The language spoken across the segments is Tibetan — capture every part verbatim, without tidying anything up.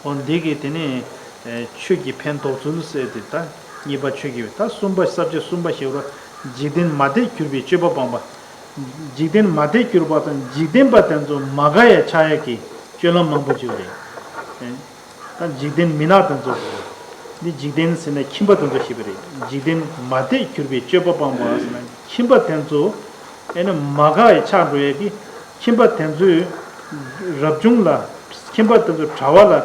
འོ་འདི་གི་དེ་ནས་ཆོས་ཀྱི་ཕན་འདོགས་ཚུལ་ཟེར་ཏེ་ད་གཉིས་པ་ཆོས་ཀྱི་ད་གསུམ་པ་ས་བཅད་གསུམ་པ་ཞེས་པ་འཇིག་རྟེན་མ་དད་གྱུར་པའི་སྤྱོད་པ་སྤངས་པ། འཇིག་རྟེན་མ་དད་གྱུར་པ་དང་འཇིག་རྟེན་པ་དེ་ཚོ་མ་དགའ་ཡ་ཆགས་ཡ་གི་སྤྱོད་ལམ་མང་པོ་ཅིག་རེད། ད་འཇིག་རྟེན་མི་ནག་དེ་ཚོ། འདི་འཇིག་རྟེན་ཟེར་ན་ཁྱིམ་པ་དེ་ཚོ་ཞེས་པ་རེད། འཇིག་རྟེན་མ་དད་གྱུར་པའི་སྤྱོད་པ་སྤངས་པ་ཟེར་ན་ཁྱིམ་པ་དེ་ཚོ་ཨེ་ནི་མ་དགའ་ཡ་ཆགས་འགྲོ་ཡ་གི་ཁྱིམ་པ་དེ་ཚོའི་རབ་བྱུང་ལ་ཁྱིམ་པ་དེ་ཚོ་གྲྭ་བ་ལ་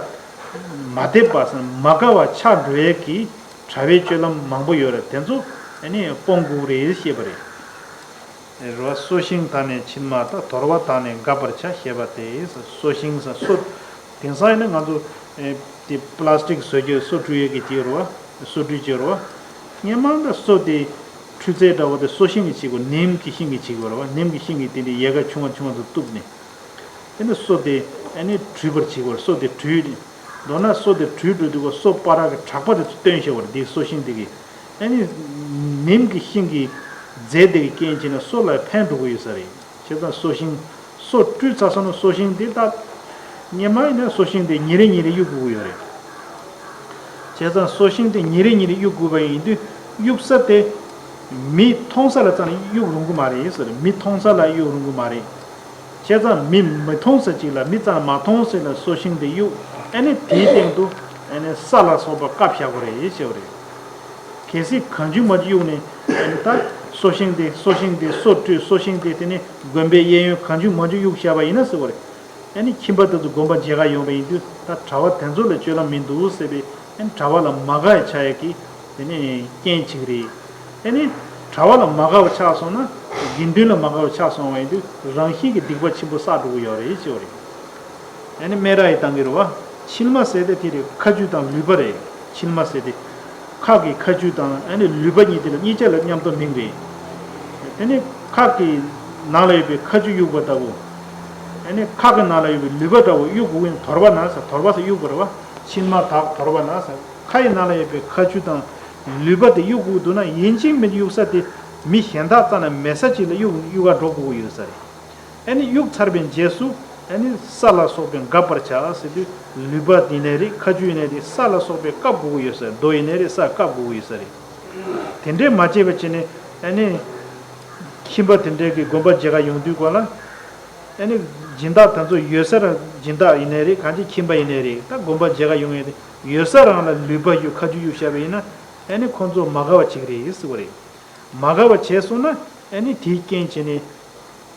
མ་དད་པ་ཟེར་ན་མ་དགའ་བ་ཆགས་འགྲོ་ཡ་གི་གྲྭ་བའི་སྤྱོད་ལམ་མང་པོ་ཡོད་རེད། དེ་ཚོ་ཨེ་ནི་སྤོང་དགོས་རེད་ཞེས་པ་རེད། རེད་བ། སོ་ཤིང་དག་ནི་མཆིལ་མ་དག་དོར་བ་དག་ནི་འགབ་པར་བྱ་ཞེས་པ་སྟེ། སོ་ཤིང་ཟེར་སོ། དེང་སང་ཡིན་ན་ང་ཚོ་ཨེ་དེ་པ་ལ་སི་ཊིག་བཟོ་རྒྱུ་སོ་བཀྲུ་ཡས་ཀྱི་དེ་རེད་བ། སོ་བཀྲུ་བྱས་རེད་བ། སྔོན་མ་ད་སོ་དེ་འཁྲུད་རྫས་འདྲ་བོ་དེ་སོ་ཤིང་གིས་བྱེད་དགོས། ནིམ་གྱི་ཤིང་གིས་བྱེད་དགོས་རེད་བ། ནིམ་གྱི་ཤིང་གིས་དེ་འདྲའི་ཡལ་ག་ཆུང་བ་ཆུང་བ་ཚོ་གཏུབ་ནས། དེ་ནས་སོ་དེ་ཨ་ནི་བཀྲུས་པར་བྱེད་དགོས། སོ་དེ་བཀྲུས་ནས་མདོར་ན་སོ་དེ་བཀྲུས་འགྲོ་དུས་སོ་པ་ར་གི་བྲག་པ་དེ་ཚོ་བཏོན་བཞག་པ་རེད། དེ་སོ་ཤིང་དེ་གིས་ཨ་ནི་ནིམ་གྱི་ཤིང་གི་རྫས་དེ་གི་རྐྱེན་བྱས་ནས་སོ་ལ་ཕན་འགྲོ་གི་ཡོད་ས་རེད། བྱས་ཙང་སོ་ཤིང་སོ་བཀྲུས་ཚར་སོང་ན་སོ་ཤིང་དེ་ད་སྔོན་མ་ཡིན་ན་སོ་ཤིང་དེ་ཉིན་རེ་ཉིན་རེ་གཡུག་དགོས་ཀྱི་ཡོད་རེད། བྱས་ཙང་སོ་ཤིང་དེ་ཉིན་རེ་ཉིན་རེ་གཡུག་དགོས་པ་ཡིན་དུས་གཡུག་ས་དེ་མི་མཐོང་ས་ལ་ཙམ་གཡུག་རུང་གི་མ་རེད་ཟེར། མི་མཐོང་ས་ལ་གཡུག་རུང་གི་མ་རེད། བྱས་ཙང་མི་མི་མཐོང་ས་ཅིག་ལ་མི་ཙམ་མ་མཐོང་ས་ལ་སོ་ཤིང་དེ་གཡུག་ཨ་ནི་དེའི་སྟེང་དུ་ཨ་ནི་ས་ལ་སོགས་པ་བཀབ་བཞག་དགོས་རེད་ཞེས་པ་རེད། གལ་སྲིད་གང་བྱུང་མང་བྱུང་གཡུག་ནས་ཨ་ནི་ད་སོ་ཤིང་དེ་སོ་ཤིང་དེ་སོ་བཀྲུས་སོ་ཤིང་དེ་དེ་ནི་དགོན་པའི་གཡས་གཡོན་གང་བྱུང་མང་བྱུང་གཡུག་བཞག་པ་ཡིན་ན་ཟེར་བ་རེད། ཨ་ནི་ཁྱིམ་པ་དེ་ཚོ་དགོན་པ་མཇལ་ཁ་ཡོང་བ་ཡིན་དུས་ད་གྲྭ་བ་དེ་ཚོ་ལ་སྤྱོད་ལམ་མི་འདུག་ཟེར་བའི་ཨ་ནི་གྲྭ་བ་ལ་མ་དགའ་ཡ་ཆགས་ཡ་གི་དེ་ནས་རྐྱེན་གཅིག་རེད། ཨ་ནི་གྲྭ་བ་ལ་མ་དགའ་བ་ཆགས་སོང་ན་དགེ་འདུན་ལ་མ་དགའ་བ་ཆགས་སོང་བ་ཡིན་དུས་རང་བཞིན་གྱི་སྡིག་པ་ཆེན་པོ་བསགས་འགྲོ་གི་ཡོད་རེད་ཅེས་པ་རེད། ཨ་ནི་སྨན་ར་ཡི་བཏང་གི་རེད་བ། མཆིལ་མ་ཟེར་དེ་དེ་རེད། ཁ་ཆུ་དང་ལུད་པ་རེད། མཆིལ་མ་ཟེར་དེ། ཁ་གི་ཁ་ཆུ་དང་ཨ་ནི་ལུད་པ་གཉིས་དེ་ལ་གཉིས་ཆ་ལ་མཉམ་དུ་མིང་རེད། དེ་ནི་ཁ་གི་ནང་ལ་ཡོད་པའི་ཁ་ཆུ་གཡུག་པ་ལྟ་བུ། ཨ་ནི་ཁ་གི་ནང་ལ་ཡོད་པའི་ལུད་པ་འདྲ་བོ་གཡུག་དགོས་ཀྱི་ཡིན། དོར་བ་ན་ཟེར། དོར་བ་ཟེར་གཡུག་པ་རེད་བ། མཆིལ་མ་དག་དོར་བ་ན་ཟེར། ཁ་ཡི་ནང་ལ་ཡོད་པའི་ཁ་ཆུ་དང་ལུད་པ་དེ་གཡུག་དགོས་འདུག་ན་ཡིན་གཅིག་མིན་གཅིག་གཡུག་ས་དེ་མི་གཞན་དག་རྩ་ནས་མེད་ས་ཅིག་ལ་གཡུག་གཡུག་ག་འགྲོ་དགོས་ཀྱི་ཡོད་ས་རེད། ཨ་ནི་གཡུག་ཚར་བའི་རྗེས་སུ་ཨ་ནི་ས་ལ་སོགས་པས་འགབ་པར་བྱ་ཟེར་དུས་ལུད་པ་ཡིན་ནའི་རེད། ཁ་ཆུ་ཡིན་ནའི་རེད། ས་ལ་སོགས་པས་བཀབ་དགོས་ཀྱི་ཡོད་ས་རེད། རྡོ་ཡིན་ནའི་རེད། ས་བཀབ་དགོས་ཀྱི་ཡོད་ས་རེད། དེ་འདྲས་མ་བྱས་པ་བྱས་ནས་ཨ་ནི་ཁྱིམ་པ་དེ་འདྲས་ཀྱི་དགོན་པ་མཇལ་ཁ་ཡོང་དུས་སྐོར་ལ་ཨ་ནི་སྦྱིན་བདག་དེ་ཚོ་ཡོད་སར་སྦྱིན་བདག་ཡིན་ནའི་རེད། གང་ཅི་ཁྱིམ་པ་ཡིན་ནའི་རེད། ད་དགོན་པ་མཇལ་ཁ་ཡོང་ཡས་དེ་ཡོད་ས་རང་ལ་ལུད་པ་གཡུག་ཁ་ཆུ་གཡུག་བཞག་པ་ཡིན་ན་ཨ་ནི་ཁོང་ཚོ་མ་དགའ་བ་ཅིག་རེད་ཟེར་བ་རེད། མ་དགའ་བ་བྱས་སོང་ན་ཨ་ནི་དེའི་རྐྱེན་བྱས་ནས་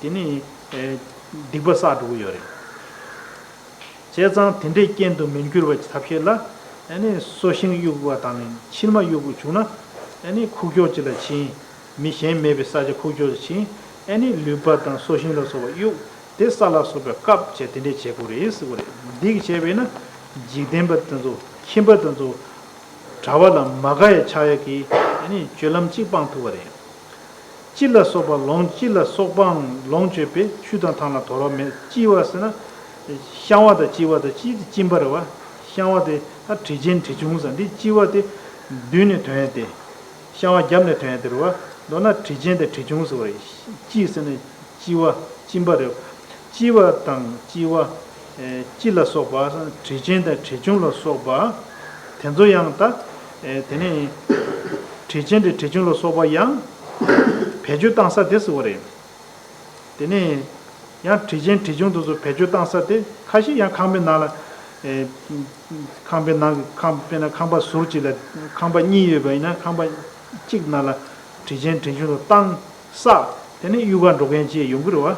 དེ་ནི་ཨེ་སྡིག་པ་བསགས་འགྲོ་གི་ཡོད་རེད། བྱས་ཙང་དེ་འདྲའི་རྐྱེན་དུ་མི་འགྱུར་བའི་ཐབས་ཤེས་ལ་ཨ་ནི་སོ་ཤིང་གཡུག་པ་དང་ནི་མཆིལ་མ་གཡུག་པ་བྱུང་ན་ཨ་ནི་ཁུག་ཀྱོག་ཅིག་ལ་ཕྱིན། མི་གཞན་མེད་པའི་ས་ཆ་ཁུག་ཀྱོག་ཅིག་ཕྱིན། ཨ་ནི་ལུད་པ་དང་སོ་ཤིང་ལ་སོགས་པ་གཡུག་དེ་ས་ལ་སོགས་པའི་བཀབ་བྱས་དེ་འདྲའི་བྱེད་དགོས་རེད་ཟེར་བ་རེད། འདི་གི་བྱས་པས་ན་འཇིག་རྟེན་པ་དེ་ཚོ་ཁྱིམ་པ་དེ་ཚོ་གྲྭ་བ་ལ་མ་དགའ་ཡ་ཆགས་ཡ་གི་ཨ་ནི་སྤྱོད་ལམ་གཅིག་སྤང་ཐུབ་པ་རེད། ལྕི་ལ་སོགས་པ་ལོངས། ལྕི་ལ་སོགས་པའང་ལོངས་སྤྱོད་པས་ཆུ་དང་ཐང་ལ་དོར་བ་མེད། ལྕི་བ་ཟེར་ན་བཤང་བ་དང་ལྕི་བ་དང་། ལྕི་དེ་གཅིན་པ་རེད་བ། བཤང་བ་དེ་ད་དྲི་ཆེན་དྲི་ཆུང་ཟེར། འདི་ལྕི་བ་དེ་མདུན་ནས་ཐོན་ཡ་དེ། བཤང་བ་རྒྱབ་ནས་ཐོན་ཡ་དེ་རེད་བ། མདོར་ན་དྲི་ཆེན་དང་དྲི་ཆུང་ཟེར་བ་རེད། ལྕི་ཟེར་ན་ལྕི་བ་གཅིན་པ་རེད། ལྕི་བ་དང་ལྕི་བ། ཨེ་ལྕི་ལ་སོགས་པ། དྲི་ཆེན་དང་དྲི་ཆུང་ལ་སོགས་པ། དེ་ཚོ་ཡང་ད། ཨེ་དེ་ནས་དྲི་ཆེན་དང་དྲི་ཆུང་ལ་སོགས་པ་ཡང་བེད་སྤྱོད་བཏང་ས་དེ་ཟེར་བ་རེད། དེ་ནས་ཡང་དྲི་ཆེན་དྲི་ཆུང་དེ་ཚོ་བེད་སྤྱོད་བཏང་ས་དེ་ཁ་ཤས་ཡང་ཁང་པའི་ནང་ལ། ཨེ་ཁང་པའི་ནང་གི་ཁང་དཔེར་ན་ཁང་པ་ཟུར་གཅིག་ལ་ཁང་པ་གཉིས་ཡོད་པ་ཡིན་ན་ཁང་པ་གཅིག་ནང་ལ་དྲི་ཆེན་དྲི་ཆུང་དུ་བཏང་། བསགས། དེ་ནས་གཡུག་ག་འགྲོ་མཁན་ཅིག་ཡོང་གི་རེད་བ།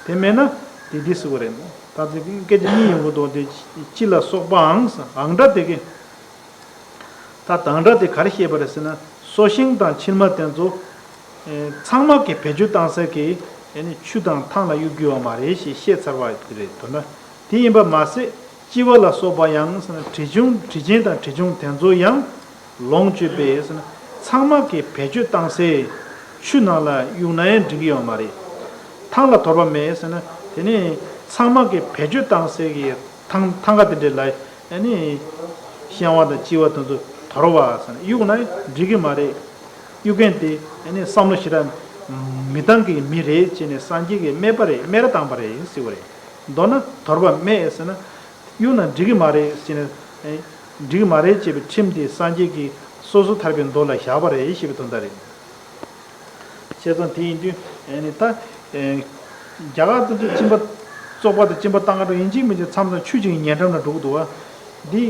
དེ་མེད་ན་དེ་འདི་ཟེར་བ་རེད། ད་དེ་སྐད་ཆ་གཉིས་ཡོང་གི་འདུག་དེ་ལྕི་ལ་སོགས་པའང་ཟེར། ཨང་སྒྲ་དེ་གི། ད་དང་སྒྲ་དེ་ག་རེ་བཤད་པ་རེད་ཟེར་ན། སོ་ཤིང་དང་མཆིལ་མ་དེ་ཚོ་ཚང་མ་གི་བེད་སྤྱོད་བཏང་ས་གི་ཨ་ནི་ཆུ་དང་ཐང་ལ་གཡུག་རྒྱུ་ཡོད་མ་རེད་ཞེས་བཤད་ཚར་བ་དེ་རེད། མདོར་ན་དེ་ཡིན་པ་མ་ཟད། ལྕི་བ་ལ་སོགས་པ་ཡང་ཟེར་ན་དྲི་ཆུང་། དྲི་ཆེན་དང་དྲི་ཆུང་དེ་ཚོ་ཡང་ལོངས་སྤྱོད་པས་ཟེར་ན་ཚང་མ་གི་བེད་སྤྱོད་བཏང་སའི་ཆུ་ནང་ལ་གཡུག་ན་ཡང་འགྲིག་གི་ཡོད་མ་རེད། ཐང་ལ་དོར་བ་མེད་ཟེར་ན་དེ་ནི་ཚང་མ་གི་བེད་སྤྱོད་བཏང་སའི་གི་ཐང་ཐང་ག་དེ་འདྲས་ལ་ཨ་ནི་བཤང་བ་དང་ལྕི་བ་དེ་ཚོ་དོར་བ་ཟེར་ན་གཡུག་ན་ཡང་འགྲིག་གི་མ་རེད། གཡུག་མཁན་དེ་ཨ་ནི་བསམ་བློ་ཞེ་དྲག་མི་བཏང་གི་མི་རེད་ཅེས་ནས་སངས་རྒྱས་ཀྱིས་སྨད་པ་རེད། སྨད་ར་བཏང་པ་རེད་ཟེར་བ་རེད། མདོར་ན་དོར་བ་སྨད་ཟེར་ན། གཡུག་ན་འགྲིག་གི་མ་རེད་ཟེར་ནས། འགྲིག་གི་མ་རེད་ཅེས་པའི་ཁྲིམས་དེ་སངས་རྒྱས་ཀྱིས་སོ་སོ་ཐར་པའི་མདོ་ལ་བཞག་པ་རེད་ཞེས་པའི་དོན་དག་རེད། བྱས་ཙང་དེ་ཡིན་དུས་ཨ་ནི་ད་རྒྱ་གར་དེ་ཚོ་གཅིན་པ། བཙོག་པ་དང་གཅིན་པ་བཏང་ག་འགྲོ་ཡིན་གཅིག་མིན་གཅིག་མཚམས་མཚམས་ཆུ་གཅིག་ཉེ་འགྲམ་ལ་འགྲོ་གི་འདུག་བ། འདི་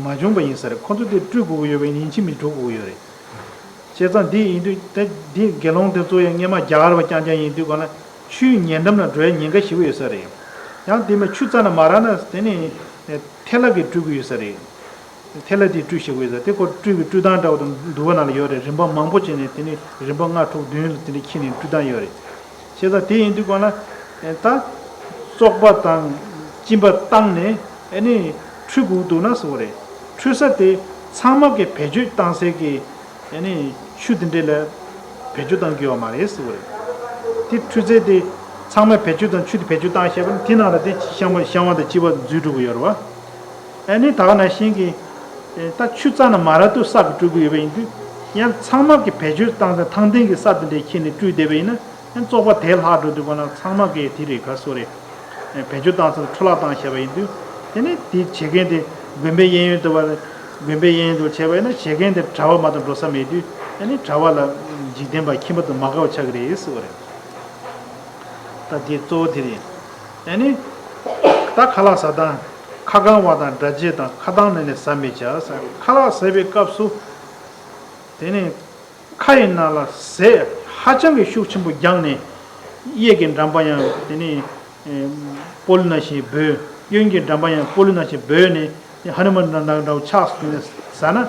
མ་བྱུང་བ་ཡིན་ས་རེད། ཁོ་ཚོ་དེ་བཀྲུ་དགོས་ཀྱི་ཡོད་པ་ཡིན་ན་ཡིན་གཅིག་མིན་འགྲོ་དགོས་ཀྱི་ཡོད་རེད། བྱས་ཙང་འདི་ཡིན་དུས་དེ་འདི་དགེ་སློང་དེ་ཚོ་ཡང་སྔས་མ་རྒྱ་གར་བ་རྐྱང་རྐྱང་ཡིན་དུས་ག་ལ་ཆུའི་ཉེ་འགྲམ་ལ་འགྲོ་ཡ་ཉེན་ཁ་ཞེ་པོ་ཡོད་ས་རེད། ཡང་དེ་མིན་ཆུ་རྩ་ནས་མ་རག་ན་དེ་ནི་ཐལ་བ་གིས་བཀྲུ་གི་ཡོད་ས་རེད། ཐལ་བ་དེས་བཀྲུ་ཤེས་ཀྱི་ཡོད་ས་དེ་ཁོ་བཀྲུ་བའི་བཀྲུ་སྟངས་འདྲ་བོ་དང་འདུལ་བ་ནང་ལ་ཡོད་རེད། རིམ་པ་མང་པོ་བྱས་ནས་དེ་ནི་རིམ་པ་ལྔ་དྲུག་བདུན་ལ་དེ་འདྲ་ཁྱེར་ནས་བཀྲུ་སྟངས་ཡོད་རེད། བྱས་ཙང་དེ་ཡིན་དུས་ག་ལ་ད་བཙོག་པ་དང་གཅིན་པ་བཏང་ནས་ཨ་ནི་བཀྲུ་དགོས་འདུག་ན་ཟེར་བ་རེད། བཀྲུ་ས་དེ་ཚང་མ་གིས་བེད་སྤྱོད་བཏང་སའི་གི་ཨ་ནི་ཆུ་དེ་འདྲས་ལ་བེད་སྤྱོད་བཏང་གི་ཡོད་མ་རེད་ཟེར་བ་རེད། དེ་བཀྲུ་རྫས་དེ་ཚང་མས་བེད་སྤྱོད་དང་ཆུ་དེ་བེད་སྤྱོད་བཏང་ཤེས་པ་ན་དེ་ནང་ལ་དེ་བཤང་བ་བཤང་བ་དང་གཅིན་པ་འཛུལ་འགྲོ་གི་ཡོད་རེད་བ། ཨ་ནི་ད་ག་ནང་བཞིན་གྱི་ད་ཆུ་རྩ་ནས་མ་རག་དུས་ས་གིས་བཀྲུ་གི་ཡོད་པ་ཡིན་དུས་ཡང་ཚང་མ་གིས་བེད་སྤྱོད་བཏང་སའི་ཐང་སྟེང་གི་ས་དེ་འདྲས་ཁྱེར་ནས་བཀྲུས་བསྡད་པ་ཡིན་ན་ཡང་བཙོག་པ་དེ་ལྷག་འགྲོ་དུས་ག་ལ་ཚང་མ་གིས་དེ་རེད་ག་སོ་རེད། བེད་སྤྱོད་བཏང་ཚུལ་འཕྲོ་བརླག་བཏང་བྱས་པ་ཡིན་དུས། དེ་ནི་དེ་བྱེད་མཁན་དེ་དགོན་པའི་གཡས་གཡོན་དུ་བ། དགོན་པའི་གཡས་གཡོན་དུ་བྱས་པ་ཡིན་ན་བྱེད་མཁན་དེ་གྲྭ་བ་མ་གཏོགས་འགྲོ་ས་མེད་དུས་ཨ་ནི་གྲྭ་བ་ལ་འཇིག་རྟེན་པ་ཁྱིམ་པ་དང་མ་དགའ་བ་ཆགས་ཀྱི་རེད་ཟེར་བ་རེད། ད་དེ་གཙོ་བོ་དེ་རེད། ཨ་ནི་ད་ཁ་ལག་ཟ་སྟངས། ཁ་བཀང་བ་དང་སྒྲ་བཅས་དང་ཁ་གདངས་ནས་ནི་ཟ་མི་བྱ་ཟེར། ཁ་ལག་ཟ་བའི་སྐབས་སུ་དེ་ནི། ཁ་ཡི་ནང་ལ་ཟས་ཧ་ཅང་གི་ཤུགས་ཆེན་པོ་བརྒྱངས་ནས། གཡས་ཀྱི་འགྲམ་པ་ཡང་དེ་ནི་སྤོ་ལོ་ནང་བཞིན་འབོལ། གཡོན་གྱི་འགྲམ་པ་ཡང་སྤོ་ལོ་ནང་བཞིན་འབོལ་ནས་ཧ་ནུ་མན་འདྲ་འདྲ་བོ་ཆགས་སོང་ནས་ཟ་ན།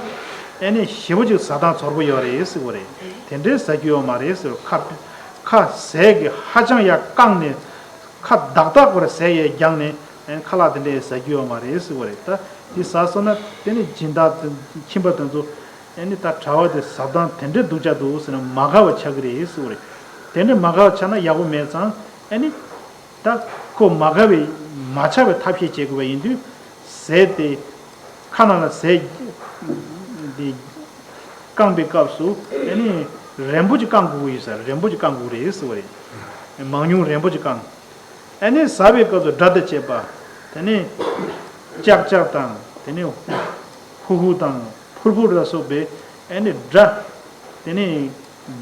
ཨེ་ནི་ཞེ་པོ་ཅིག་ཟ་སྟངས་ཚོར་པོ་ཡོད་རེད་ཟེར་བ་རེད། དེ་འདྲའི་ཟ་རྒྱུ་ཡོད་མ་རེད་ཟེར། ཁ་ཁ་ཟས་ཀྱི་ཧ་ཅང་ཡར་བཀང་ནས་ཁ་བདག་བདག་པོར་ཟས་ཡར་བརྒྱངས་ནས་ཨེ་ཁ་ལག་དེ་འདྲའི་ཟ་རྒྱུ་ཡོད་མ་རེད་ཟེར་བ་རེད། ད་དེ་ཟ་སོང་ན་དེ་ནི་སྦྱིན་བདག་དེ་ཁྱིམ་པ་དེ་ཚོ། ཨེ་ནི་ད་གྲྭ་བ་དེ་ཟ་སྟངས་དེ་འདྲའི་སྡུག་ཅག་འདུག་ཟེར་ན་མ་དགའ་བ་ཆགས་ཀྱི་རེད་ཟེར་བ་རེད། དེ་འདྲའི་མ་དགའ་བ་ཆགས་ན་ཡག་པོ་མེད་ཙང་ཨེ་ནི་ད་ཁོ་མ་དགའ་བའི་མ་ཆགས་པའི་ཐབས་ཤེས་བྱེད་དགོས་པ་ཡིན་དུས་ཟས་དེ་ཁ་ནང་ལ་ཟས་དེ་བཀང་པའི་སྐབས་སུ་ཨེ་ནི་རན་པོ་ཅིག་བཀང་དགོས་ཀྱི་ཡོད་ས་རེད། རན་པོ་ཅིག་བཀང་དགོས་རེད་ཟེར་བ་རེད། མང་ཉུང་རན་པོ་ཅིག་བཀང་། ཨ་ནི་ཟ་བའི་སྐབས་སུ་སྒྲ་དང་བཅས་པ། དེ་ནས་ཅག་ཅག་དང་དེ་ནས་ཧུ་ཧུ་དང་ཕུར་ཕུར་ལ་སོགས་པའི་ཨ་ནི་སྒྲ། དེ་ནས་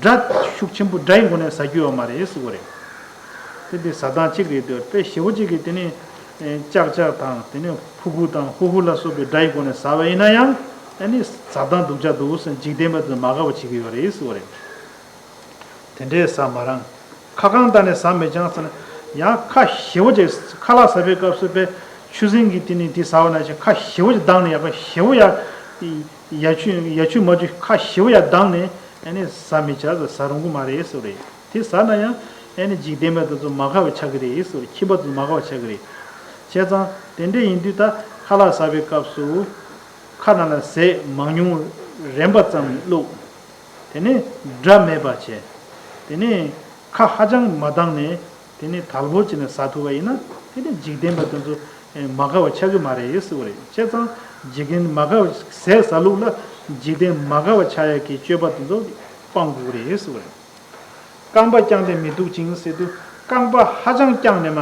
སྒྲ་ཤུགས་ཆེན་པོ་སྒྲ་ཡི་སྒོ་ནས་ཟ་རྒྱུ་ཡོད་མ་རེད་ཟེར་བ་རེད། དེ་འདི་ཟ་སྟངས་གཅིག་རེད་འདོད། དཔེ་ཞེ་པོ་གཅིག་གིས་དེ་ནས་ཅག་ཅག་དང་དེ་ནས་ཕུར་ཕུར་དང་ཧུ་ཧུ་ལ་སོགས་པའི་སྒྲ་ཡི་སྒོ་ནས་ཟ་བ་ཡིན་ན་ཡང་ཨ་ནི་ཟ་སྟངས་སྡུག་ཅག་འདུག་ཟེར་འཇིག་རྟེན་པ་ཚོས་མ་དགའ་བ་བྱེད་ཀྱི་ཡོད་རེད་ཟེར་བ་རེད། དེ་འདྲའི་ཟ་མ་རང་། ཁ་བཀང་བཏང་ནས་ཟ་མི་འཆང་ཟེར་ན། ཡང་ཁ་ཞེ་པོ་ཅིག་ཁ་ལག་ཟ་བའི་སྐབས་སུ་དཔེ་ཆུ་སྲིན་གྱི་དེ་ནི་དེ་ཟ་བ་ནང་བཞིན་ཁ་ཞེ་པོ་ཅིག་གདངས་ནས་ཡག་པ་ཞེ་པོ་ཡ། ཡ་ཆུ་ཡ་ཆུ་མ་ཆུ་ཁ་ཞེ་པོ་ཡ་གདངས་ནས་ཨ་ནི་ཟ་མི་བྱ་ཟ་ཟ་རུང་གི་མ་རེད་ཟེར་བ་རེད། དེ་ཟ་ན་ཡང་ཨ་ནི་འཇིག་རྟེན་པ་དེ་ཚོ་མ་དགའ་བ་ཆགས་ཀྱི་རེད་ཟེར་བ་རེད། ཁྱིམ་པ་ཚོ་མ་དགའ་བ་ཆགས་ཀྱི་རེད། བྱས་ཙང་དེ་འདྲ་ཡིན་དུས་ད་ཁ་ལག་ཟ་བའི་སྐབས་སུ་ཁ་ནང་ལ་ཟས་མང་ཉུང་རན་པ་ཙམ་བླུགས། དེ་ནས་སྒྲ་མེད་པ་བྱས། དེ་ནས་ཁ་ཧ་ཅང་མ་གདངས་ནས་དེ་ནས་དལ་པོ་བྱས་ནས་ཟ་ཐུབ་པ་ཡིན་ན་དེ་ནས་འཇིག་རྟེན་པ་དེ་ཚོ་མ་དགའ་བ་ཆགས་ཀྱི་མ་རེད་ཟེར་བ་རེད། བྱས་ཙང་འཇིག་རྟེན་མ་དགའ་བ་ཟས་ཟ་ལུགས་ལ་འཇིག་རྟེན་མ་དགའ་བ་ཆགས་ཡག་གི་སྤྱོད་པ་དེ་ཚོ་སྤང་དགོས་ཀྱི་རེད་ཟེར་བ་རེད། རྐང་པ་བརྐྱངས་ཏེ་མི་འདུག་ཅིང་ཟེར་དུས་རྐང་པ་ཧ་ཅང་བརྐྱངས་ནས་མ་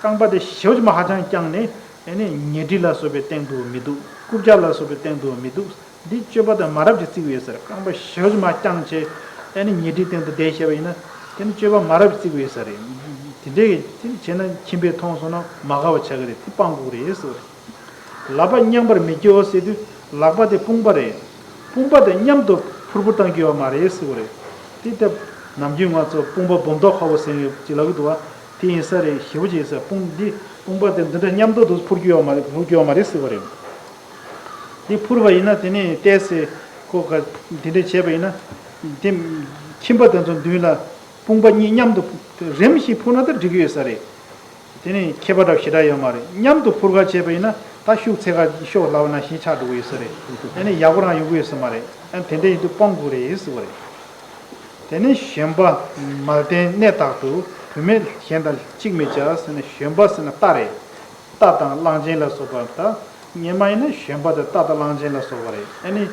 རྐང་པ་དེ་ཞེ་པོ་ཅིག་མ་ཧ་ཅང་བརྐྱངས་ནས་ཨ་ནི་ཉལ་ཁྲི་ལ་སོགས་པའི་སྟེང་དུ་མི་འདུག་རྐུབ་བཀྱག་ལ་སོགས་པའི་སྟེང་དུ་མི་འདུག་འདི་སྤྱོད་པ་དང་མ་རབས་ཀྱི་བརྩི་གི་ཡོད་ས་རེད། རྐང་པ་ཞེ་པོ་ཅིག་མ་བརྐྱངས་བྱས་ཨ་ནི་ཉལ་ཁྲིའི་སྟེང་དུ་བསྡད་བཞག་པ་ཡིན་ན་དེ་ནི་སྤྱོད་པ་མ་རབས་ཀྱི་བརྩི་གི་ཡོད་ས་རེད། དེ་འདྲའི་གི་དེ་བྱས་ན་ཁྱིམ་པས་མཐོང་སོང་ན་མ་དགའ་བ་ཆགས་ཀྱི་རེད། དེ་སྤང་དགོས་ཀྱི་རེད་ཟེར་བ་རེད། ལག་པ་མཉམ་པར་མི་རྒྱའོ་ཟེར་དུས་ལག་པ་དེ་དཔུང་པ་རེད། དཔུང་པ་དེ་མཉམ་དུ་ཕུར་བུ་བཏང་རྒྱུ་ཡོད་མ་རེད་ཟེར་བ་རེད། དེ་ལྟར་ནམ་རྒྱུན་ང་ཚོ་དཔུང་པ་སྦོམ་ཏོག་ཁ་བོ་ཟེར་ཡོད་ཅིག་ལབ་ཀྱི་འདུག་བ། དེ་ཡིན་ས་རེད། ཞེ་པོ་ཅིག་ཡིན་ས་རེད། དཔུང་འདི་དཔུང་པ་དེ་འདི་འདྲ་མཉམ་དུ་འདུག་ཕུར་རྒྱུ་ཡོད་མ་རེད། ཕུར་རྒྱུ་ཡོད་མ་རེད་ཟེར་བ་རེད། འདི་ཕུར་བ་ཡིན་ན་དེ་ནས་ཏོག་ཙམ་ཁོ་ག་འདི་འདྲ་བྱས་པ་ཡིན་ན། དེ་ཁྱིམ་པ་དེ་ཚོ་མདུན་ལ་དཔུང་པ་གཉིས་མཉམ་དུ་རིམ་བཞིན་ཕུར་ན་ད་འགྲིག་གི་ཡོད་ས་རེད། དེ་ནི་ཁྱད་པར་འདྲ་ཞེ་དྲག་ཡོད་མ་རེད། མཉམ་དུ་ཕུར་ག་བྱས་པ་ཡིན་ན་ད་ཤུགས་ཚད་ག་ཤོག་ལབ་ན་ཤིང་ཆག་འགྲོ་གི་ཡོད་ས་རེད། དེ་ནི་ཡག་པོ་རང་ཡོང་གི་ཡོད་ས་མ་རེད། ཨ་དེ་འདྲ་ཡིན་དུས་སྤང་དགོས་རེད་ཟེར་བ་རེད། དེ་ནི་བཞོན་པ་མལ་སྟན་གནས་དག་ཏུ་བུད་མེད་གཞན་དང་གཅིག་མི་བྱ་ཟེར་ནས་བཞོན་པ་ཟེར་ན་རྟ་རེད། རྟ་དང་གླང་ཆེན་ལ་སོགས་པ་ད་སྔོན་མ་ཡིན་ན་བཞོན་པ་དེ་རྟ་དང་གླང་ཆེན་ལ་སོགས་པ་རེད། ཨ་ནི་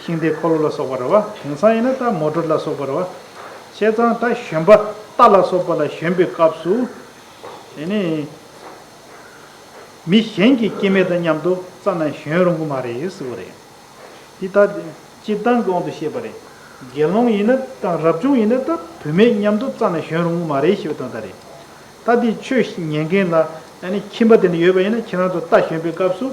ཤིང་རྟའི་འཁོར་ལོ་ལ་སོགས་པ་རེད་བ། དེང་སང་ཡིན་ན་ད་མོ་ཊ་ལ་སོགས་པ་རེད་བ། བྱས་ཙང་ད་བཞོན་པ་རྟ་ལ་སོགས་པ་ལ་བཞོན་པའི་སྐབས་སུ། དེ་ནས་ མི་གཞན་གྱི་སྐྱེ་དམན་དང་མཉམ་དུ་རྩ་ནས་བཞོན་རུང་གི་མ་རེད་ཟེར་བ་རེད། འདི་ལྟ་སྤྱིར་བཏང་གི་དབང་དུ་བཤད་པ་རེད། དགེ་སློང་ཡིན་ན་དང་རབ་བྱུང་ཡིན་ན་ད་བུད་མེད་མཉམ་དུ་རྩ་ནས་བཞོན་རུང་གི་མ་རེད་ཞེས་པའི་དོན་དག་རེད། ད་འདི་ཆོས་ཉན་མཁན་ལ་ཨ་ནི་ཁྱིམ་པ་དེ་འདྲ་ཡོད་པ་ཡིན་ན་ཁྱེད་རང་ཚོ་རྟ་བཞོན་པའི་སྐབས་སུ།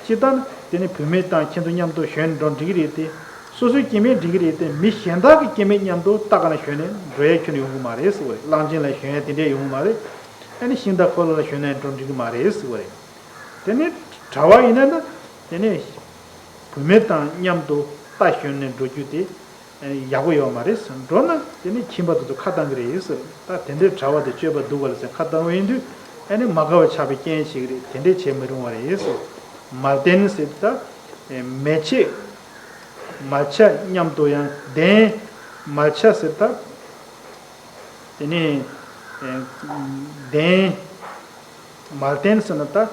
སྤྱིར་བཏང་དེ་ནི་བུད་མེད་དང་ཁྱིམ་དུ་མཉམ་དུ་བཞོན་འགྲོ་འགྲིག་གི་རེད་དེ། སོ་སོའི་སྐྱེ་དམན་འགྲིག་གི་རེད་དེ་མི་གཞན་དག་གི་སྐྱེ་དམན་མཉམ་དུ་རྟ་ག་ན་བཞོན་ནས་འགྲོ་ཡས་ཁྱོན་ཡོང་གི་མ་རེད་ཟེར་བ་རེད། གླང་ཆེན་ལ་བཞོན་ཡས་དེ་འདྲས་ཡོང་གི་མ་རེད། ཨ་ནི་ཤིང་རྟ་འཁོར་ལོ་ལ་བཞོན་ནས་འགྲོ་འགྲིག་གི་མ་རེད་ཟེར་བ་རེད། དེ་ནི་གྲྭ་བ་ཡིན་ན་ན་དེ་ནི་བུད་མེད་དང་མཉམ་དུ་རྟ་བཞོན་ནས་འགྲོ་རྒྱུ་དེ་ཡག་པོ་ཡོད་མ་རེད། འགྲོ་ན་དེ་ནི་ཁྱིམ་པ་དེ་ཚོ་ཁ་བཏང་གི་རེད་ཟེར། ད་དེ་འདྲའི་གྲྭ་བ་དེ་སྤྱོད་པ་སྡུག་པ་ལ་ཟེར་ཁ་བཏང་བ་ཡིན་དུས་ཨ་ནི་མ་དགའ་བ་ཆགས་པའི་རྐྱེན་ཞིག་རེད། དེ་འདྲས་བྱེད་མི་རུང་བ་རེད་ཟེར། མལ་སྟན་ཟེར་ད་མལ་ཆས། མལ་ཆ་མཉམ་དུ་ཡང་གདན། མལ་ཆ་ཟེར་ད་དེ་ནི་གདན། མལ་སྟན་ཟེར་ན་ད།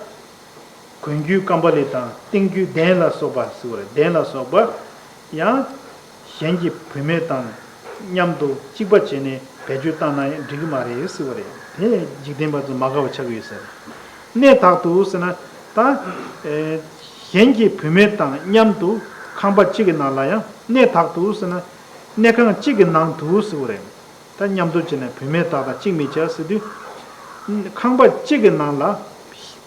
གོན་རྒྱུའི་ཀམ་པ་ལི་དང་བཏིང་རྒྱུའི་གདན་ལ་སོགས་པ་ཟེར་བ་རེད། གདན་ལ་སོགས་པ་ཡང་གཞན་གྱི་བུད་མེད་དང་མཉམ་དུ་གཅིག་པ་བྱས་ནས་བེད་སྤྱོད་བཏང་ན་ཡང་འགྲིག་གི་མ་རེད་ཟེར་བ་རེད། དེ་འཇིག་རྟེན་པ་ཚོ་མ་དགའ་བ་ཆགས་ཀྱི་ཡོད་ས་རེད། གནས་དག་ཏུ་ཟེར་ན་ད་གཞན་གྱི་བུད་མེད་དང་མཉམ་དུ་ཁང་པ་གཅིག་གི་ནང་ལ་ཡང་གནས་དག་ཏུ་ཟེར་ན་གནས་ཁང་གཅིག་གི་ནང་དུ་ཟེར་བ་རེད། ད་མཉམ་དུ་བྱས་ནས་བུད་མེད་དག་དང་གཅིག་མི་བྱ་ཟེར་དུས། ཁང་པ་གཅིག་གི་ནང་ལ་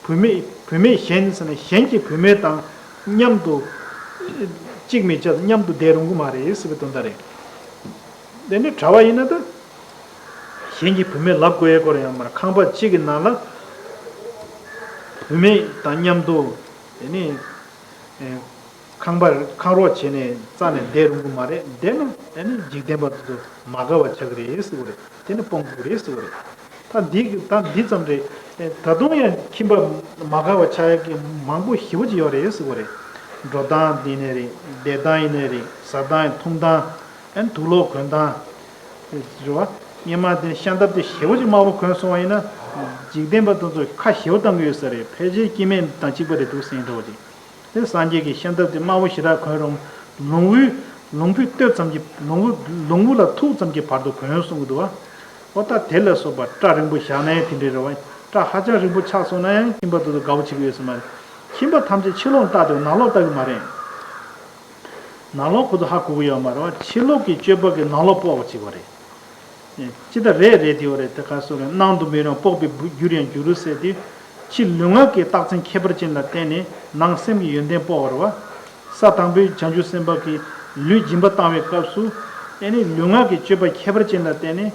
བུད་མེད་བུད་མེད་གཞན་ཟེར་ན་གཞན་གྱི་བུད་མེད་དང་མཉམ་དུ་གཅིག་མི་བྱ་མཉམ་དུ་བསྡད་རུང་གི་མ་རེད་ཟེར་བའི་དོན་དག་རེད། དེ་ནི་གྲྭ་བ་ཡིན་ན་ད་གཞན་གྱི་བུད་མེད་ལབ་དགོས་ཡས་སྐོར་ཡང་མ་རེད། ཁང་པ་གཅིག་གི་ནང་ལ་བུད་མེད་དང་མཉམ་དུ་དེ་ནི། ཁང་པར་ཁང་རོགས་བྱས་ནས་རྩ་ནས་བསྡད་རུང་གི་མ་རེད། བསྡད་ན་ཨ་ནི་འཇིག་རྟེན་པ་ཚོ་མ་དགའ་བ་ཆགས་ཀྱི་རེད་ཟེར་བ་རེད། དེ་ནི་སྤོང་དགོས་རེད་ཟེར་བ་རེད། ད་འདི་ད་འདི་ཙམ་རེད། ད་དུང་ཡང་ཁྱིམ་པ་མ་དགའ་བ་ཆགས་ཡག་གི་མང་པོ་ཞེ་པོ་ཅིག་ཡོད་རེད་ཟེར་བ་རེད། འགྲོ་སྟངས་ཡིན་ནའི་རེད། བསྡད་སྟངས་ཡིན་ནའི་རེད། ཟ་སྟངས་འཐུང་སྟངས། ཨ་ནི་དུག་ལོག་གོན་སྟངས། རེད་བ། སྔོན་མ་དེ་ཤམ་ཐབས་དེ་ཞེ་པོ་ཅིག་དམའ་བོ་གོན་སོང་བ་ཡིན་ན། འཇིག་རྟེན་པ་དེ་ཚོ་ཁ་ཞེ་པོ་བཏང་གི་ཡོད་ས་རེད། ཕལ་ཆེར་སྐྱེ་དམན་དང་གཅིག་པ་རེད་འདུག་ཟེར་འདྲ་བོ་ཅིག་དེ་སངས་རྒྱས་ཀྱི་ཤམ་ཐབས་དེ་དམའ་བོ་ཞེ་དྲག་གོན་རུང་། ལོང་བུའི་ལོང་བུའི་སྟོད་ཙམ་གྱི་ལོང་བུ་ལོང་བུ་ལ་ཐུག་ཙམ་གྱི་བར་དུ་གོན་གསུང་གི་འདུག་བ། ཨོ་ད་དེ་ལ་སོགས་པ་སྐྲ་རིང་པོ་བཞག་ནའི་དེ་འདྲའི་རེད་བ། སྐྲ་ཧ་ཅང་རིང་པོ་ཆགས་སོང་ན་ཡང་ཁྱིམ་པ་དེ་ཚོ་དགའ་བོ་བྱེད་ཀྱི་ཡོད་ས་མ་རེད། ཁྱིམ་པ་ཐམས་ཅད་ཕྱི་ལོགས་ལྟ་དུས་ནང་ལོགས་ལྟ་གི་མ་རེད། ནང་ལོགས་ཁོ་ཚོ་ཧ་གོ་གི་ཡོད་མ་རེད་བ། ཕྱི་ལོགས་ཀྱི་སྤྱོད་པ་གི་ནང་ལོགས་དཔོག་པ་བྱེད་དགོས་རེད། ཅི་ལྟར་རེད་རེད་དེ་ཡོད་རེད་དེ་ག་སོགས་རེད། སྣང་དུ་མི་རུང་དཔོག་པའི་རྒྱུར་ཡང་འགྱུར་ཟེར་ཏེ། ཕྱི་ལུས་ངག་གི་རྟགས་མཚན་ཁྱད་པར་ཅན་ལ་བརྟེན་ནས་ནང་སེམས་ཀྱི་ཡོན་ཏན་དཔོག་པ་རེད་བ། ས་དང་པོའི་བྱང་ཆུབ་སེམས་དཔའ་གིས་ལུས་སྦྱིན་པ་བཏང་བའི་སྐབས་སུ། ཨེ་ནི་ལུས་ངག་གི་སྤྱོད་པ་ཁྱད་པར་ཅན་ལ་བརྟེན་ནས།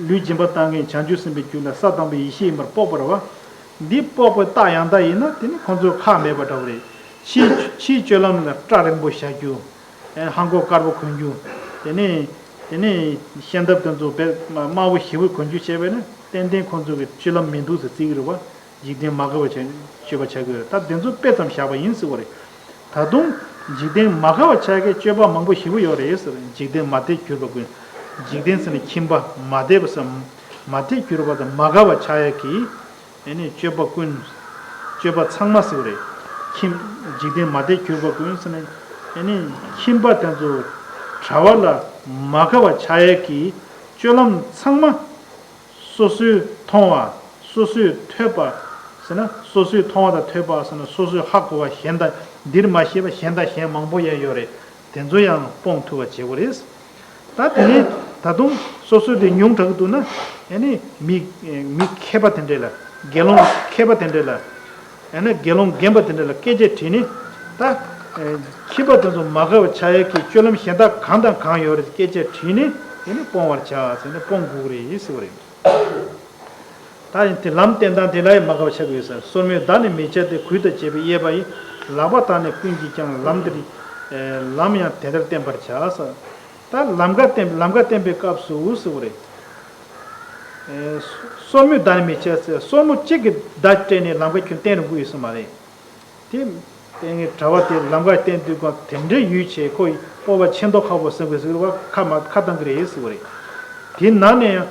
ལུས་སྦྱིན་པ་བཏང་མཁན་བྱང་ཆུབ་སེམས་དཔའི་རྒྱུད་ལ་ས་དང་པོའི་ཡེ་ཤེས་ཡིན་པར་དཔོག་པ་རེད་བ། འདི་དཔོག་པའི་རྟགས་ཡང་དག་ཡིན་ན་དེ་ནི་ཁོང་ཚོའི་ཁག་མེད་པ་འདྲ་བོ་རེད། ཕྱིའི་ཕྱིའི་སྤྱོད་ལམ་ལ་སྐྲ་རིང་པོ་བཞག་རྒྱུ། ཨེ་ལྷམ་གོག་དཀར་པོ་གོན་རྒྱུ། དེ་ནས་དེ་ནས་ཤམ་ཐབས་དེ་ཚོ་དཔེ་དམའ་བོ་ཞེ་པོ་གོན་རྒྱུ་བྱས་པས་ན་ཏན་ཏན་ཁོང་ཚོ་གི་སྤྱོད་ལམ་མི་འདུག་ཟེར་བརྩི་གི་རེད་བ། འཇིག་རྟེན་མ་དགའ་བ་བྱ་སྤྱོད་པ་བྱ་དགོས་རེད། ད་དེ་ཚོ་དཔེ་ཙམ་བཞག་པ་ཡིན་ཟེར་བ་རེད། ད་དུང་འཇིག་རྟེན་མ་དགའ་བ་ཆགས་ཡག་གི་སྤྱོད་པ་མང་པོ་ཞེ་པོ་ཡོད་རེད་ཟེར། འཇིག་རྟེན་མ་དད་གྱུར་པ་ཀུན། འཇིག་རྟེན་ཟེར་ན་ཁྱིམ་པ་མ་དད་པ་ཟེར། མ་དད་གྱུར་པ་དང་མ་དགའ་བ་ཆགས་ཡག་གི་ཨེ་ནི་སྤྱོད་པ་ཀུན། སྤྱོད་པ་ཚང་མ་ཟེར་བ་རེད། ཁྱིམ། འཇིག་རྟེན་མ་དད་གྱུར་པ་ཀུན་ཟེར་ནས་ཨེ་ནི་ཁྱིམ་པ་དེ་ཚོ་གྲྭ་བ་ལ་མ་དགའ་བ་ཆགས་ཡས་ཀྱི་སྤྱོད་ལམ་ཚང་མ་སོ་སོས་མཐོང་བ། སོ་སོས་ཐོས་པ་ཟེར་ན་སོ་སོས་མཐོང་བ་དང་ཐོས་པ་ཟེར་ན་སོ་སོས་ཧ་གོ་བ་གཞན་དང་འདིར་མ་ཤེས་པ་གཞན་དང་གཞན་མང་པོ་ཡང་ཡོད་རེད། དེ་ཚོ་ཡང་སྤོང་ཐུབ་པ་བྱེད་དགོས་རེད། ད་དེ་ནས་ད་དུང་སོ་སོ་དེ་ཉུང་དྲགས་འདུག་ན་ཨེ་ནི་མི་མི་མཁས་པ་དེ་འདྲས་ལ། དགེ་སློང་མཁས་པ་དེ་འདྲས་ལ། ཨེ་ནི་དགེ་སློང་རྒན་པ་དེ་འདྲས་ལ་སྐད་ཆ་དྲིས་ནས་ད་ཁྱིམ་པ་དེ་ཚོ་མ་དགའ་བ་ཆགས་ཡས་ཀྱི་སྤྱོད་ལམ་གཞན་དག་གང་དང་གང་ཡོད་རེད་སྐད་ཆ་དྲིས་ནས་ཨེ་ནི་སྤོང་བར་བྱ་ཟེར་ནས་སྤོང་དགོས་ཀྱི་རེད་ཟེར་བ་རེད། ད་ཡིན་ཏེ་ལམ་བསྟན་སྟངས་དེ་ལ་ཡང་མ་དགའ་བ་ཆགས་ཀྱི་ཡོད་ཟེར། སོར་མོས་བདག་ནི་མི་བྱ་སྟེ། གུས་དང་བཅས་པས་གཡས་པ་ཡི། ལག་པ་དག་ནི་ཀུན་གྱིས་ཀྱང་། ལམ་དེར་ལམ་ཡང་དེ་ལྟར་བསྟན་པར་བྱ་ཟེར། ད་ལམ་ཁ་བསྟན་ལམ་ཁ་བསྟན་པའི་སྐབས་སུ་ཟེར་བ་རེད། སོར་མོས་བདག་ནི་མི་བྱ་ཟེར། སོར་མོ་གཅིག་གིས་བརྡ་སྤྲད་ནས་ལམ་ཁ་ཁྱོན་བསྟན་རུང་གི་ཡོད་ས་མ་རེད། དེ། དེ་ངས་གྲྭ་བ་དེ་ལམ་ཁ་བསྟན་དུས་གང་དེ་འདྲའི་ཡུས་ཆེ་ཁོ་ཡི་སྤོབས་པ་ཆེ་མདོག་ཁ་པོ་ཟེར་དགོས་ཟེར་བ་ཁ་མ་ཁ་བཏང་གི་རེད་ཟེར་བ་རེད། དེ་ནང་ནས་ཡང་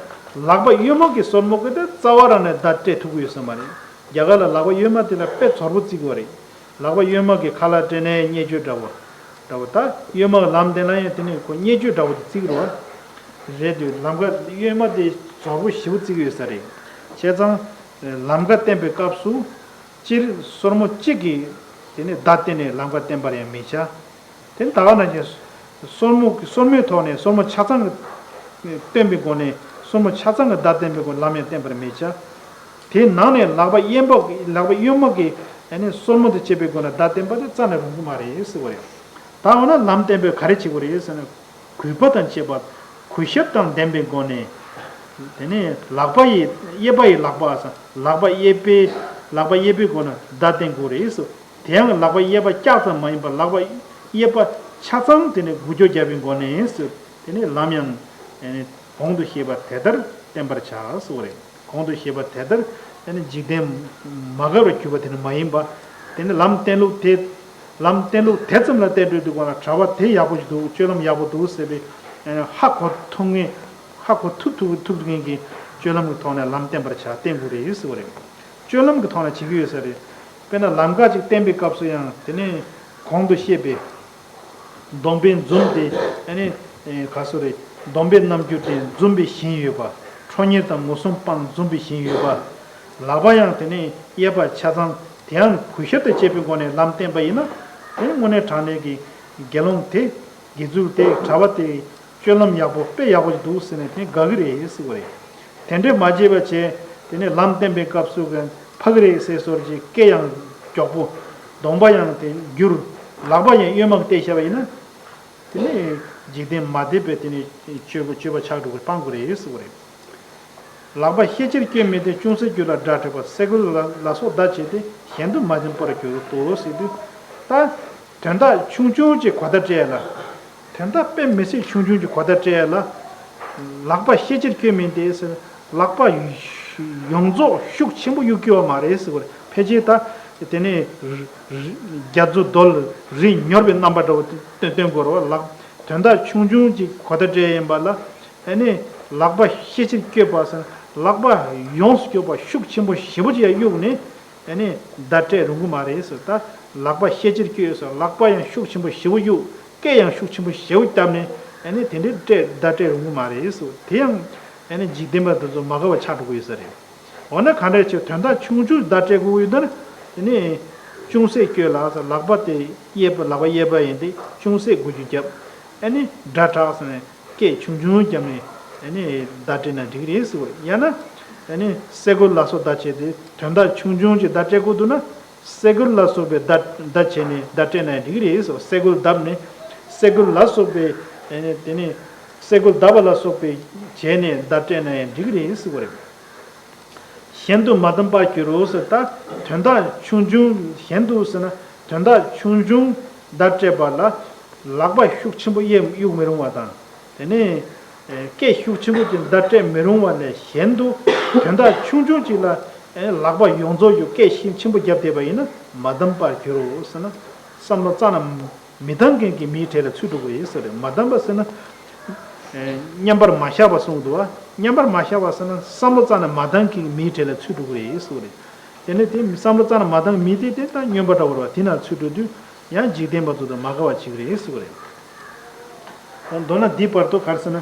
ལག་པ་གཡོན་མ་གི་སོར་མོ་གི་དེ་རྩ་བ་རང་ནས་བརྡ་སྤྲད་ཐུབ་ཀྱི་ཡོད་ས་མ་རེད། རྒྱ་གར་ལ་ལག་པ་གཡོན་མ་དེ་ལ་དཔེ་ཚོར་པོ་བརྩི་གི་བ་རེད། ལག་པ་གཡོན་མ་གི་ཁ་ལག་སྤྲད་ནས་བརྙས་བཅོས་འདྲ་བོ། འདྲ་བོ་ད་གཡོན་མ་གི་ལམ་དེ་ལ་ཡང་དེ་ནས་ཁོ་བརྙས་བཅོས་འདྲ་བོ་དེ་བརྩི་གི་རེད་བ། རེད་དུས་ལམ་ཁ་གཡོན་མ་དེ་ཚོར་པོ་ཞེ་པོ་བརྩི་གི་ཡོད་ས་རེད། བྱས་ཙང་ལམ་ཁ་བསྟན་པའི་སྐབས་སུ། སྤྱིར་སོར་མོ་གཅིག་གིས་དེ་ནས་བརྡ་བསྟན་ནས་ལམ་ཁ་བསྟན་པར་ཡང་མི་བྱ། དེ་ནི་ད་ག་ནང་བཞིན་སོར་མོ་སོར་མོའི་ཐོག་ནས་སོར་མོ་ཆ་ཚང་གི་སྟོན་པའི་སྒོ་ནས། སོར་མོ་ཆ་ཚང་གི་བརྡ་བསྟན་པའི་སྒོ་ནས་ལམ་ཡང་བསྟན་པར་མི་བྱ། དེའི་ནང་ནས་ལག་པ་གཡས་པ་ལག་པ་གཡོན་མ་གིས་ཨ་ནི་སོར་མོ་དང་བཅས་པའི་སྒོ་ནས་བརྡ་བསྟན་པ་དེ་རྩ་ནས་རུང་གི་མ་རེད་ཟེར་བ་རེད། ད་འོ་ན་ལམ་བསྟན་པས་ག་རེ་བྱེད་དགོས་རེད་ཟེར་ན། གུས་པ་དང་བཅས་པ། གུས་ཞབས་དང་ལྡན་པའི་སྒོ་ནས། དེ་ནས་ལག་པ་ཡི་གཡས་པ་ཡི་ལག་པ་ཟེར། ལག་པ་གཡས་པའི་ལག་པ་གཡས་པའི་སྒོ་ནས་བརྡ་བསྟན་དགོས་རེད་ཟེར། དེ་ཡང་ལག་པ་གཡས་པ་བཀྱག་ཙམ་མ་ཡིན་པར་ལག་པ་གཡས་པ་ཆ་ཚང་དེ་ནས་འགུལ་སྐྱོད་བརྒྱབ་པའི་སྒོ་ནས་ཟེར། དེ་ནས་ལམ་ཡང་གོང་དུ་བཤད་པ་དེ་ལྟར་བསྟན་པར་བྱ་ཟེར་བ་རེད། གོང་དུ་བཤད་པ་དེ་ལྟར་དེ་ནི་འཇིག་རྟེན་མ་འགགས་པར་གྱུར་པ་དེ་ནི་མ་ཡིན་པ། དེ་ནི་ལམ་བསྟན་ལུགས་དེ། ལམ་བསྟན་ལུགས་དེ་ཙམ་ལ་བལྟས་འགྲོ་དུས་གོང་ལ་གྲྭ་པ་དེ་ཡག་པོ་ཞིག་འདུག་སྤྱོད་ལམ་ཡག་པོ་འདུག་ཟེར་བའི་ཧ་གོ་ཐུབ་ངེས། ཧ་གོ་ཐུབ་ཐུབ་ཐུབ་མཁན་གྱི་སྤྱོད་ལམ་གྱི་ཐོག་ནས་ལམ་བསྟན་པར་བྱ། བསྟན་དགོས་རེད་ཟེར་བ་རེད། སྤྱོད་ལམ་གྱི་ཐོག་ནས་བྱེད་ཀྱི་ཡོད་ས་རེད། དཔེར་ན་ལམ་ཁ་ཅིག་བསྟན་པའི་སྐབས་སུ་ཡང་དེ་ནས་གོང་དུ་བཤད་པའི། སྡོམ་པའི་འཛུམ་དེ་ཨ་ནི་ག་སོ་རེད། སྡོམ་པའི་རྣམ་འགྱུར་དེ་འཛུམ་པའི་བཞིན་ཡོད་པ། ཁྲོ་གཉེར་དང་མངོན་སུམ་སྤངས་འཛུམ་པའི་བཞིན་ཡོད་པ། ལག་པ་ཡང་དེ་ནས་གཡས་པ་ཆ་ཚང་དེ་ཡང་གུས་ཞབས་དང་བཅས་པའི་སྒོ་ནས་ལམ་བསྟན་པ་ཡིན་ན། དེ་ནི་དངོས་གནས་དྲང་གནས་ཀྱི་དགེ་སློང་དེ། དགེ་ཚུལ་དེ། གྲྭ་པ་དེ། སྤྱོད་ལམ་ཡག་པོ་དཔེ་ཡག་པོ་ཞིག་འདུག་ཟེར་ནས་དེ་དགའ་གི་རེད་ཟེར་བ་རེད། དེ་འདྲས་མ་བྱས་པ་བྱས། དེ་ནས་ལམ་བསྟན་པའི་སྐབས་སུ་གི་ཕ་གི་རེད་ཟེར་སོར་གྱི་སྐད་ཡང་མགྱོགས་པོ། གདོང་པ་ཡང་དེ་འགྱུར། ལག་པ་ཡང་གཡོན་མ་གི་བལྟས་བཞག་པ་ཡིན་ན། དེ་ནས་འཇིག་རྟེན་མ་དད་པའི་དེ་ནས་སྤྱོད་པ་སྤྱོད་པ་ཆགས་འགྲོ་གི་སྤང་དགོས་རེད་ཟེར་བ་རེད། ལག་པ་ཤས་ཆེར་བསྐྱོད་མིན་ཏེ། ཅུང་ཟད་བསྐྱོད་ལ་སྒྲ་སྤྲད་པ། སེ་གོལ་ལ་ལ་སོགས་བརྡ་བྱས་ཏེ། གཞན་དུ་མ་འཛེམ་པར་གྱུར་ཏོ་ཟེར་དུས། ད་དོན་དག་ཆུང་ཆུང་ཅིག་གོ་བརྡ་སྤྲད་ལ། དོན་དག་དཔེ་མི་སྲིད་ཆུང་ཆུང་ཅིག་གོ་བརྡ་སྤྲད་ལ། ལག་པ་ཤས་ཆེར་བསྐྱོད་མིན་ཏེ་ཟེར། ལག་པ་ཡོངས་རྫོགས་ཤུགས་ཆེན་པོ་གཡུག་སྐྱོད་པ་མ་རེད་ཟེར་བ་རེད། ཕལ་ཆེར་ད་དེ་ནས་རྒྱ་མཚོ་རྡོལ་རི་ཉོར་བའི་རྣམ་པ་འདྲ་བོ་སྟོན་སྟོན་དགོས་རེད་བ། ལག་དོན་དག་ཆུང་ཆུང་ཅིག་གོ་བརྡ་སྤྲད་ཡིན་པ་ལ། ཨ་ནི་ལག་པ་ཤས་ཆེར་བསྐྱོད་པ་ཟེར། ལག་པ་ཡོངས་སུ་བསྐྱོད་པ་ཤུགས་ཆེན་པོ་ཞེ་པོ་ཅིག་ཡང་གཡུགས་ནས། ཨ་ནི་བརྡ་སྤྲད་རུང་གི་མ་རེད་ཟེར། ད་ལག་པ་ཤས་ཆེར་བསྐྱོད་ཟེར། ལག་པ་ཡང་ཤུགས་ཆེན་པོ་ཞེ་པོ་གཡུགས། སྐད་ཡང་ཤུགས་ཆེན་པོ་ཞེ་པོ་བརྒྱབ་ནས། ཨ་ནི་དེ་འདྲའི་སྤྲད་བརྡ་སྤྲད་རུང་གི་མ་རེད་ཟེར། དེ་ཡང་ཨ་ནི་འཇིག་རྟེན་པ་དེ་ཚོ་མ་དགའ་བ་ཆགས་འགྲོ་གི་ཡོད་ས་རེད། འོ་ན་གང་འདྲ་བྱས་དོན་དག་ཆུང་ཆུང་བརྡ་སྤྲད་དགོས་ཡོད་ན། དེ་ནས་ཅུང་ཟད་བསྐྱོད་ལ་ཟེར། ལག་པ་དེ་གཡས་པ་ལག་པ་གཡས་པ་ཡིན་ཏེ་ཅུང་ཟད་འགུལ་སྐྱོད་བརྒྱབ། ཨ་ནི་སྒྲ་གྲགས་ཟེར་ནས་སྐད་ཆུང་ཆུང་བརྒྱབ་ནས། ཨ་ནི་བརྡ་སྤྲད་ན་འགྲིག་གི་རེད་ཟེར་བ་རེད། ཡང་ན་ཨ་ནི་སེ་གོལ་ལ་སོགས་བརྡ་བྱས་ཏེ། དོན་དག་ཆུང་ཆུང་ཅིག་བརྡ་སྤྲད་དགོས་འདུག་ན། སེ་གོལ་ལ་སོགས་པའི་བརྡ་བརྡ་བྱས་ནས་བརྡ་སྤྲད་ན་འགྲིག་གི་རེད་ཟེར་བ། སེ་གོལ་བརྡབས་ནས། སེ་གོལ་ལ་སོགས་པའི། ཨ་ནི་དེ་ནས་སེ་གོལ་བརྡབས་པ་ལ་སོགས་པའི་བྱས་ནས་བརྡ་སྤྲད་ན་ཡང་འགྲིག་གི་རེད་ཟེར་བ་རེད། གཞན་དུ་མ་འཛེམ་པར་གྱུར་རོ་ཟེར། ད་དོན་དག་ཆུང་ཆུང་། གཞན་དུ་ཟེར་ན་དོན་དག་ཆུང་ཆུང་བརྡ་སྤྲད་པ་ལ་ལག་པ་ཤུགས་ཆེན་པོ་གཡས་གཡུག་མི་རུང་བ་དང་། དེ་ནས་སྐད་ཤུགས་ཆེན་པོ་ཅིག་བརྡ་སྤྲད་མི་རུང་བ་ལས་གཞན་དུ། དོན་དག་ཆུང་ཆུང་ཅིག་ལ་ལག་པ་ཡོངས་རྫོགས་ཀྱི་སྐད་ཤུགས་ཆེན་པོ་བརྒྱབ་བསྡད་པ་ཡིན་ན་མ་འཛེམ་པར་གྱུར་རོ་ཟེར་ན། བསམ་བློ་རྩ་ནས་མི་བཏང་མཁན་གྱི་མིའི་གྲས་ལ་ཚུད་འགྲོ་གི་རེད་ཟེར་རེད། མ་འདམ་པ་ཟེར་ན། ཨེ། མཉམ་པར་མ་བཞག་པ་གསུངས་འདུག་བ། མཉམ་པར་མ་བཞག་པ་ཟེར་ན་བསམ་བློ་རྩ་ནས་མ་བཏང་མཁན་གྱི་མིའི་གྲས་ལ་ཚུད་འགྲོ་གི་རེད་ཟེར་རེད། དེ་ནས་དེ་བསམ་བློ་རྩ་ནས་མ་བཏང་མི་དེ་དེ་ད་སྨྱོན་པ་འདྲ་བོ་རེད་བ། དེ་ན་ཚུད་འགྲོ་དུས་ཡང་འཇིག་རྟེན་པ་ཚོ་དང་མ་དགའ་བ་བྱེད་ཀྱི་རེད་ཟེར་རེད། མདོར་ན་འདི་བར་དུ་ག་རེ་ཟེར་ན།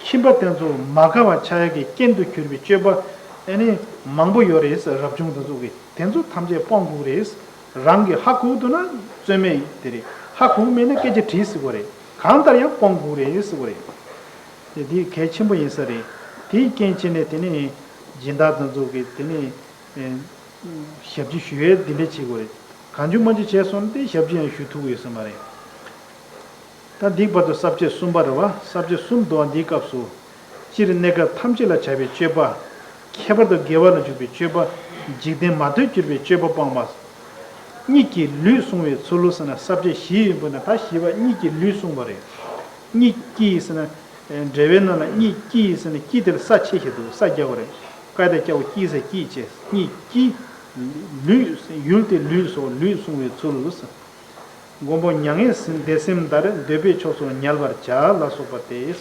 ཁྱིམ་པ་དེ་ཚོ་མ་དགའ་བ་ཆགས་ཡག་གི་རྐྱེན་དུ་གྱུར་པའི་སྤྱོད་པ་ཨ་ནི་མང་པོ་ཡོད་རེད་ཟེར། རབ་བྱུང་དེ་ཚོ་གིས། དེ་ཚོ་ཐམས་ཅད་སྤོང་དགོས་རེད། རང་གིས་ཧ་གོ་འདུག་ན་རྩོད་མེད་དེ་རེད། ཧ་གོ་མེད་ན་སྐད་ཆ་དྲིས་ཟེར་དགོས་རེད། གང་ལྟར་ཡང་སྤོང་དགོས་རེད་ཟེར་དགོས་རེད། དེ་དེ་གལ་ཆེན་པོ་ཡིན་ས་རེད། དེའི་རྐྱེན་བྱས་ནས་དེ་ནས་སྦྱིན་བདག་དེ་ཚོ་གིས་དེ་ནས་ཨེ་ཞབས་ཕྱི་ཞུ་ཡས་འདི་འདྲ་བྱེད་དགོས་རེད། གང་བྱུང་མང་བྱུང་བྱས་སོང་ན་དེ་ཞབས་ཕྱི་ཡང་ཞུ་ཐུབ་ཀྱི་ཡོད་ས་མ་རེད། ད་འདིའི་བར་དུ་ས་བཅད་གསུམ་པ་རེད་བ། ས་བཅད་གསུམ་འདུག་བ། འདིའི་སྐབས་སུ། སྤྱིར་གནས་སྐབས་ཐམས་ཅད་ལ་བྱ་བའི་སྤྱོད་པ། ཁྱད་པར་དུ་དགེ་བ་ལ་འཇུག་པའི་སྤྱོད་པ། འཇིག་རྟེན་མ་དོན་གྱུར་པའི་སྤྱོད་པ་སྤངས་པ། གཉིད་ཀྱིས་ལུས་བསྲུང་བའི་ཚུལ་ཟེར་ན་ས་བཅད་བཞི་ཡིན་པ་ན། ད་བཞི་པ་གཉིད་ཀྱིས་ལུས་བསྲུང་བ་རེད། གཉིད་ཀྱིས་ཟེར་ན། འགྲེལ་པའི་ནང་ལ་གཉིད་ཀྱིས་ཟེར་ན་ཀྱིས་དེ་ལ་ས་ཆེ་ཞིག་འདུག་ས་རྒྱག་པ་རེད། ཀ་དེ་རྒྱག་པ་ཀྱིས་ཟེར། ཀྱིས་བྱས། གཉིད་ཀྱིས་ལུས། ཡུལ་དེ་ལུས་སོ། ལུས་བསྲུང་བའི་ཚུལ་ཟེར། མགོན་པོ་མྱ་ངན་འདས་ཟིན་མཐར། འདོད་པའི་ཕྱོགས་སུ་ཉལ་བར་བྱ་ལ་སོགས་པ་སྟེ།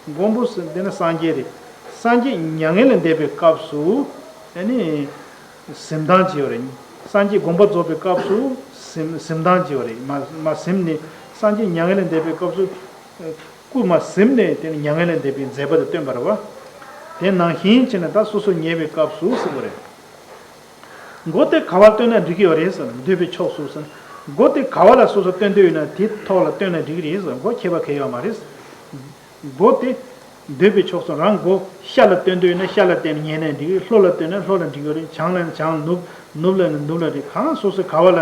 མགོན་པོ་ཟེར་འདི་ནི་སངས་རྒྱས་རེད། སངས་རྒྱས་མྱ་ངན་ལས་འདས་པའི་སྐབས་སུ་ཨ་ནི་གཟིམས་སྟངས་ཅིག་ཡོད་རེད། སངས་རྒྱས་དགོངས་པ་རྫོགས་པའི་སྐབས་སུ་གཟིམས་གཟིམས་སྟངས་ཅིག་ཡོད་རེད། མ་མ་གཟིམས་ནས་སངས་རྒྱས་མྱ་ངན་ལས་འདས་པའི་སྐབས་སུ་སྐུ་མ་གཟིམས་ནས་དེ་ནི་མྱ་ངན་ལས་འདས་པའི་མཛད་པ་དེ་སྟོན་པ་རེད་བ། དེ་ནང་བཞིན་བྱས་ནས་ད་སོ་སོ་ཉལ་བའི་སྐབས་སུ་ཟེར་བ་རེད། མགོ་དེ་ག་བར་སྟོན་ན་འགྲིག་གི་ཡོད་རེད་ཟེར། འདོད་པའི་ཕྱོགས་སུ་ཟེར། མགོ་དེ་ག་བ་ལ་སོ་སོ་སྟོན་འདོད་ཡོད་ན་དེའི་ཐོག་ལ་སྟོན་ན་འགྲིག་གི་རེད་ཟེར། མགོ་ཁྱད་པར་གང་ཡང་ཡོད་མ་རེད། མགོ་དེ་འདོད་པའི་ཕྱོགས་སུ། རང་མགོ་ཤ་ལ་སྟོན་འདོད་ཡོད་ན་ཤ་ལ་བསྟན་ནས་ཉལ་ནའི་འགྲིག་གི། ལྷོ་ལ་སྟོན་ན་ལྷོ་ལ་འགྲིག་གི་རེད། བྱང་ལ་བྱང་། ནུབ་ནུབ་ལ་ནི་ནུབ་ལ་རེད། གང་སོ་སོ་ག་བ་ལ་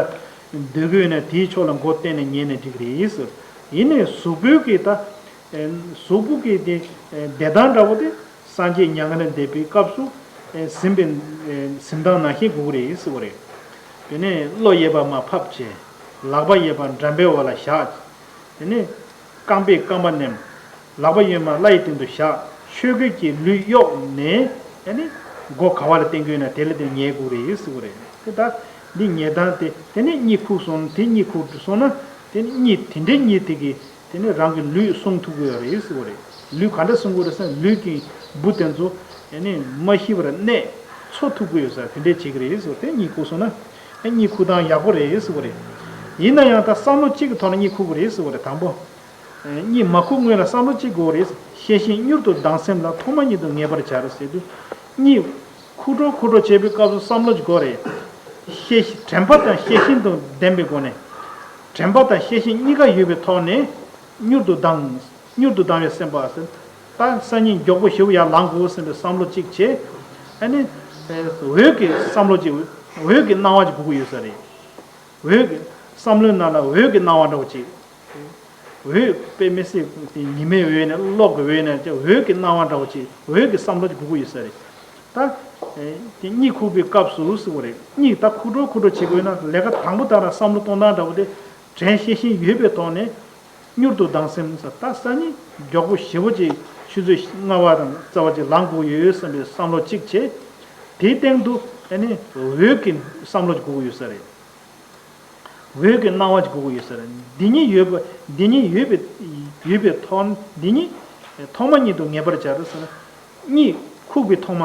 འདོད་ཀྱི་ཡོད་ན་དེའི་ཕྱོགས་ལ་མགོ་བསྟན་ནས་ཉལ་ནའི་འགྲིག་གི་རེད་ཟེར། ཡིན་ནའི་གཟུགས་པོའི་གི་ད་གཟུགས་པོ་གི་དེ་བདེ་ཐང་འདྲ་བོ་དེ་སངས་རྒྱས་མྱ་ངན་ལས་འདས་པའི་སྐབས་སུ་ཟིན་པའི་ཟིན་ཐང་ནང་བཞིན་དགོས་ཀྱི་རེད་ཟེར་བ་རེད། དེ་ནས་བློ་ཡོད་པ་མར་ཕབ་བྱས། ལག་པ་ཡོད་པ་འགྲམ་པའི་འོག་ལ་བཞག་དེ་ནས་རྐང་པས་རྐང་པ་མནན། ལག་པ་ཡོད་མ་བརླ་ཡི་སྟེང་དུ་བཞག་ཆོས་གོས་ཀྱིས་ལུས་གཡོགས་ནས། ཨ་ནི་མགོ་ག་བ་ལ་བསྟན་གྱི་ཡོད་ན་དེ་ལ་བསྟན་ཉལ་དགོས་རེད་ཟེར་བ་རེད། དེ་ད་འདི་ཉལ་སྟངས་དེ། དེ་ནས་གཉིད་ཁུག་སོང་། དེ་གཉིད་ཁུག་སོང་ན་དེ་ནས་གཉིད་དེ་འདྲའི་གཉིད་དེ་གིས་དེ་ནས་རང་གི་ལུས་བསྲུང་ཐུབ་ཀྱི་ཡོད་རེད་ཟེར་བ་རེད། ལུས་ག་འདྲ་བསྲུང་དགོས་རེད་ཟེར་ན། ལུས་ཀྱི་འབུ་དེ་ཚོ་ཨ་ནི་མ་ཤི་བར་གནས་འཚོ་ཐུབ་ཀྱི་ཡོད་ས་དེ་འདྲས་བྱེད་ཀྱི་རེད་ཟེར་བ། དེ་གཉིད་ཁུག་སོང་ན་ཨ་གཉིད་ཁུག་སྟངས་ཡག་པོ་རེད་ཟེར་བ་རེད། ཡིན་ན་ཡང་ད་བསམ་བློ་གཅིག་གི་ཐོག་ནས་གཉིད་ཁུག་དགོས་རེད་ཟེར་བ་རེད། དང་པོ། གཉིད་མ་ཁུག་སྔོན་ལ་བསམ་བློ་གཅིག་དགོས་རེད། ཤེས་བཞིན་མྱུར་དུ་ལྡང་སེམས་ལ། ཐོག་མ་ཉིད་དུ་ངེས་པར་བྱ་ཟེར་དུས། གཉིད་ཁུག་འགྲོ་ཁུག་འགྲོ་བྱེད་པའི་སྐབས་སུ་བསམ་བློ་གཅིག་དགོས་རེད། ཤེས་དྲན་པ་དང་ཤེས་བཞིན་དུ་ལྡན་པའི་སྒོ་ནས། དྲན་པ་དང་ཤེས་བཞིན་གཉིས་ཀ་ཡོད་པའི་ཐོག་ནས་མྱུར་དུ་ལྡང་། མྱུར་དུ་ལྡང་བའི་སེམས་པ་ཟེར། ད་སང་ཉིན་མགྱོགས་པོ་ཞེ་པོ་ཡར་ལངས་དགོས་བསམ་པའི་བསམ་བློ་གཅིག་བྱས། ཨ་ནི་འོད་ཀྱི་བསམ་བློ་གཅིག་འོད་ཀྱི་སྣང་བ་གཅིག་དགོས་ཀྱི་ཡོད་ས་རེད། འོད་ཀྱི། བསམ་བློའི་ནང་ལ་འོད་ཀྱི་སྣང་བ་འདྲ་བོ་ཅིག་འོད་དཔེ་མི་སྲིད་ཉི་མའི་འོད་ནས། གློག་གི་འོད་ནས་ཀྱང་འོད་ཀྱི་སྣང་བ་འདྲ་བོ་ཅིག་འོད་ཀྱི་བསམ་བློ་ཅིག་དགོས་ཀྱི་ཡོད་ས་རེད། ད་དེ་གཉིད་ཁུག་པའི་སྐབས་སུ་ཟེར་བ་རེད། གཉིད་ད་ཁུག་འགྲོ་ཁུག་འགྲོ་བྱེད་དགོས་ན། ལས་ཀ་དང་པོ་དང་རང་བསམ་བློ་གཏོང་སྟངས་འདྲ་བོ་དེ་དྲན་ཤེས་བཞིན་ཡོད་པའི་ཐོག་ནས་མྱུར་དུ་ལྡང་སེམས་ཟེར། ད་སང་ཉིན་མགྱོགས་པོ་ཞེ་པོ་ཅིག་ཆུ་ཚོད་ལྔ་པ་དང་རྩ་བ་ཅིག་ལངས་དགོས་ཡོད་བསམ་པའི་བསམ་བློ་གཅིག་བྱས། དེའི་སྟེང་དུ་ཨ་ནི་འོད་ཀྱི་བསམ་བློ་ཅིག་དགོས་ཀྱི་ཡོད་ས་རེད། འོད་ཀྱི་སྣང་བ་ཅིག་དགོས་ཀྱི་ཡོད་ས་རེད། འདི་གཉིས་ཡོད་པ། འདི་གཉིས་ཡོད་པའི་ཡོད་པའི་ཐོག་འདི་གཉིས་ཐོག་མ་ཉིད་དུ་ངེས་པར་བྱ་དགོས་ཟེར་ན། གཉིད་ཁུག་པའི་ཐོག་མ་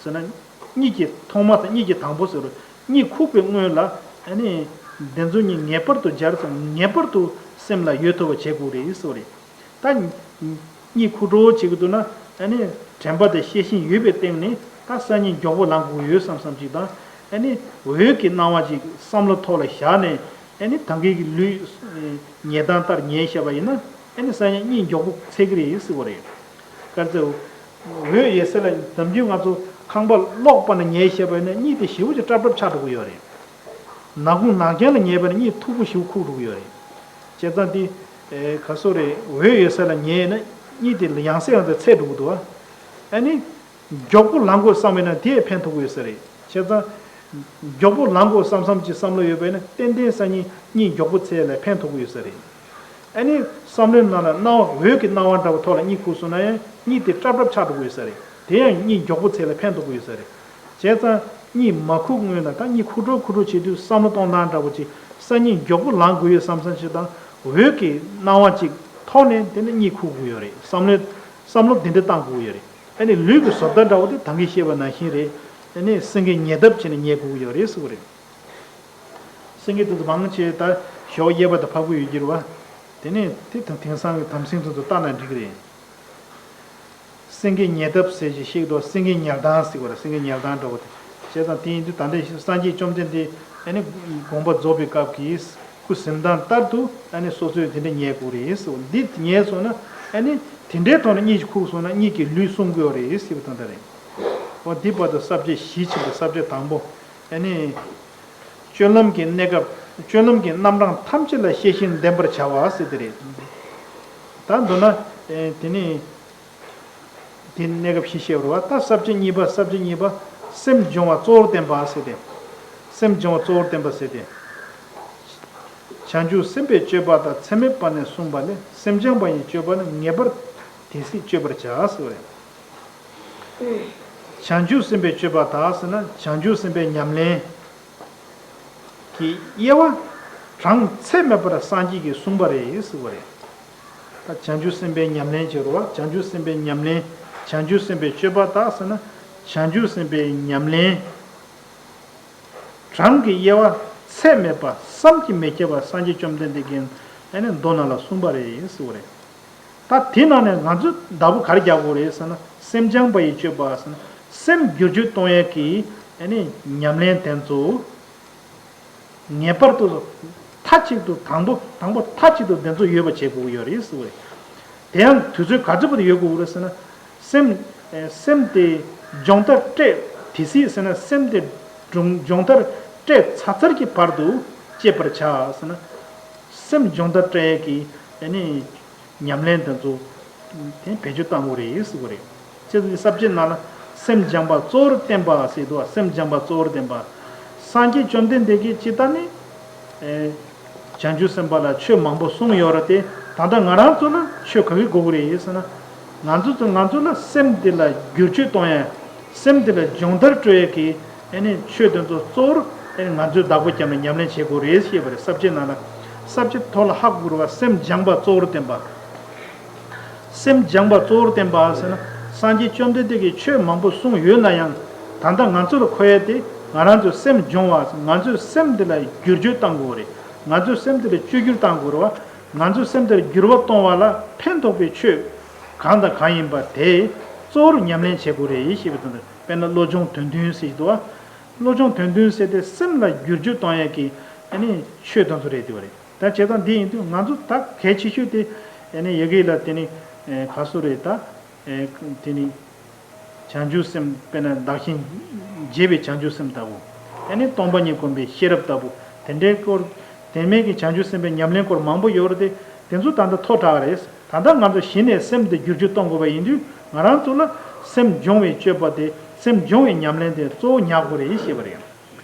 ཟེར་ན། གཉིད་ཀྱི་ཐོག་མ་དང་གཉིད་ཀྱི་དང་པོ་ཟེར་རོ། གཉིད་ཁུག་པའི་སྔོན་ལ་ཨ་ནི་འདི་ཚོ་གཉིས་ངེས་པར་དུ་སྦྱར་ཙང་ངེས་པར་དུ་སེམས་ལ་ཡོད་ཐུབ་པ་བྱེད་དགོས་རེད་ཟེར་བ་རེད། ད་གཉིད་ཁུག་འགྲོ་བྱེད་ཀྱི་འདུག་ན། ཨ་ནི་དྲན་པ་དང་ཤེས་བཞིན་ཡོད་པའི་སྟེང་ནས་ད་སང་ཉིན་མགྱོགས་པོ་ལངས་དགོས་ཡོད་བསམ་བསམ་ཅིག་དང་། ཨ་ནི་འོད་ཀྱི་སྣང་བ་ཅིག་བསམ་བློ་ཐོག་ལ་བཞག་ནས། ཨ་ནི་ད་གིན་གྱི་ལུས་ཉལ་སྟངས་ལྟར་ཉལ་བཞག་པ་ཡིན་ན། ཨ་ནི་སང་ཉིན་གཉིད་མགྱོགས་པོ་སད་ཀྱི་རེད་ཟེར་བ་རེད། ག་རེ་ཟེར། འོད་ཡོད་ས་ལ་ནམ་རྒྱུན་ང་ཚོ་ཁང་པ་གློག་སྤར་ནས་ཉལ་བཞག་པ་ཡིན་ན་གཉིད་དེ་ཞེ་པོ་ཅིག་སྲབ་སྲབ་ཆགས་འགྲོ་གི་ཡོད་རེད། ནག་ཁུང་ནག་རྐྱང་ལ་ཉལ་བ་ན་གཉིད་མཐུག་པོ་ཞེ་པོ་ཁུག་འགྲོ་གི་ཡོད་རེད། བྱས་ཙང་དེ་ཨེ་ག་སོ་རེད། འོད་ཡོད་ས་ལ་ཉལ་ན་གཉིད་དེ་ཡང་སེ་ཡང་སེ་འཚེར་འགྲོ་གི་འདུག་ཨ། ཨ་ནི་མགྱོགས་པོ་ལངས་དགོས་བསམ་པ་ཡིན་ན་དེས་ཕན་ཐོགས་ཀྱི་ཡོད་ས་རེད། བྱས་ཙང་མགྱོགས་པོ་ལངས་དགོས་བསམ་བསམ་གྱི་བསམ་བློ་ཡོད་པ་ཡིན་ན་ཏན་ཏན་སང་ཉིན་གཉིད་མགྱོགས་པོ་སད་ལ་ཕན་ཐོགས་ཀྱི་ཡོད་ས་རེད། ཨ་ནི་བསམ་བློའི་ནང་ལ་སྣང་བ་འོད་ཀྱི་སྣང་བ་འདྲ་བོ་ཐོག་ལ་གཉིད་ཁུག་སོང་ན་ཡང་གཉིད་དེ་སྲབ་སྲབ་ཆགས་འགྲོ་གི་ཡོད་ས་རེད། དེ་ཡང་གཉིད་མགྱོགས་པོ་སད་ལ་ཕན་ཐོགས་ཀྱི་ཡོད་ས་རེད། བྱས་ཙང་གཉིད་མ་ཁུག་སྔོན་ལ་ད་གཉིད་ཁུག་འགྲོ་ཁུག་འགྲོ་བྱེད་དུས་བསམ་བློ་གཏོང་སྟངས་འདྲ་བོ་ཅིག་སང་ཉིན་མགྱོགས་པོ་ལངས་དགོས་ཡོད་བསམ་བསམ་ཞིག་དང་། འོད་ཀྱི་སྣང་བ་ཅིག་ཐོག་ནས་དེ་ནས་གཉིད་ཁུག་དགོས་ཡོད་རེད། བསམ་བློ་བསམ་བློ་དེ་འདྲ་བཏང་དགོས་ཡོད་རེད། ཨ་ནི་ལུས་ཀྱི་བཟོ་ལྟ་འདྲ་བོ་དེ་ད་གིན་བཤད་པ་ནང་བཞིན་རེད། ཨ་ནི་སེང་གེ་ཉལ་སྟབས་བྱས་ནས་ཉལ་དགོས་ཀྱི་ཡོད་རེད་ཟེར་བ་རེད། སེང་གེ་དེ་ཚོ་མང་ཆེ་ད་ཞོགས་གཡས་པ་དང་ཕར་ཕུད་ཡོད་ཀྱི་རེད་བ། དེ་ནས་དེ་དང་དེང་སང་གི་དམ་སྲིང་དེ་ཚོ་བལྟ་ན་འགྲིག་གི་རེད། སེང་གེ་ཉལ་སྟབས་ཟེར་ཞིག་ཤེས་འདུག་སེང་གེ་ཉལ་སྟངས་ཟེར་བ་རེད། སེང་གེ་ཉལ་སྟངས་འདྲ་བོ་དེ། བྱས་ཙང་དེ་ཡིན་དུས་ད་ལྟའི་སངས་རྒྱས་བཅོམ་ལྡན་འདས་ཨ་ནི་དགོངས་པ་རྫོགས་པའི་སྐབས་ཀྱི་སྐུ་གཟིམ་སྟངས་ལྟར་དུ་ཨ་ནི་སོ་སོས་དེ་འདྲ་ཉལ་དགོས་རེད་ཟེར་བ། འདི་ཉལ་སོང་ན་ཨ་ནི་དེ་འདྲའི་ཐོག་ནས་གཉིད་ཅིག་ཁུག་སོང་ན་གཉིད་ཀྱིས་ལུས་བསྲུང་གི་ཡོད་རེད་ཟེར་བ་དང་འདྲ་རེད། འོ་འདི་བར་དུ་ས་བཅད་བཞི་ཕྱིན་པ། ས་བཅད་དང་པོ། ཨ་ནི། སྤྱོད་ལམ་གྱི་གནས་སྐབས། སྤྱོད་ལམ་གྱི་རྣམ་གྲངས་ཐམས་ཅད་ལ་ཤེས་བཞིན་ལྡན་པར་བྱ་བ་ཟེར་དེ་རེད། ད་མདོར་ན་ཨེ་དེ་ནི་དེ་གནས་སྐབས་བཞི་བཤད་པ་རེད་བ། ད་ས་བཅད་གཉིས་པ། ས་བཅད་གཉིས་པ། སེམས་སྦྱོང་བ་གཙོ་བོར་བསྟན་པ་ཟེར་ཏེ། སེམས་སྦྱོང་བ་གཙོ་བོར་བསྟན་པ་ཟེར་ཏེ། བྱང་ཆུབ་སེམས་དཔའི་སྤྱོད་པ་དག་ཚད་མེད་པ་ནས་གསུངས་པ་ལས། སེམས་སྦྱངས་པ་ཡི་སྤྱོད་པ་ནི། ངེས་པར་དེ་སྲིད་སྤྱོད་པར་བྱ་ཟེར་བ་རེད། བྱང་ཆུབ་སེམས་དཔའི་སྤྱོད་པ་དག་ཟེར་ན་བྱང་ཆུབ་སེམས་དཔའི་ཉམས་ལེན་གྱི་དབྱེ་བ་གྲངས་ཚད་མེད་པར་སངས་རྒྱས་ཀྱིས་གསུངས་པ་རེད་ཟེར་བ་རེད། ད་བྱང་ཆུབ་སེམས་དཔའི་ཉམས་ལེན་བྱེད་རོགས། བྱང་ཆུབ་སེམས་དཔའི་ཉམས་ལེན། བྱང་ཆུབ་སེམས་དཔའི་སྤྱོད་པ་དག་ཟེར་ན་བྱང་ཆུབ་སེམས་དཔའི་ཉམས་ལེན། གྲངས་ཀྱི་དབྱེ་བ་ཚད་མེད་པ་བསམ་གྱིས་མི་ཁྱབ་པ་སངས་རྒྱས་བཅོམ་ལྡན་འདས་ཀྱིས་ཨ་ནི་མདོ་ནང་ལ་གསུངས་པ་རེད་ཟེར་བ་རེད། ད་དེ་ནང་ནས་ང་ཚོས་བདག་པོ་ག་རེ་རྒྱག་དགོས་རེད་ཟེར་ན། སེམས་སྦྱངས་པ་ཡི་སྤྱོད་པ་ཟེར་ན། སེམས་བསྒྱུར་བཅོས་གཏོང་ཡས་ཀྱི་ ཨ་ནི་ཉམས་ལེན་དེ་ཚོ་ངེས་པར་དུ་མཐའ་གཅིག་ཏུ་དང་པོ་དང་པོ་མཐའ་གཅིག་ཏུ་དེ་ཚོ་ཡོད་པ་བྱེད་དགོས་ཀྱི་ཡོད་རེད་ཟེར་བ་རེད། དེ་ཡང་དུས་ཚོད་ག་ཚོད་བར་དུ་ཡོད་དགོས་རེད་ཟེར་ན། སེམས་ཨེ་སེམས་དེ་སྦྱོང་བརྡར་སྤྲད། དེ་སྲིད་ཟེར་ན་སེམས་དེ་སྦྱོང་སྦྱོང་བརྡར་སྤྲད་ཚར་ཚར་གྱི་བར་དུ་སྤྱད་པར་བྱ་ཟེར་ན། སེམས་སྦྱོང་བརྡར་སྤྲད་ཡས་ཀྱི་ཨ་ནི་ཉམས་ལེན་དེ་ཚོ་དེ་བེད་སྤྱོད་གཏང་དགོས་རེད་ཟེར་བ་རེད། ཅེས་ས་བཅད་ནང་ལ་སེམས་སྦྱངས་པ་གཙོ་བོར་བསྟན་པ་ཟེར་འདུག་སེམས་སྦྱངས་པ་གཙོ་བོར་བསྟན་པ། སངས་རྒྱས་བཅོམ་ལྡན་འདས་ཀྱིས་ཇི་ལྟར་ནི་ཨེ་བྱང་ཆུབ་སེམས་དཔའ་ལ་ཆོས་མང་པོ་གསུངས་ཡོད་རེད་དེ། ད་ལྟ་ང་རང་ཚོ་ལ་ཆོས་ག་གི་དགོས་ཀྱི་རེད་ཟེར་ན། ང་ཚོ་ཚོ་ང་ཚོ་ལ་སེམས་དེ་ལ་བསྒྱུར་བཅོས་གཏོང་ཡས། སེམས་དེ་ལ་སྦྱོང་བརྡར་སྤྲོད་ཡས་ཀྱི་ཨ་ནི་ཆོས་དེ་ཚོ་གཙོ་བོར་ཨ་ནི་ང་ཚོས་བདག་པོ་བརྒྱབ་ནས་ཉམས་ལེན་བྱེད་དགོས་རེད་ཞེས་པ་རེད། ས་བཅད་ནང་ལ་ས་བཅད་ཐོག་ལ་ཧ་གོ་དགོས་པ། སེམས་སྦྱངས་པ་གཙོ་བོར་བསྟན་པ། སེམས་སྦྱངས་པ་གཙོ་བོར་བསྟན་པ་ཟེར་ན། སངས་རྒྱས་བཅོམ་ལྡན་འདས་ཀྱིས་ཆོས་མང་པོ་གསུངས་ཡོད་ན་ཡང་། ད་ལྟ་ང་ཚོ་ལ་མཁོ་ཡས་དེ་ང་རང་ཚོའི་སེམས་སྦྱོང་བ། ང་ཚོའི་སེམས་དེ་ལ་བསྒྱུར་བཅོས་གཏང་དགོས་རེད། ང་ཚོའི་སེམས་དེ་ལ་བཅོས་བསྒྱུར་གཏང་དགོས་རེད་བ། ང་ཚོའི་སེམས་དེར་འགྱུར་བ་གཏོང་བ་ལ་ཕན་ཐོགས་པའི་ཆོས་གང་དང་གང་ཡིན་པ་དེ་གཙོ་བོར་ཉམས་ལེན་བྱེད་དགོས་རེད་ཞེས་པའི་དོན་དུ། དཔེར་ན་བློ་སྦྱོང་དོན་བདུན་ཟེར་གྱི་འདུག་བ། བློ་སྦྱོང་དོན་བདུན་ཟེར་དེ་སེམས་ལ་བསྒྱུར་བཅོས་གཏོང་ཡས་ཀྱི་ཨ་ནི་ཆོས་དེ་ཚོ་རེད་འདུག་བ་རེད། ད་བྱས་ཙང་འདི་ཡིན་དུས་ང་ཚོ་ད་གལ་ཆེ་ཤོས་དེ་ཨ་ནི་ཡ་གི་ལ་དེ་ནི་ཨེ་ག་སུ་རེད། ད་ཨེ་དེ་ནི། བྱང་ཆུབ་སེམས། དཔེར་ན་བདག་གཞན་བརྗེད་པའི་བྱང་ཆུབ་སེམས་ལྟ་བུ། ཨ་ནི་སྟོང་པ་ཉིད་སྒོམ་པའི་ཤེས་རབ་ལྟ་བུ། དེ་འདྲའི་སྐོར་དེ་མིན་གྱི་བྱང་ཆུབ་སེམས་དཔའི་ཉམས་ལེན་སྐོར་མང་པོ་ཡོད་རེད་དེ། དེ་ཚོ་ད་ལྟ་མཐོ་དྲགས་རེད། ད་ལྟ་ང་ཚོ་གཞི་ནས་སེམས་དེ་བསྒྱུར་བཅོས་གཏོང་དགོས་པ་ཡིན་དུས། ང་རང་ཚོ་ལ་སེམས་སྦྱོང་བའི་སྤྱོད་པ་དེ། སེམས་སྦྱོང་བའི་ཉམས་ལེན་དེ་གཙོ་བོ་ཉར་དགོས་རེད་ཞེས་པ་རེད།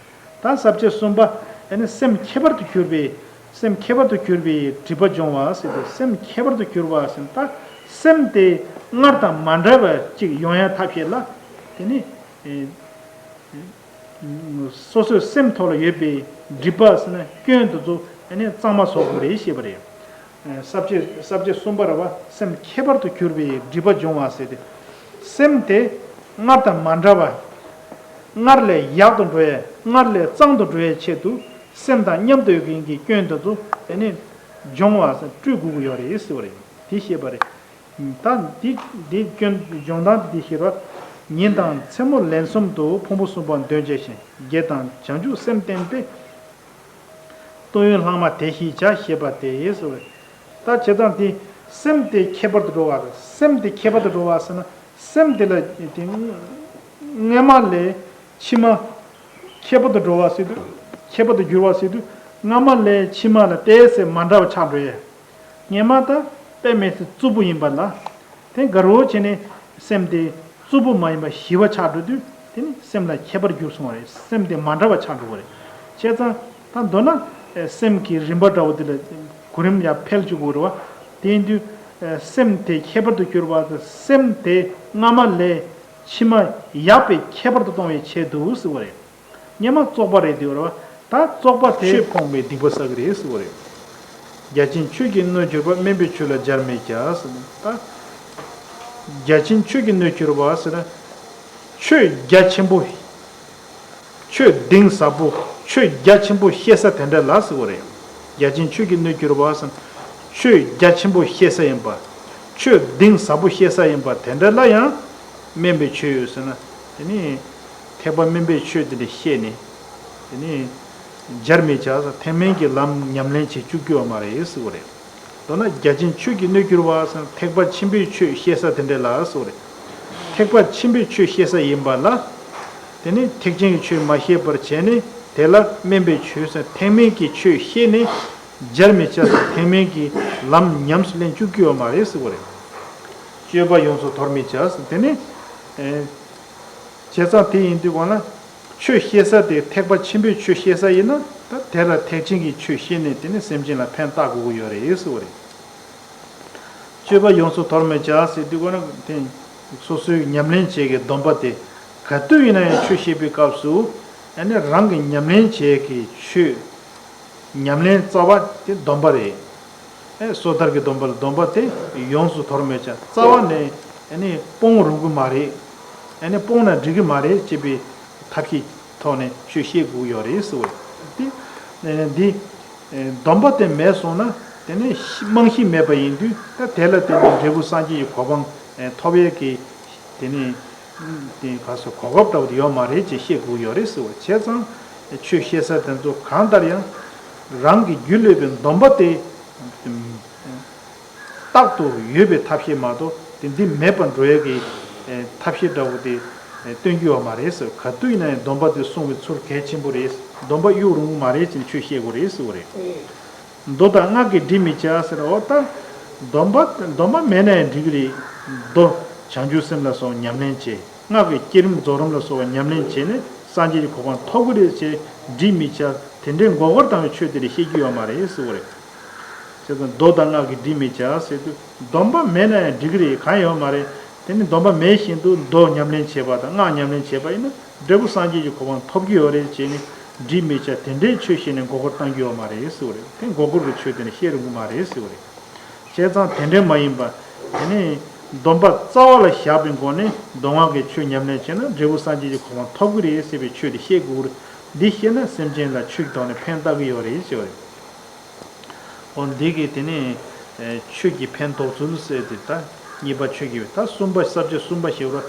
ད་ས་བཅད་གསུམ་པ། ཨ་ནི་སེམས་ཁྱད་པར་དུ་གྱུར་པའི། སེམས་ཁྱད་པར་དུ་གྱུར་པའི་སྒྲིབ་པ་སྦྱོང་བ་ཟེར་ཏེ། སེམས་ཁྱད་པར་དུ་གྱུར་པ་ཟེར་ན། ད་སེམས་དེ་སྔར་དང་མ་འདྲ་བ་ཅིག་ཡོང་ཡ་ཐབས་ཤེས་ལ། དེ་ནི་ཨེ་སོ་སོའི་སེམས་ཐོག་ལ་ཡོད་པའི་སྒྲིབ་པ་ཟེར་ན་སྐྱོན་དེ་ཚོ་ཨ་ནི་གཙང་མ་བཟོ་དགོས་རེད་ཞེས་པ་རེད། ས་བཅད་ས་བཅད་གསུམ་པ་རེད་བ། སེམས་ཁྱད་པར་དུ་གྱུར་པའི་སྒྲིབ་པ་སྦྱོང་བ་ཟེར་ཏེ། སེམས་དེ་སྔར་དང་མ་འདྲ་བ། སྔར་ལས་ཡག་ཏུ་འགྲོ་ཡས། སྔར་ལས་གཙང་དུ་འགྲོ་ཡས་ཆེད་དུ། སེམས་དང་མཉམ་དུ་ཡོད་མཁན་གྱི་སྐྱོན་དེ་ཚོ་དེ་ནི་སྦྱོང་བ་ཟེར་སྤྲོད་དགོས་ཀྱི་ཡོད་རེད་ཟེར་བ་རེད། དེ་ཤེས་པ་རེད། ད་འདི་འདི་སྐྱོན་སྦྱོང་སྟངས་དེ་ཤེས་རོགས། ཉིན་དང་མཚན་མོ་ལན་གསུམ་དུ་ཕུང་པོ་གསུམ་པ་འདོན་བྱས་ཤིང་། བརྒྱད་དང་བྱང་ཆུབ་སེམས་བསྟེན་པས། སྟོང་ཡོན་ལྷག་མ་དེ་བཞིན་བྱ། ཞེས་པ་སྟེ་ཟེར་བས། ད་བྱས་ཙང་དེ་སེམས་དེ་ཁྱད་པར་དུ་འགྲོ་བ་རེད། སེམས་དེ་ཁྱད་པར་དུ་འགྲོ་བ་ཟེར་ན། སེམས་དེ་ལ་དེ་སྔ་མ་ལས་ཕྱི་མ་ཁྱད་པར་དུ་འགྲོ་བ་ཟེར་དུས། ཁྱད་པར་དུ་འགྱུར་བ་ཟེར་དུས། སྔ་མ་ལས་ཕྱི་མ་ལ་ཏོག་ཙམ་མ་འདྲ་བ་ཆགས་འགྲོ་ཡས། སྔ་མ་ད་དཔེ་མི་སྲིད་རྩུབ་པོ་ཡིན་པ་ལ། དེ་དགའ་རོགས་བྱས་ནས་སེམས་དེ་རྩུབ་པོ་མ་ཡིན་པ་ཞི་བ་ཆགས་འགྲོ་དུས། དེ་ནི་སེམས་ལ་ཁྱད་པར་འགྱུར་སོང་བ་རེད། སེམས་དེ་མ་འདྲ་བ་ཆགས་འགྲོ་བ་རེད། བྱས་ཙང་ད་མདོར་ན་ཨེ་སེམས་ཀྱི་རིམ་པ་འདྲ་བོ་དེ་ལ་གོ་རིམ་ཡར་འཕེལ་བཅུག་དགོས་རེད་བ། དེ་ཡིན་དུས་ཨེ་སེམས་དེ་ཁྱད་པར་དུ་གྱུར་པ་དང་། སེམས་དེ་སྔ་མ་ལས་ཕྱི་མ་ཡག་པའི་ཁྱད་པར་དུ་གཏོང་བའི་ཆེད་དུ་ཟེར་བ་རེད། སྔ་མ་བཙོག་པ་རེད་འདུག་རེད་བ། ད་བཙོག་པ་དེ་ཆོས་ཕོངས་པའི་སྡིག་པ་བསགས་ཀྱི་རེད་ཟེར་བ་རེད། རྒྱལ་ཆེན་ཆོས་ཀྱི་སྣོད་གྱུར་པ། དམན་པའི་ཆོས་ལ་སྦྱར་མི་བྱ་ཟེར་ན། ད་རྒྱལ་ཆེན་ཆོས་ཀྱི་སྣོད་གྱུར་པ་ཟེར་ན། ཆོས་རྒྱ་ཆེན་པོ། ཆོས་གཏིང་ཟབ་པོ། ཆོས་རྒྱ་ཆེན་པོ་ཤེས་ས་དེ་འདྲ་ལ་ཟེར་བ་རེད། རྒྱལ་ཆེན་ཆོས་ཀྱི་སྣོད་གྱུར་པ་ཟེར་ན། ཆོས་རྒྱ་ཆེན་པོ་ཤེས་ས་ཡིན་པ། ཆོས་གཏིང་ཟབ་པོ་ཤེས་ས་ཡིན་པ་དེ་འདྲ་ལ་ཡང་དམན་པའི་ཆོས་ཡོད་ཟེར་ན། དེ་ནི་ཐེག་པ་དམན་པའི་ཆོས་དེ་འདྲ་ཤེས་ནས། དེ་ནི་སྦྱར་མི་བྱ་ཟེར། ཐེག་དམན་གྱི་ལམ་ཉམས་ལེན་བྱེད་བཅུག་རྒྱུ་ཡོད་མ་རེད་ཟེར་བ་རེད། མདོར་ན་རྒྱལ་ཆེན་ཆོས་ཀྱི་སྣོད་གྱུར་པ་ཟེར་ན། ཐེག་པ་ཆེན་པོའི་ཆོས་ཤེས་ས་དེ་འདྲ་ལ་ཟེར་བ་རེད། ཐེག་པ་ཆེན་པོའི་ཆོས་ཤེས་ས་ཡིན་པ་ལ། དེ་ནི་ཐེག་ཆེན་གྱི་ཆོས་མ་ཤེས་པར་བྱས་ནས། དེ་ལ་དམན་པའི་ཆོས་ཟེར། ཐེག་དམན་གྱི་ཆོས་ཤེས་ནས་སྦྱར་མི་བྱ་ཟེར། ཐེག་དམན་གྱི་ལམ་ཉམས་སུ་ལེན་བཅུག་རྒྱུ་ཡོད་མ་རེད་ཟེར་བ་རེད། སྤྱོད་པ་ཡོངས་སུ་དོར་མི་བྱ་ཟེར། དེ་ནི་ཨེ། བྱས་ཙང་དེ་ཡིན་དུས་གོང་ལ། ཆོས་ཤེས་ས་དེ་ཐེག་པ་ཆེན་པོའི་ཆོས་ཤེས་ས་ཡིན་ན། ད་དེ་ལ་ཐེག་ཆེན་གྱི་ཆོས་ཤེས་ནས་དེ་ནི་སེམས་ཅན་ལ་ཕན་བཏགས་དགོས་ཀྱི་ཡོད་རེད་ཟེར་བ་རེད། སྤྱོད་པ་ཡོངས་སུ་དོར་མི་བྱ་ཟེར་དུས་གོང་ལ། དེ་སོ་སོའི་ཉམས་ལེན་བྱེད་ཀྱི་སྡོམ་པ་དེ་ག་དུས་ཡིན་ན་ཡང་ཆོས་བཤད་པའི་སྐབས་སུ། ཨ་ནི་རང་གི་ཉམས་ལེན་བྱེད་ཀྱི་ཆོས། ཉམས་ལེན་རྩ་བ་དེ་སྡོམ་པ་རེད། ཨེ་སོ་ཐར་གྱི་སྡོམ་པ་ལ། སྡོམ་པ་དེ་ཡོངས་སུ་དོར་མི་བྱ། རྩ་བ་ནས་ཨ་ནི་སྤོང་རུང་གི་མ་རེད། ཨ་ནི་སྤོང་ན་འགྲིག་གི་མ་རེད་ཅེས་པའི་ཐབས་ཤེས་ཐོག་ནས་ཆོས་བཤད་དགོས་ཡོད་རེད་ཟེར་བ་རེད། དེ་འདི་སྡོམ་པ་དེ་མེད་སོང་ན། དེ་ནི་རྨང་གཞི་མེད་པ་ཡིན་དུས། ད་དེ་ལ་བརྟེན་ནས་འབྲས་བུ་སངས་རྒྱས་ཀྱི་གོ་འཕང་ཐོབ་ཡས་ཀྱི་དེ་ནི་ དེ་ག་སོ་གོ་སྐབས་འདྲ་བོ་དེ་ཡོད་མ་རེད་ཅེས་བཤད་དགོས་ཡོད་རེད་ཟེར་བ། བྱས་ཙང་ཆོས་བཤད་ས་དེ་ཚོ་གང་ལྟར་ཡང་རང་གི་རྒྱུད་ལས་པའི་སྡོམ་པ་དེ། རྟག་ཏུ་ཡོད་པའི་ཐབས་ཤེས་མ་གཏོགས་དེ་འདི་མེད་པར་འགྲོ་ཡས་ཀྱི་ཐབས་ཤེས་འདྲ་བོ་དེ་སྟོན་རྒྱུ་ཡོད་མ་རེད་ཟེར། ག་དུས་ཡིན་ན་ཡང་སྡོམ་པ་དེ་སྲུང་བའི་ཚུལ་གལ་ཆེན་པོ་རེད། སྡོམ་པ་གཡུག་རུང་གི་མ་རེད་ཅེས་ཆོས་བཤད་དགོས་རེད་ཟེར་བ་རེད། མདོ་དང་སྔགས་ཀྱིས་འགྲིག་མི་བྱ་ཟེར། འོ་ད་སྡོམ་པ་སྡོམ་པ་མེད་ན་ཡང་འགྲིག་གི་རེད། མདོ་བྱང་ཆུབ་སེམས་ལ་སོགས་ཉམས་ལེན་བྱེད། སྔགས་ཀྱི་བསྐྱེད་རིམ་རྫོགས་རིམ་ལ་སོགས་པ་ཉམས་ལེན་བྱས་ནས་སངས་རྒྱས་ཀྱི་གོ་འཕང་ཐོབ་ཀྱི་རེད་ཅེས་འགྲིག་མི་བྱ། དེ་འདྲའི་མགོ་སྐོར་བཏང་བའི་ཆོས་དེ་ལ་བཤད་རྒྱུ་ཡོད་མ་རེད་ཟེར་བ་རེད། བྱས་ཙང་མདོ་དང་སྔགས་ཀྱིས་འགྲིག་མི་བྱ་ཟེར་དུས་སྡོམ་པ་མེད་ན་ཡང་འགྲིག་གི་རེད། གང་ཡོད་མ་རེད། དེ་ནི་སྡོམ་པ་མེད་བཞིན་དུ་མདོ་ཉམས་ལེན་བྱས་པ་དང་སྔགས་ཉམས་ལེན་བྱས་པ་ཡིན་ན་འབྲས་བུ་སངས་རྒྱས་ཀྱི་གོ་འཕང་ཐོབ་ཀྱི་ཡོད་རེད་ཅེས་ནི་འགྲིག་མི་བྱ། དེ་འདྲའི་ཆོས་བཤད་ནས་མགོ་སྐོར་བཏང་རྒྱུ་ཡོད་མ་རེད་ཟེར་བ་རེད། དེ་མགོ་སྐོར་གྱི་ཆོས་དེ་ནི་བཤད་རུང་གི་མ་རེད་ཟེར་བ་རེད། བྱས་ཙང་དེ་འདྲའི་མ་ཡིན་པ། དེ་ནི་སྡོམ་པ་རྩ་བ་ལ་བཞག་པའི་སྒོ་ནས་མདོ་སྔགས་ཀྱི་ཆོས་ཉམས་ལེན་བྱས་ན་འབྲས་བུ་སངས་རྒྱས་ཀྱི་གོ་འཕང་ཐོབ་ཀྱི་རེད་ཟེར་བའི་ཆོས་དེ་བཤད་དགོས་རེད། འདི་ཤེས་ན་སེམས་ཅན་ལ་ཆོས་ཀྱི་ཐོག་ནས་ཕན་བཏགས་ཀྱི་ཡོད་རེད་ཟེར་བ་རེད། འོ་འདི་གི་དེ་ནི་ཆོས་ཀྱི་ཕན་ཐོགས་ཚུལ་ཟེར་ཏེ། ད་གཉིས་པ་ཆོས་ཀྱི། ད་གསུམ་པ་ས་བཅད་གསུམ་པ་ཞེས་པ།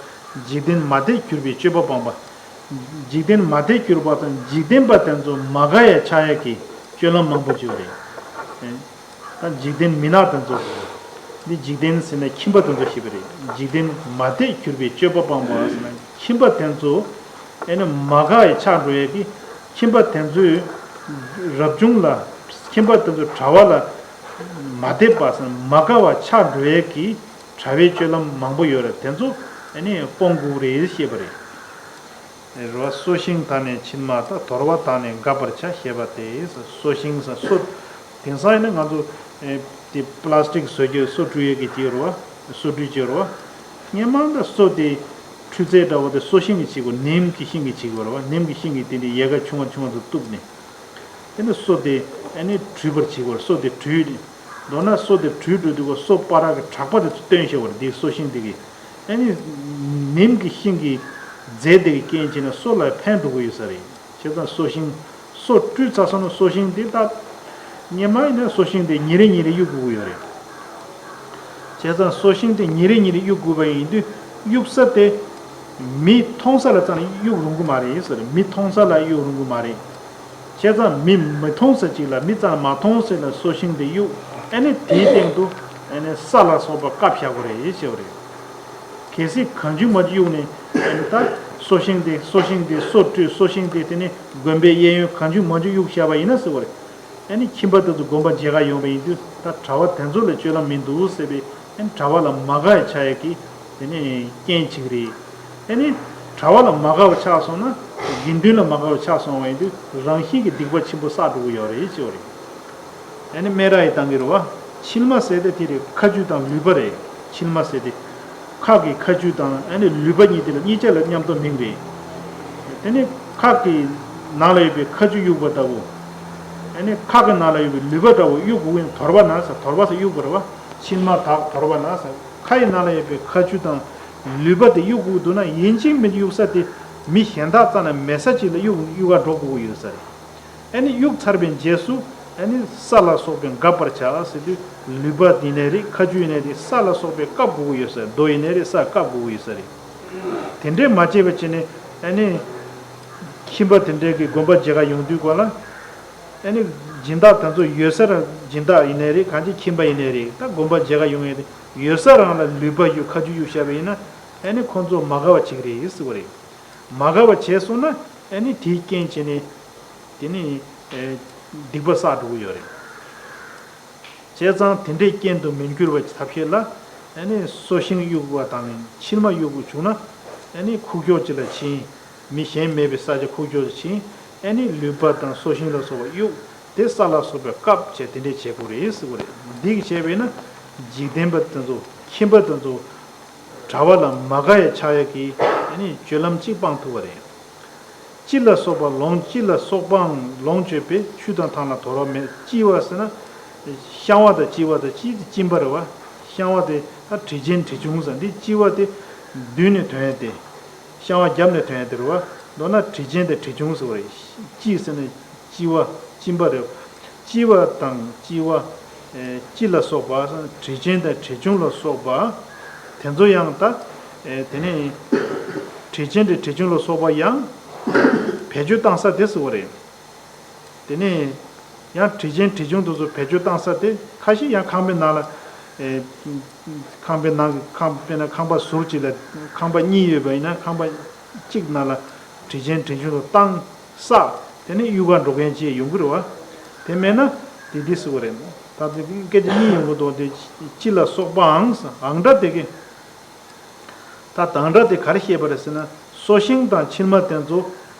འཇིག་རྟེན་མ་དད་གྱུར་པའི་སྤྱོད་པ་སྤངས་པ། འཇིག་རྟེན་མ་དད་གྱུར་པ་དང་འཇིག་རྟེན་པ་དེ་ཚོ་མ་དགའ་ཡ་ཆགས་ཡ་གི་སྤྱོད་ལམ་མང་པོ་ཅིག་ཡོད་རེད། ད་འཇིག་རྟེན་མི་ནག་དེ་ཚོ། འདི་འཇིག་རྟེན་ཟེར་ན་ཁྱིམ་པ་དེ་ཚོ་ཞེས་པ་རེད། འཇིག་རྟེན་མ་དད་གྱུར་པའི་སྤྱོད་པ་སྤངས་པ་ཟེར་ན་ཁྱིམ་པ་དེ་ཚོ་ཨེ་ནི་མ་དགའ་ཡ་ཆགས་འགྲོ་ཡ་གི། ཁྱིམ་པ་དེ་ཚོའི་རབ་བྱུང་ལ། ཁྱིམ་པ་དེ་ཚོ་གྲྭ་པ་ལ་མ་དད་པ་ཟེར་ན་མ་དགའ་བ་ཆགས་འགྲོ་ཡ་གི་གྲྭ་པའི་སྤྱོད་ལམ་མང་པོ་ཡོད་རེད། དེ་ཚོ་ཨེ་ནི་སྤོང་དགོས་རེད་ཞེས་པ་རེད། རེད་བ། སོ་ཤིང་དག་ནི་ཕྱིར་མ་བཏབ། དོར་བ་དག་ནི་དགབ་པར་བྱ་ཞེས་པ་སྟེ། སོ་ཤིང་ཟེར་སོ། དེང་སང་ཡིན་ན་ང་ཚོ་ཨེ་དེ་པ་ལ་སི་ཊིག་བཟོ་རྒྱུ། སོ་བཀྲུ་ཡས་ཀྱི་ཅིག་རེད་བ། སོ་བཀྲུ་ཅིག་རེད་བ། སྔོན་མ་ད་སོ་དེ་འཁྲུད་རྫས་འདྲ་བོ་དེ་སོ་ཤིང་གིས་བྱེད་དགོས། ནིམ་གྱི་ཤིང་གིས་བྱེད་དགོས་རེད་བ། ནིམ་གྱི་ཤིང་གིས་དེ་འདྲའི་ཡལ་ག་ཆུང་བ་ཆུང་བ་ཚོ་གཏུབ་ནས། དེ་ནས་སོ་དེ་ཨ་ནི་བཀྲུ་བར་བྱེད་དགོས། སོ་དེ་བཀྲུས། མདོར་ན་སོ་དེ་བཀྲུས་འགྲོ་དུས་སོ་པ་ར་གི་བྲག་པ་དེ་ཚོ་བཏོན་བཞག་པ་རེད། དེ་སོ་ཤིང་དེ་གིས། ཨ་ནི་ནིམ་གྱི་ཤིང་གི་རྫས་དེ་གི་རྐྱེན་བྱས་ནས་སོ་ལ་ཕན་འགྲོ་གི་ཡོད་ས་རེད། བྱས་ཙང་སོ་ཤིང་། སོ་བཀྲུས་ཚར་སོང་ན་སོ་ཤིང་དེ་ད་སྔོན་མ་ཡིན་ན་སོ་ཤིང་དེ་ཉིན་རེ་ཉིན་རེ་གཡུག་དགོས་ཀྱི་ཡོད་རེད། བྱས་ཙང་སོ་ཤིང་དེ་ཉིན་རེ་ཉིན་རེ་གཡུག་དགོས་པ་ཡིན་དུས་གཡུག་ས་དེ་མི་མཐོང་ས་ལ་ཙམ་གཡུག་རུང་གི་མ་རེད་ཟེར། མི་མཐོང་ས་ལ་གཡུག་རུང་གི་མ་རེད། བྱས་ཙང་མི་མི་མཐོང་ས་ཅིག་ལ། མི་ཙམ་མ་མཐོང་ས་ལ་སོ་ཤིང་དེ་གཡུག་ཨ་ནི་དེའི་སྟེང་དུ་ཨ་ནི་ས་ལ་སོགས་པ་བཀབ་བཞག་དགོས་རེད་ཞེས་པ་རེད། གལ་སྲིད་གང་བྱུང་མང་བྱུང་གཡུག་ནས་ཨ་ནི་ད་སོ་ཤིང་དེ་སོ་ཤིང་དེ་སོ་བཀྲུས། སོ་ཤིང་དེ་དེ་ནི་དགོན་པའི་གཡས་གཡོན་གང་བྱུང་མང་བྱུང་གཡུག་བཞག་པ་ཡིན་ན་ཟེར་བ་རེད། ཨ་ནི་ཁྱིམ་པ་དེ་ཚོ་དགོན་པ་མཇལ་ཁ་ཡོང་བ་ཡིན་དུས་ད་གྲྭ་པ་དེ་ཚོ་ལ་སྤྱོད་ལམ་མི་འདུག་ཟེར་བའི་ཨ་ནི་གྲྭ་པ་ལ་མ་དགའ་ཡ་ཆགས་ཡ་གི་དེ་ནི་རྐྱེན་གཅིག་རེད། ཨ་ནི་གྲྭ་པ་ལ་མ་དགའ་བ་ཆགས་སོང་ན་དགེ་འདུན་ལ་མ་དགའ་བ་ཆགས་སོང་བ་ཡིན་དུས་རང་བཞིན་གྱི་སྡིག་པ་ཆེན་པོ་བསགས་འགྲོ་གི་ཡོད་རེད་ཅེས་པ་རེད། ཨ་ནི་སྨད་ར་ཡི་སྟེང་གི་རེད་བ། མཆིལ་མ་ཟེར་དེ་དེ་རེད། ཁ་ཆུ་དང་ལུད་པ་རེད། མཆིལ་མ་ཟེར་དེ། ཁག་གི་ཁ་ཆུ་དང་ཨ་ནི་ལུད་པ་གཉིས་དེ་ལ་གཉིས་ཆ་ལ་མཉམ་དུ་མིང་རེད། དེ་ནི་ཁག་གི་ནང་ལ་ཡོད་པའི་ཁ་ཆུ་གཡུག་པ་ལྟ་བུ། ཨ་ནི་ཁག་གི་ནང་ལ་ཡོད་པའི་ལུད་པ་འདྲ་བོ་གཡུག་དགོས་ཡིན། དོར་བ་ན་ཟེར། དོར་བ་ཟེར་གཡུག་པ་རེད་བ། མཆིལ་མ་དག་དོར་བ་ན་ཟེར། ཁ་ཡི་ནང་ལ་ཡོད་པའི་ཁ་ཆུ་དང་ལུད་པ་དེ་གཡུག་དགོས་འདུག་ན་ཡིན་གཅིག་མིན་གཅིག་གཡུག་ས་དེ་མི་གཞན་དག་རྩ་ནས་མེད་ས་ཅིག་ལ་གཡུག་གཡུག་ག་འགྲོ་དགོས་ཀྱི་ཡོད་ས་རེད། ཨ་ནི་གཡུག་ཚར་བའི་རྗེས་སུ་ཨ་ནི་ས་ལ་སོགས་པས་འགབ་པར་བྱ་ཟེར་དུས་ལུད་པ་དེ་ཡིན་ནའི་རེད། ཁ་ཆུ་ཡིན་ནའི་རེད། ས་ལ་སོགས་པས་བཀབ་དགོས་ཀྱི་ཡོད་ས་རེད། རྡོ་ཡིན་ནའི་རེད། ས་བཀབ་དགོས་ཀྱི་ཡོད་ས་རེད། དེ་འདྲས་མ་བྱས་པ་བྱས་ནས་ཨ་ནི་ཁྱིམ་པ་དེ་འདྲས་ཀྱི་དགོན་པ་མཇལ་ཁ་ཡོང་དུས་སྐོར་ལ་ཨ་ནི་སྦྱིན་བདག་དེ་ཚོ་ཡོད་སར། སྦྱིན་བདག་ཡིན་ནའི་རེད། གང་ཅི་ཁྱིམ་པ་ཡིན་ནའི་རེད། ད་དགོན་པ་མཇལ་ཁ་ཡོང་ཡས་དེ་ཡོད་ས་རང་ལ་ལུད་པ་གཡུག་ཁ་ཆུ་གཡུག་བཞག་པ་ཡིན་ན་ཨ་ནི་ཁོང་ཚོ་མ་དགའ་བ་བྱེད་ཀྱི་རེད་ཟེར་བ་རེད། མ་དགའ་བ་བྱས་སོང་ན་ཨ་ནི་དེའི་རྐྱེན་བྱས་ནས་དེ་ནི་ཨེ་སྡིག་པ་བསགས་འགྲོ་གི་ཡོད་རེད། བྱས་ཙང་དེ་འདྲའི་རྐྱེན་དུ་མི་འགྱུར་བའི་ཐབས་ཤེས་ལ་ཨ་ནི་སོ་ཤིང་གཡུག་པ་དང་མཆིལ་མ་གཡུག་པ་བྱུང་ན་ཨ་ནི་ཁུག་ཀྱོག་ཅིག་ལ་ཕྱིན། མི་གཞན་མེད་པའི་ས་ཆ་ཁུག་ཀྱོག་ཅིག་ཕྱིན། ཨ་ནི་ལུད་པ་དང་སོ་ཤིང་ལ་སོགས་པ་གཡུག་དེ་ས་ལ་སོགས་པའི་བཀབ་བྱས་དེ་འདྲས་བྱེད་དགོས་རེད་ཟེར་བ་རེད། འདི་གི་བྱས་པས་ན་འཇིག་རྟེན་པ་དེ་ཚོ་ཁྱིམ་པ་དེ་ཚོ་གྲྭ་པ་ལ་མ་དགའ་ཡ་ཆགས་ཡ་གི་ཨ་ནི་སྤྱོད་ལམ་གཅིག་སྤང་ཐུབ་པ་རེད། ལྕི་ལ་སོགས་པ་ལོངས། ལྕི་ལ་སོགས་པའང་ལོངས་སྤྱོད་པས། ཆུ་དང་ཐང་ལ་དོར་བ་མེད། ལྕི་བ་ཟེར་ན་བཤང་བ་དང་ལྕི་བ་དང་། ལྕི་དེ་གཅིན་པ་རེད་བ། བཤང་བ་དེ་ད་དྲི་ཆེན་དྲི་ཆུང་ཟེར། འདི་ལྕི་བ་དེ་མདུན་ནས་ཐོན་ཡ་དེ། བཤང་བ་རྒྱབ་ནས་ཐོན་ཡ་དེ་རེད་བ། མདོར་ན་དྲི་ཆེན་དང་དྲི་ཆུང་ཟེར་བ་རེད། ལྕི་ཟེར་ན་ལྕི་བ་གཅིན་པ་རེད། ལྕི་བ་དང་ལྕི་བ། ཨེ་ལྕི་ལ་སོགས་པ། དྲི་ཆེན་དང་དྲི་ཆུང་ལ་སོགས་པ། དེ་ཚོ་ཡང་ད་ ཨེ་དེ་ནས་དྲི་ཆེན་དང་དྲི་ཆུང་ལ་སོགས་པ་ཡང་བེད་སྤྱོད་བཏང་ས་དེ་ཟེར་བ་རེད། དེ་ནས་ཡང་དྲི་ཆེན་དྲི་ཆུང་དེ་ཚོ་བེད་སྤྱོད་བཏང་ས་དེ་ཁ་ཤས་ཡང་ཁང་པའི་ནང་ལ། ཨེ་ཁང་པའི་ནང་གི་ཁང་དཔེར་ན་ཁང་པ་ཟུར་གཅིག་ལ་ཁང་པ་གཉིས་ཡོད་པ་ཡིན་ན་ཁང་པ་གཅིག་ནང་ལ་དྲི་ཆེན་དྲི་ཆུང་དུ་བཏང་ས། དེ་ནས་གཡུག་ག་འགྲོ་མཁན་ཅིག་ཡོང་གི་རེད་བ། དེ་མེད་ན་དེ་འདི་ཟེར་བ་རེད། ད་དེ་སྐད་ཆ་གཉིས་ཡོང་གི་འདུག་དེ་སྤྱི་ལ་སོགས་པའང་ཨང་སྒྲ་དེ་གི་ད་དང་སྒྲ་དེ་ག་རེ་བཤད་པ་རེད་ཟེར་ན། སོ་ཤིང་དང་ཕྱུར་མ་དེ་ཚོ་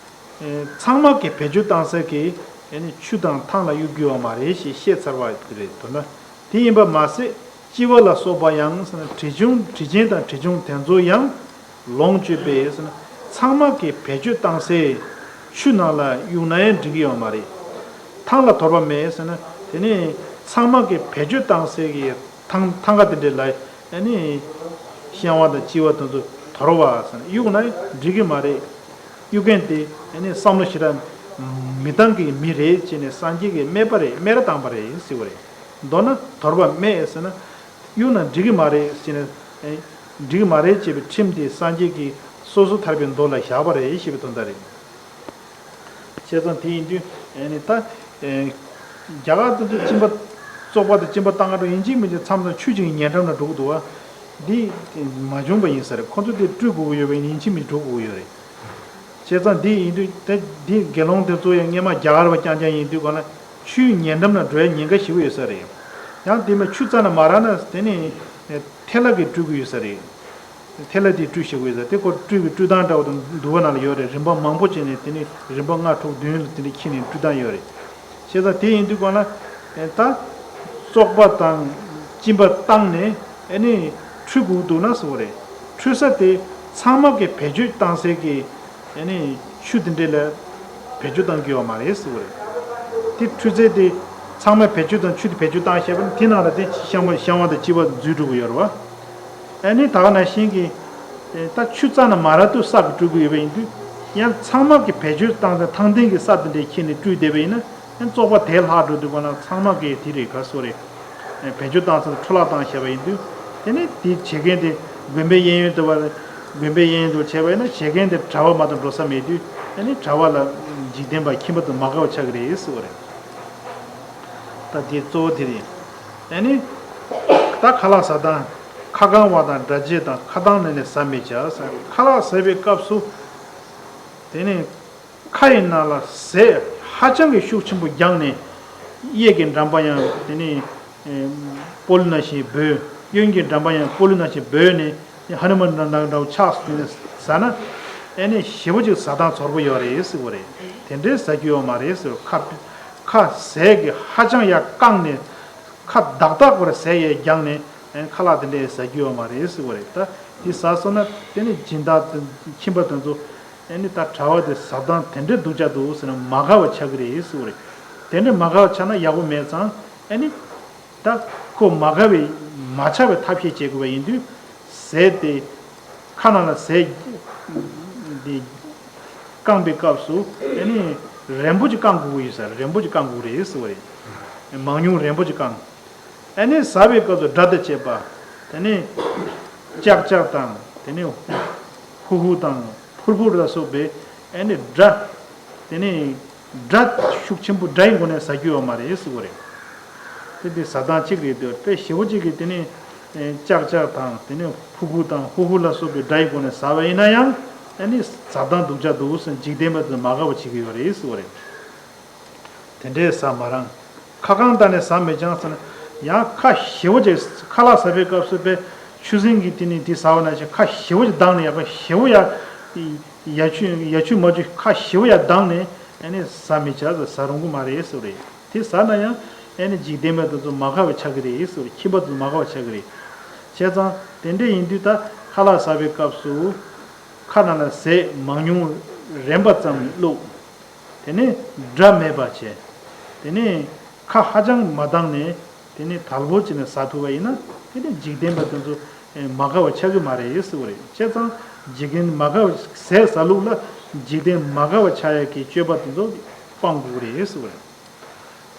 ཨེ་ཚང་མ་གི་བེད་སྤྱོད་བཏང་ས་གི་ཨེ་ནི་ཆུ་དང་ཐང་ལ་གཡུག་རྒྱུ་ཡོད་མ་རེད་ཞེས་བཤད་ཚར་བ་དེ་རེད་འདུག་ན། དེ་ཡིན་པ་མ་ཟད་ལྕི་བ་ལ་སོགས་པ་ཡང་ཟེར་ན་དྲི་ཆུང་དྲི་ཆེན་དང་དྲི་ཆུང་དེ་ཚོ་ཡང་ལོངས་སྤྱོད་པས་ཟེར་ན་ཚང་མ་གི་བེད་སྤྱོད་བཏང་སའི་ཆུ་ནང་ལ་གཡུག་ན་ཡང་འགྲིག་གི་ཡོད་མ་རེད། ཐང་ལ་དོར་བ་མེད་ཟེར་ན་དེ་ནི་ཚང་མ་གི་བེད་སྤྱོད་བཏང་སའི་གི་ཐང་ཐང་ག་དེ་འདྲས་ལ་ཨ་ནི་བཤང་བ་དང་གཅི་བ་དེ་ཚོ་དོར་བ་ཟེར་ན་གཡུག་ན་འགྲིག་གི་མ་རེད། གཡུག་མཁན་དེ་ཨ་ནི་བསམ་བློ་ཞེ་དྲག་མི་བཏང་གི་མི་རེད་ཅེས་ནས་སངས་རྒྱས་ཀྱིས་སྨད་པ་རེད། སྨད་ར་བཏང་པ་རེད་ཟེར་བ་རེད། མདོར་ན་དོར་བ་སྨད་ཟེར་ན་གཡུག་ན་འགྲིག་གི་མ་རེད་ཅེས་ནས་ཨ་འགྲིག་གི་མ་རེད་ཅེས་པའི་ཁྲིམས་དེ་སངས་རྒྱས་ཀྱིས་སོ་སོ་ཐར་པའི་མདོ་ལ་བཞག་པ་རེད་ཞེས་པའི་དོན་དག་རེད། བྱས་ཙང་དེ་ཡིན་དུས་ཨེ་ནི་ད་ཨེ་རྒྱ་གར་དེ་ཚོ་གཅིན་པ་བཙོག་པ་དང་གཅིན་པ་བཏང་ག་འགྲོ་ཡིན་གཅིག་མིན་གཅིག་མཚམས་མཚམས་ཆུ་གཅིག་ཉེ་འགྲམ་ལ་འགྲོ་གི་འདུག་བ། འདི་མ་བྱུང་བ་ཡིན་ས་རེད། ཁོ་ཚོ་དེ་སྤྲུལ་དགོས་ཀྱི་ཡོད་པ་ཡིན་གཅིག་མིན་འགྲོ་དགོས་ཀྱི་ཡོད་རེད། བྱས་ཙང་འདི་ཡིན་དུས་དེ་འདི་དགེ་སློང་དེ་ཚོ་ཡང་སྔས་མ་རྒྱ་གར་བ་རྐྱང་རྐྱང་ཡིན་དུས་ག་ལ་ཆུའི་ཉེ་འགྲམ་ལ་འགྲོ་ཡ་ཉེན་ཁ་ཞེ་པོ་ཡོད་ས་རེད། ཡང་དེ་མ་ཆུ་རྩ་ནས་མ་རག་ན་དེ་ནི་ཐལ་བ་གིས་སྤྲུལ་གྱི་ཡོད་ས་རེད། ཐལ་བ་དེ་སྤྲུལ་ཤེས་ཀྱི་ཡོད་ས་དེ་ཁོ་སྤྲུལ་གྱི་སྤྲུལ་སྟངས་འདྲ་བོ་དང་འདུལ་བ་ནང་ལ་ཡོད་རེད། རིམ་པ་མང་པོ་བྱས་ནས་དེ་ནི་རིམ་པ་ལྔ་དྲུག་བདུན་ལ་དེ་འདྲ་ཁྱེར་ནས་སྤྲུལ་སྟངས་ཡོད་རེད། བྱས་ཙང་དེ་ཡིན་དུས་གང་ལ་ད་བཙོག་པ་དང་གཅིན་པ་བཏང་ནས་ཨ་ནི་འཁྲུད་དགོས་འདུག་ན་ཟེར་བ་རེད། འཁྲུད་ས་དེ་ཚང་མ་གི་བེད་སྤྱོད་བཏང་སའི་གི་ཨ་ནི་ཆུ་དེ་འདྲས་ལ་བེད་སྤྱོད་བཏང་རྒྱུ་ཡོད་མ་རེད་ཟེར་བ་རེད། དེ་འཁྲུད་ཚད་དེ་ཚང་མས་བེད་སྤྱོད་དང་ཆུ་དེ་བེད་སྤྱོད་བཏང་བྱས་པ་ནི་དེ་ནང་ལ་དེ་བཤང་བ་བཤང་བ་དང་གཅི་བ་འཛུལ་འགྲོ་གི་ཡོད་རེད་བ། ཨ་ནི་ད་ག་ནང་བཞིན་གྱི་ད་ཆུ་རྩ་ནས་མ་རག་དུས་ས་གི་སྤྲུལ་གི་ཡོད་པ་ཡིན་དུས་ཡང་ཚང་མ་གི་བེད་སྤྱོད་བཏང་སྟེ་ཐང་སྟེང་གི་ས་དེ་འདྲས་ཁྱེར་ནས་སྤྲུལ་བསྡད་པ་ཡིན་ན་ཡང་བཙོག་པ་དེ་ལྷག་འགྲོ་དུས་ག་ན་ཚང་མ་གི་དེ་རེད་ག་སོ་རེད། བེད་སྤྱོད་བཏང་ཚར་འཕྲོ་བརླག་བཏང་བྱས་པ་ཡིན་དུས། དེ་ནས་དེ་བྱེད་མཁན་དེ་དགོན་པའི་གཡས་གཡོན་དུ་བ་དགོན་པའི་གཡས་གཡོན་དུ་བྱས་པ་ཡིན་ན་བྱེད་མཁན་དེ་གྲྭ་བ་མ་གཏོགས་འགྲོ་ས་མེད་དུས་ཨ་ནི་གྲྭ་བ་ལ་འཇིག་རྟེན་པ་ཁྱིམ་པ་དང་མ་དགའ་བ་ཆགས་ཀྱི་རེད་ཟེར་བ་རེད། ད་དེ་གཙོ་བོ་དེ་རེད། ཨ་ནི་ད་ཁ་ལག་ཟ་སྟངས་ཁ་བཀང་བ་དང་སྒྲ་བཅས་དང་ཁ་གདང་ནས་ནས་ཟ་མི་བྱ་ཟེར། ཁ་ལག་ཟ་བའི་སྐབས་སུ་དེ་ནས། ཁ་ཡི་ནང་ལ་ཟས་ཧ་ཅང་གི་ཤུགས་ཆེན་པོ་རྒྱག་ནས། གཡས་ཀྱི་འགྲམ་པ་ཡང་དེ་ནི་སྤོ་ལོ་ནང་བཞིན་འབོད། གཡོན་གྱི་འགྲམ་པ་ཡང་སྤོ་ལོ་ནང་བཞིན་འབོད་ནས་ཧ་ནུ་མན་འདྲ་འདྲ་འདྲ་བོ་ཆགས་ཟིན་ནས་ཟ་ན། ཨེ་ནི་ཞེ་པོ་ཅིག་ཟ་སྟངས་ཚོར་པོ་ཡོད་རེད་ཟེར་བ་རེད། དེ་འདྲའི་ཟ་རྒྱུ་ཡོད་མ་རེད་ཟེར། ཁ་ཁ་ཟས་ཀྱི་ཧ་ཅང་ཡར་བཀང་ནས་ཁ་བདག་བདག་པོར་ཟས་ཡར་རྒྱག་ནས་ཨེ་ཁ་ལག་དེ་འདྲའི་ཟ་རྒྱུ་ཡོད་མ་རེད་ཟེར་བ་རེད། ད་དེ་ཟ་སོང་ན་དེ་ནི་སྦྱིན་བདག་དེ་ཁྱིམ་པ་དེ་ཚོ། ཨེ་ནི་ད་གྲྭ་བ་དེ་ཟ་སྟངས་དེ་འདྲའི་སྡུག་ཅག་འདུག་ཟེར་ན་མ་དགའ་བ་ཆགས་ཀྱི་རེད་ཟེར་བ་རེད། དེ་འདྲའི་མ་དགའ་བ་ཆགས་ན་ཡག་པོ་མེད་ཙང་ཨེ་ནི་ད་ཁོ་མ་དགའ་བའི་མ་ཆགས་པའི་ཐབས་ཤེས་བྱེད་དགོས་པ་ཡིན་དུས་ཟས་དེ་ཁ་ནང་ལ་ཟས་དེ་བཀང་པའི་སྐབས་སུ་ཨེ་ནི་རན་པོ་ཅིག་བཀང་དགོས་ཀྱི་ཡོད་ས་རན་པོ་ཅིག་བཀང་དགོས་རེད་ཟེར་བ་རེད། མང་ཉུང་རན་པོ་ཅིག་བཀང་། ཨ་ནི་ཟ་བའི་སྐབས་སུ་སྒྲ་དང་བཅས་པ། དེ་ནི་ཅག་ཅག་དང་དེ་ནི་ཧུ་ཧུ་དང་ཕུར་ཕུར་ལ་སོགས་པའི་ཨ་ནི་སྒྲ། དེ་ནི་སྒྲ་ཤུགས་ཆེན་པོ་སྒྲ་ཡི་སྒོ་ནས་ཟ་རྒྱུ་ཡོད་མ་རེད་ཟེར་བ་རེད། དེ་དེ་ཟ་སྟངས་གཅིག་རེད་འདུག་དཔེ་ཞེ་པོ་གཅིག་གིས་དེ་ནི་ཅག་ཅག་དང་དེ་ནི་ཕུ་གུ་དང་ཧུ་ཧུ་ལ་སོགས་པའི་སྒྲ་ཡི་སྒོ་ནས་ཟ་བ་ཡིན་ན་ཡང་ཨ་ནི་ཟ་སྟངས་སྡུག་ཅག་འདུག་ཟེར་འཇིག་རྟེན་པ་ཚོས་མ་དགའ་བ་བྱེད་ཀྱི་ཡོད་རེད་ཟེར་བ་རེད། དེ་འདྲའི་ཟ་མ་རང་། ཁ་བཀང་བཏང་ནས་ཟ་མི་འཇང་ཟེར་ན། ཡང་ཁ་ཞེ་པོ་ཅིག་ཁ་ལག་ཟ་བའི་སྐབས་སུ་དཔེ་ཆུ་སྲིན་གྱིས་དེ་ནི་དེ་ཟ་བ་ནང་བཞིན་ཁ་ཞེ་པོ་ཅིག་གདངས་ནས་ཡ་ཁ་ཞེ་པོ་ཡ། ཡ་ཆུ་ཡ་ཆུ་མ་ཆུ་ཁ་ཞེ་པོ་ཡ་གདངས་ནས་ཨ་ནི་ཟ་མི་བྱ་ཟེར་ཟ་རུང་གི་མ་རེད་ཟེར་བ་རེད། དེ་ཟ་ན་ཡང་ཨ་ནི་འཇིག་རྟེན་པ་དེ་ཚོ་མ་དགའ་བ་ཆགས་ཀྱི་རེད་ཟེར་བ་རེད། ཁྱིམ་པ་དེ་ཚོ་མ་དགའ་བ་ཆགས་ཀྱི་རེད། བྱས་ཙང་དེ་འདྲ་ཡིན་དུས་ད་ཁ་ལག་ཟ་བའི་སྐབས་སུ་ཁ་ནང་ལ་ཟས་མང་ཉུང་རན་པ་ཙམ་བླུགས། དེ་ནས་སྒྲ་མེད་པ་བྱས། དེ་ནས་ཁ་ཧ་ཅང་མ་གདངས་ནས་དེ་ནས་དལ་པོ་བྱས་ནས་ཟ་ཐུབ་པ་ཡིན་ན་དེ་ནས་འཇིག་རྟེན་པ་དེ་ཚོ་མ་དགའ་བ་ཆགས་ཀྱི་མ་རེད་ཟེར་བ་རེད། བྱས་ཙང་འཇིག་རྟེན་མ་དགའ་བ་ཟས་ཟ་ལུགས་ལ་འཇིག་རྟེན་མ་དགའ་བ་ཆགས་ཡ་གི་སྤྱོད་པ་དེ་ཚོ་སྤང་དགོས་ཀྱི་རེད་ཟེར་བ་རེད།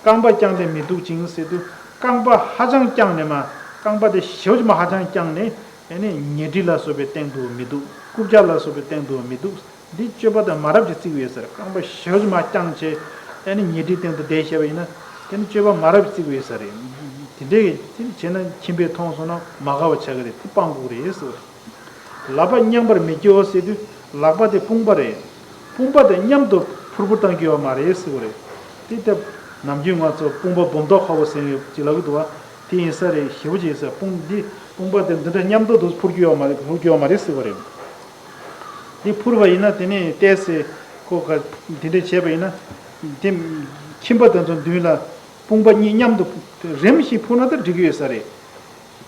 རྐང་པ་བརྐྱངས་ཏེ་མི་འདུག་ཅིང་ཟེར་དུས་རྐང་པ་ཧ་ཅང་བརྐྱངས་ནས་མ་རྐང་པ་དེ་ཞེ་པོ་ཅིག་མ་ཧ་ཅང་བརྐྱངས་ནས་ ཨ་ནི་ཉལ་ཁྲི་ལ་སོགས་པའི་སྟེང་དུ་མི་འདུག་རྐུབ་བཀྱག་ལ་སོགས་པའི་སྟེང་དུ་མི་འདུག་འདི་སྤྱོད་པ་དང་མ་རབས་ཀྱིས་བརྩིགས་པ་ཡོད་ཟེར། རྐང་པ་ཞེ་པོ་ཅིག་མར་བརྐྱངས་བྱས་ཨ་ནི་ཉལ་ཁྲིའི་སྟེང་དུ་བསྡད་བཞག་པ་ཡིན་ན་དེ་ནི་སྤྱོད་པ་མ་རབས་ཀྱིས་བརྩིགས་པ་ཡོད་ཟེར་རེད། དེ་འདྲའི་དེ་བྱས་ན་ཁྱིམ་པས་མཐོང་སོང་ན་མ་དགའ་བ་ཆགས་ཀྱི་རེད། དེ་སྤང་དགོས་རེད་ཟེར་བ་རེད། ལག་པ་མཉམ་པར་མི་རྒྱའོ་ཟེར་དུས་ལག་པ་དེ་དཔུང་པ་རེད། དཔུང་པ་དེ་མཉམ་དུ་ཕུར་བུར་གཏོང་རྒྱུ་ཡོད་མ་རེད་ཟེར་བ་རེད། དེ་ལྟར་ནམ་རྒྱུན་ང་ཚོ་དཔུང་པ་འབུམ་ཐོག་ཁ་པོ་ཟེར་ཡོད་ཅིག་ལབ་ཀྱི་འདུག་བ། དེ་ཡིན་ས་རེད། ཞེ་པོ་ཅིག་ཡིན་ས། དཔུང་འདི་དཔུང་པ་དེ་འདི་འདྲ་མཉམ་དུ་འདུག་ཕུར་རྒྱུ་ཡོད་མ་རེད། ཕུར་རྒྱུ་ཡོད་མ་རེད་ཟེར་བ་རེད། འདི་ཕུར་བ་ཡིན་ན་དེ་ནས་ཏོག་ཙམ་ཁོ་ག་འདི་འདྲ་བྱས་པ་ཡིན་ན་དེ་ཁྱིམ་པ་དེ་ཚོ་མདུན་ལ་དཔུང་པ་གཉིས་མཉམ་དུ་རིམ་བཞིན་ཕུར་ན་ད་འགྲིག་གི་ཡོད་ས་རེད།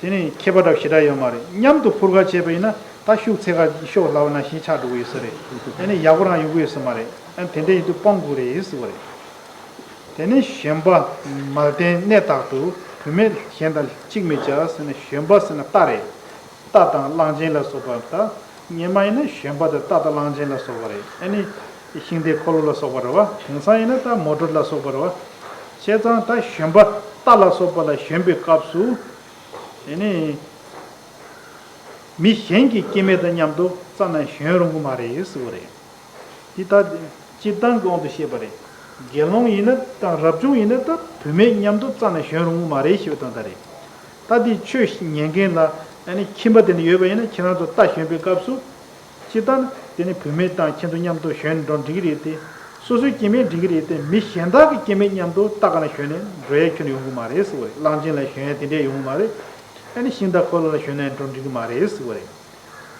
དེ་ནི་ཁྱད་པར་འདྲ་ཞེ་དྲག་ཡོད་མ་རེད། མཉམ་དུ་ཕུར་ཁ་བྱས་པ་ཡིན་ན་ད་ཤུགས་ཚད་ཁ་ཤོག་ལབ་ན་ཞིག་ཆགས་འགྲོ་གི་ཡོད་ས་རེད། དེ་ནི་ཡག་པོ་རང་ཡོང་གི་ཡོད་ས་མ་རེད། ཨ་དེ་འདྲ་ཡིན་དུས་སྤང་དགོས་རེད་ཟེར་བ་རེད། དེ་ནི་བཞོན་པ་མལ་སྟན་གནས་དག་ཏུ་བུད་མེད་གཞན་དང་གཅིག་མི་བྱ་ཟེར་ནས་བཞོན་པ་ཟེར་ན་རྟ་རེད། རྟ་དང་གླང་ཆེན་ལ་སོགས་པ་ད་སྔོན་མ་ཡིན་ན་བཞོན་པ་དེ་རྟ་དང་གླང་ཆེན་ལ་སོགས་པ་རེད། ཨ་ནི་ཤིང་རྟའི་འཁོར་ལོ་ལ་སོགས་པ་རེད་བ། དེང་སང་ཡིན་ན་ད་མོ་ཊ་ལ་སོགས་པ་རེད་བ། བྱས་ཙང་ད་བཞོན་པ་རྟ་ལ་སོགས་པ་ལ་བཞོན་པའི་སྐབས་སུ། དེ་ནས་མི་གཞན་གྱི་སྐྱེ་དམན་དང་མཉམ་དུ་རྩ་ནས་བཞོན་རུང་གི་མ་རེད་ཟེར་བ་རེད། འདི་ལྟ་སྤྱིར་བཏང་གི་དབང་དུ་བཤད་པ་རེད། དགེ་སློང་ཡིན་ན་དང་རབ་བྱུང་ཡིན་ན་ད་བུད་མེད་མཉམ་དུ་རྩ་ནས་བཞོན་རུང་གི་མ་རེད་ཞེས་པའི་དོན་དག་རེད། ད་འདི་ཆོས་ཉན་མཁན་ལ་ཨ་ནི་ཁྱིམ་པ་དེ་འདྲ་ཡོད་པ་ཡིན་ན་ཁྱེད་རང་ཚོ་རྟ་བཞོན་པའི་སྐབས་སུ། སྤྱིར་བཏང་དེ་ནི་བུད་མེད་དང་ཁྱེད་ཚོ་མཉམ་དུ་བཞོན་འགྲོ་འགྲིག་གི་རེད་དེ། སོ་སོའི་སྐྱེ་དམན་འགྲིག་གི་རེད་དེ། མི་གཞན་དག་གི་སྐྱེ་དམན་མཉམ་དུ་རྟ་ག་ན་བཞོན་ནས་འགྲོ་ཡ་ཁྱོན་ནས་ཡོང་གི་མ་རེད་ཟེར་བ་རེད། གླང་ཆེན་ལ་བཞོན་ཡ་དེ་འདྲས་ཡོང་གི་མ་རེད། ཨ་ནི་ཤིང་རྟ་འཁོར་ལོ་ལ་བཞོན་ནས་འགྲོ་འགྲིག་གི་མ་རེད་ཟེར་བ་རེད།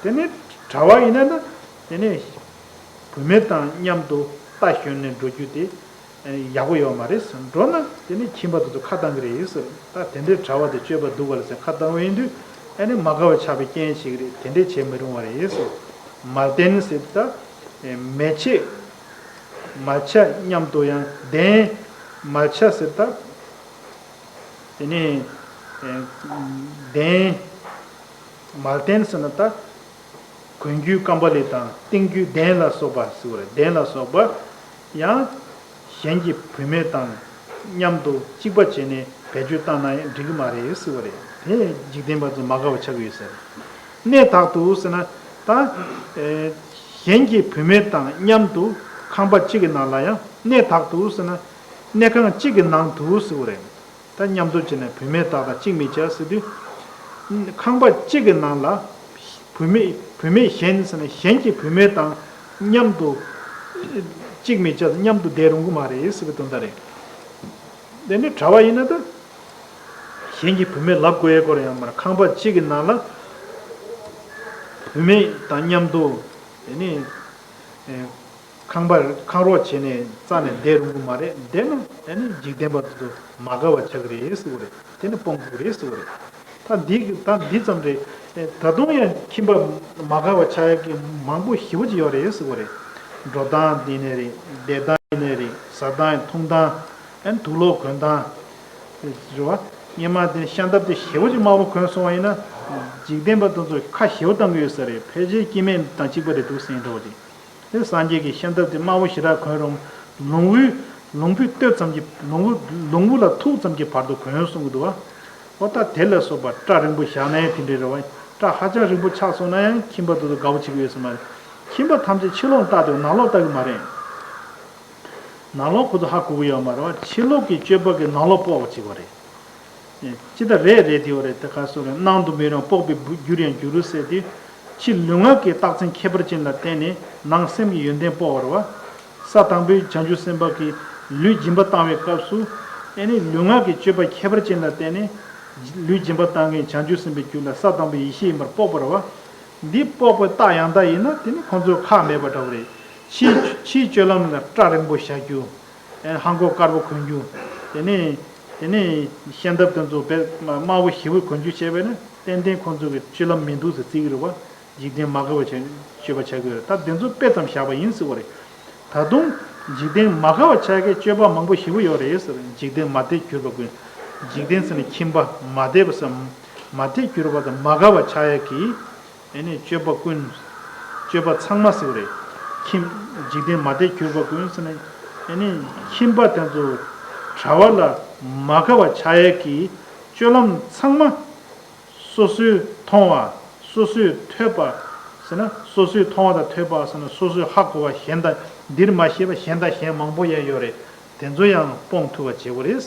དེ་ནི་གྲྭ་བ་ཡིན་ན་ན་དེ་ནི་བུད་མེད་དང་མཉམ་དུ་རྟ་བཞོན་ནས་འགྲོ་རྒྱུ་དེ་ཡག་པོ་ཡོད་མ་རེད་ཟེར། འགྲོ་ན་དེ་ནི་ཁྱིམ་པ་དེ་ཚོ་ཁ་བཏང་གི་རེད་ཟེར། ད་དེ་འདྲའི་གྲྭ་བ་དེ་སྤྱོད་པ་སྡུག་པ་ལ་ཟེར་ཁ་བཏང་བ་ཡིན་དུས་ཨ་ནི་མ་དགའ་བ་ཆགས་པའི་རྐྱེན་བྱེད་ཀྱི་རེད། དེ་འདྲས་བྱེད་མི་རུང་བ་རེད་ཟེར། མལ་སྟན་ཟེར་ད་མལ་ཆས། མལ་ཆ་མཉམ་དུ་ཡང་གདན། མལ་ཆ་ཟེར་ད་དེ་ནི་གདན། མལ་སྟན་ཟེར་ན་ད་གོན་རྒྱུའི་ཀམ་པ་ལི་དང་བཏིང་རྒྱུའི་གདན་ལ་སོགས་པ་ཟེར་བ་རེད། གདན་ལ་སོགས་པ་ཡང་གཞན་གྱི་བུད་མེད་དང་མཉམ་དུ་གཅིག་པ་བྱས་ནས་བེད་སྤྱོད་བཏང་ན་ཡང་འགྲིག་གི་མ་རེད་ཟེར་བ་རེད། དེ་འཇིག་རྟེན་པ་ཚོ་མ་དགའ་བ་ཆགས་ཀྱི་ཡོད་ས་རེད། གནས་དག་ཏུ་ཟེར་ན་ད་གཞན་གྱི་བུད་མེད་དང་མཉམ་དུ་ཁང་པ་གཅིག་གི་ནང་ལ་ཡང་། གནས་དག་ཏུ་ཟེར་ན་གནས་ཁང་གཅིག་གི་ནང་དུ་ཟེར་བ་རེད། ད་མཉམ་དུ་བྱས་ནས་བུད་མེད་དག་དང་གཅིག་མི་བྱ་ཟེར་དུས། ཁང་པ་གཅིག་གི་ནང་ལ་བུད་མེད་བུད་མེད་གཞན་ཟེར་ན་གཞན་གྱི་བུད་མེད་དང་མཉམ་དུ་གཅིག་མི་བྱ། མཉམ་དུ་བསྡད་རུང་གི་མ་རེད་ཟེར་བའི་དོན་དག་རེད། དེ་ནི་གྲྭ་བ་ཡིན་ན་ད་གཞན་གྱི་བུད་མེད་ལབ་དགོས་ཡས་སྐོར་ཡང་མ་རེད། ཁང་པ་གཅིག་གི་ནང་ལ་བུད་མེད་དང་མཉམ་དུ་དེ་ནི། ཁང་པར་ཁང་རོགས་བྱས་ནས་རྩ་ནས་བསྡད་རུང་གི་མ་རེད། བསྡད་ན་ཨ་ནི་འཇིག་རྟེན་པ་དེ་ཚོ་མ་དགའ་བ་ཆགས་ཀྱི་རེད་ཟེར་བ་རེད། དེ་ནི་སྤོང་དགོས་རེད་ཟེར་བ་རེད། ད་འདི་གི་ད་འདི་ཙམ་རེད། ད་དུང་ཡང་ཁྱིམ་པ་མ་དགའ་བ་ཆགས་ཡག་གི་མང་པོ་ཞེ་པོ་ཅིག་ཡོད་རེད་ཟེར་བ་རེད། འགྲོ་སྟངས་འདི་ནས་རེད། བསྡད་སྟངས་ཡིན་ནས་རེད། ཟ་སྟངས་འཐུང་སྟངས། ཨ་ནི་དུག་ལོག་གོན་སྟངས། རེད་བ། སྔོན་མ་དེ་ཤམ་ཐབས་དེ་ཞེ་པོ་ཅིག་དམར་པོ་གོན་སོང་བ་ཡིན་ན། འཇིག་རྟེན་པ་དེ་ཚོ་ཁ་ཞེ་པོ་བཏང་གི་ཡོད་ས་རེད། ཕལ་ཆེར་སྐྱེ་དམན་དང་གཅིག་པ་རེད་འདུག་ཟེར་འདྲ་བ་ཅིག་དེ་སངས་རྒྱས་ཀྱི་ཤམ་ཐབས་དེ་དམར་པོ་ཞེ་དྲག་གོན་རུང་། ལོང་བུའི་ལོང་བུའི་སྟོད་ཙམ་གྱི་ལོང་བུ་ལོང་བུ་ལ་ཐུག་ཙམ་གྱི་བར་དུ་གོན་གསུང་གི་འདུག་བ། ཨོ་ད་དེ་ལ་སོགས་པ་སྐྲ་རིང་པོ་བཞག་ནའི་དེ་འདྲའི་རེད་བ། སྐྲ་ཧ་ཅང་རིང་པོ་ཆགས་སོང་ན་ཡང་ཁྱིམ་པ་དེ་ཚོ་དགའ་པོ་བྱེད་ཀྱི་ཡོད་ས་མ་རེད། ཁྱིམ་པ་ཐམས་ཅད་ཕྱི་ལོགས་ལ་ལྟ་དེ་ནང་ལོགས་ལྟ་གི་མ་རེད། ནང་ལོགས་ཁོ་ཚོ་ཧ་གོ་གི་ཡོད་མ་རེད་བ། ཕྱི་ལོགས་ཀྱི་སྤྱོད་པ་གིས་ནང་ལོགས་དཔོག་པ་བྱེད་ཀྱི་རེད། ཅི་ལྟར་རེད་རེད་དེ་ཡོད་རེད། དེ་ག་སོ་རེད། སྣང་དུ་མི་རུང་དཔོག་པའི་རྒྱུར་ཡང་འགྱུར་ཟེར་ཏེ། ཕྱི་ལུས་ངག་གི་རྟགས་མཚན་ཁྱད་པར་ཅན་ལ་བརྟེན་ནས་ནང་སེམས་ཀྱི་ཡོན་ཏན་དཔོག་པ་རེད་བ། ས་དང་པོའི་བྱང་ཆུབ་སེམས་དཔའ་གིས་ལུས་སྦྱིན་པ་བཏང་བའི་སྐབས་སུ། ཨེ་ནི་ལུས་ངག་གི་སྤྱོད་པ་ཁྱད་པར་ཅན་ལ་བརྟེན་ནས་ལུས་སྦྱིན་པ་བཏང་མཁན་བྱང་ཆུབ་སེམས་དཔའི་རྒྱུད་ལ་ས་དང་པོའི་ཡེ་ཤེས་ཡིན་པར་དཔོག་པ་རེད་བ། འདི་དཔོག་པའི་རྟགས་ཡང་དག་ཡིན་ན་དེ་ནི་ཁོང་ཚོའི་ཁག་མེད་པ་འདྲ་བོ་རེད། ཕྱིའི་ཕྱིའི་སྤྱོད་ལམ་ལ་སྐྲ་རིང་པོ་བཞག་རྒྱུ། ལྷམ་གོག་དཀར་པོ་གོན་རྒྱུ། དེ་ནས་དེ་ནས་ཤམ་ཐབས་དེ་ཚོ་དཔེ་དམར་པོ་ཞེ་པོ་གོན་རྒྱུ་བྱས་པས་ན་ཏན་ཏན་ཁོང་ཚོ་གི་སྤྱོད་ལམ་མི་འདུག་ཟེར་བརྩི་གི་རེད་བ། འཇིག་རྟེན་མ་དགའ་བ་བྱས་སྤྱོད་པ་བྱ་དགོས་རེད། ད་དེ་ཚོ་དཔེ་ཙམ་བཞག་པ་ཡིན་ཟེར་བ་རེད། ད་དུང་འཇིག་རྟེན་མ་དགའ་བ་ཆགས་མཁན་སྤྱོད་པ་མང་པོ་ཞེ་པོ་ཡོད་རེད་ཟེར། འཇིག་རྟེན་མ་དད་གྱུར་པ་ཀུན། འཇིག་རྟེན་ཟེར་ན་ཁྱིམ་པ་མ་དད་པ་ཟེར། མ་དད་གྱུར་པ་དང་མ་དགའ་བ་ཆགས་ཡག་གི་ཨེ་ནི་སྤྱོད་པ་ཀུན། སྤྱོད་པ་ཚང་མ་ཟེར་བ་རེད། ཁྱིམ། འཇིག་རྟེན་མ་དད་གྱུར་པ་ཀུན་ཟེར་ནས་ཨེ་ནི་ཁྱིམ་པ་དེ་ཚོ་གྲྭ་བ་ལ་མ་དགའ་བ་ཆགས་ཡས་ཀྱི་སྤྱོད་ལམ་ཚང་མ་སོ་སོས་མཐོང་བ། སོ་སོས་ཐོས་པ་ཟེར་ན་སོ་སོས་མཐོང་བ་དང་ཐོས་པ་ཟེར་ན་སོ་སོས་ཧ་གོ་བ་གཞན་དང་འདིར་མ་ཤེས་པ་གཞན་དང་གཞན་མང་པོ་ཡང་ཡོད་རེད། དེ་ཚོ་ཡང་སྤོང་ཐུབ་པ་བྱེད་དགོས་རེད།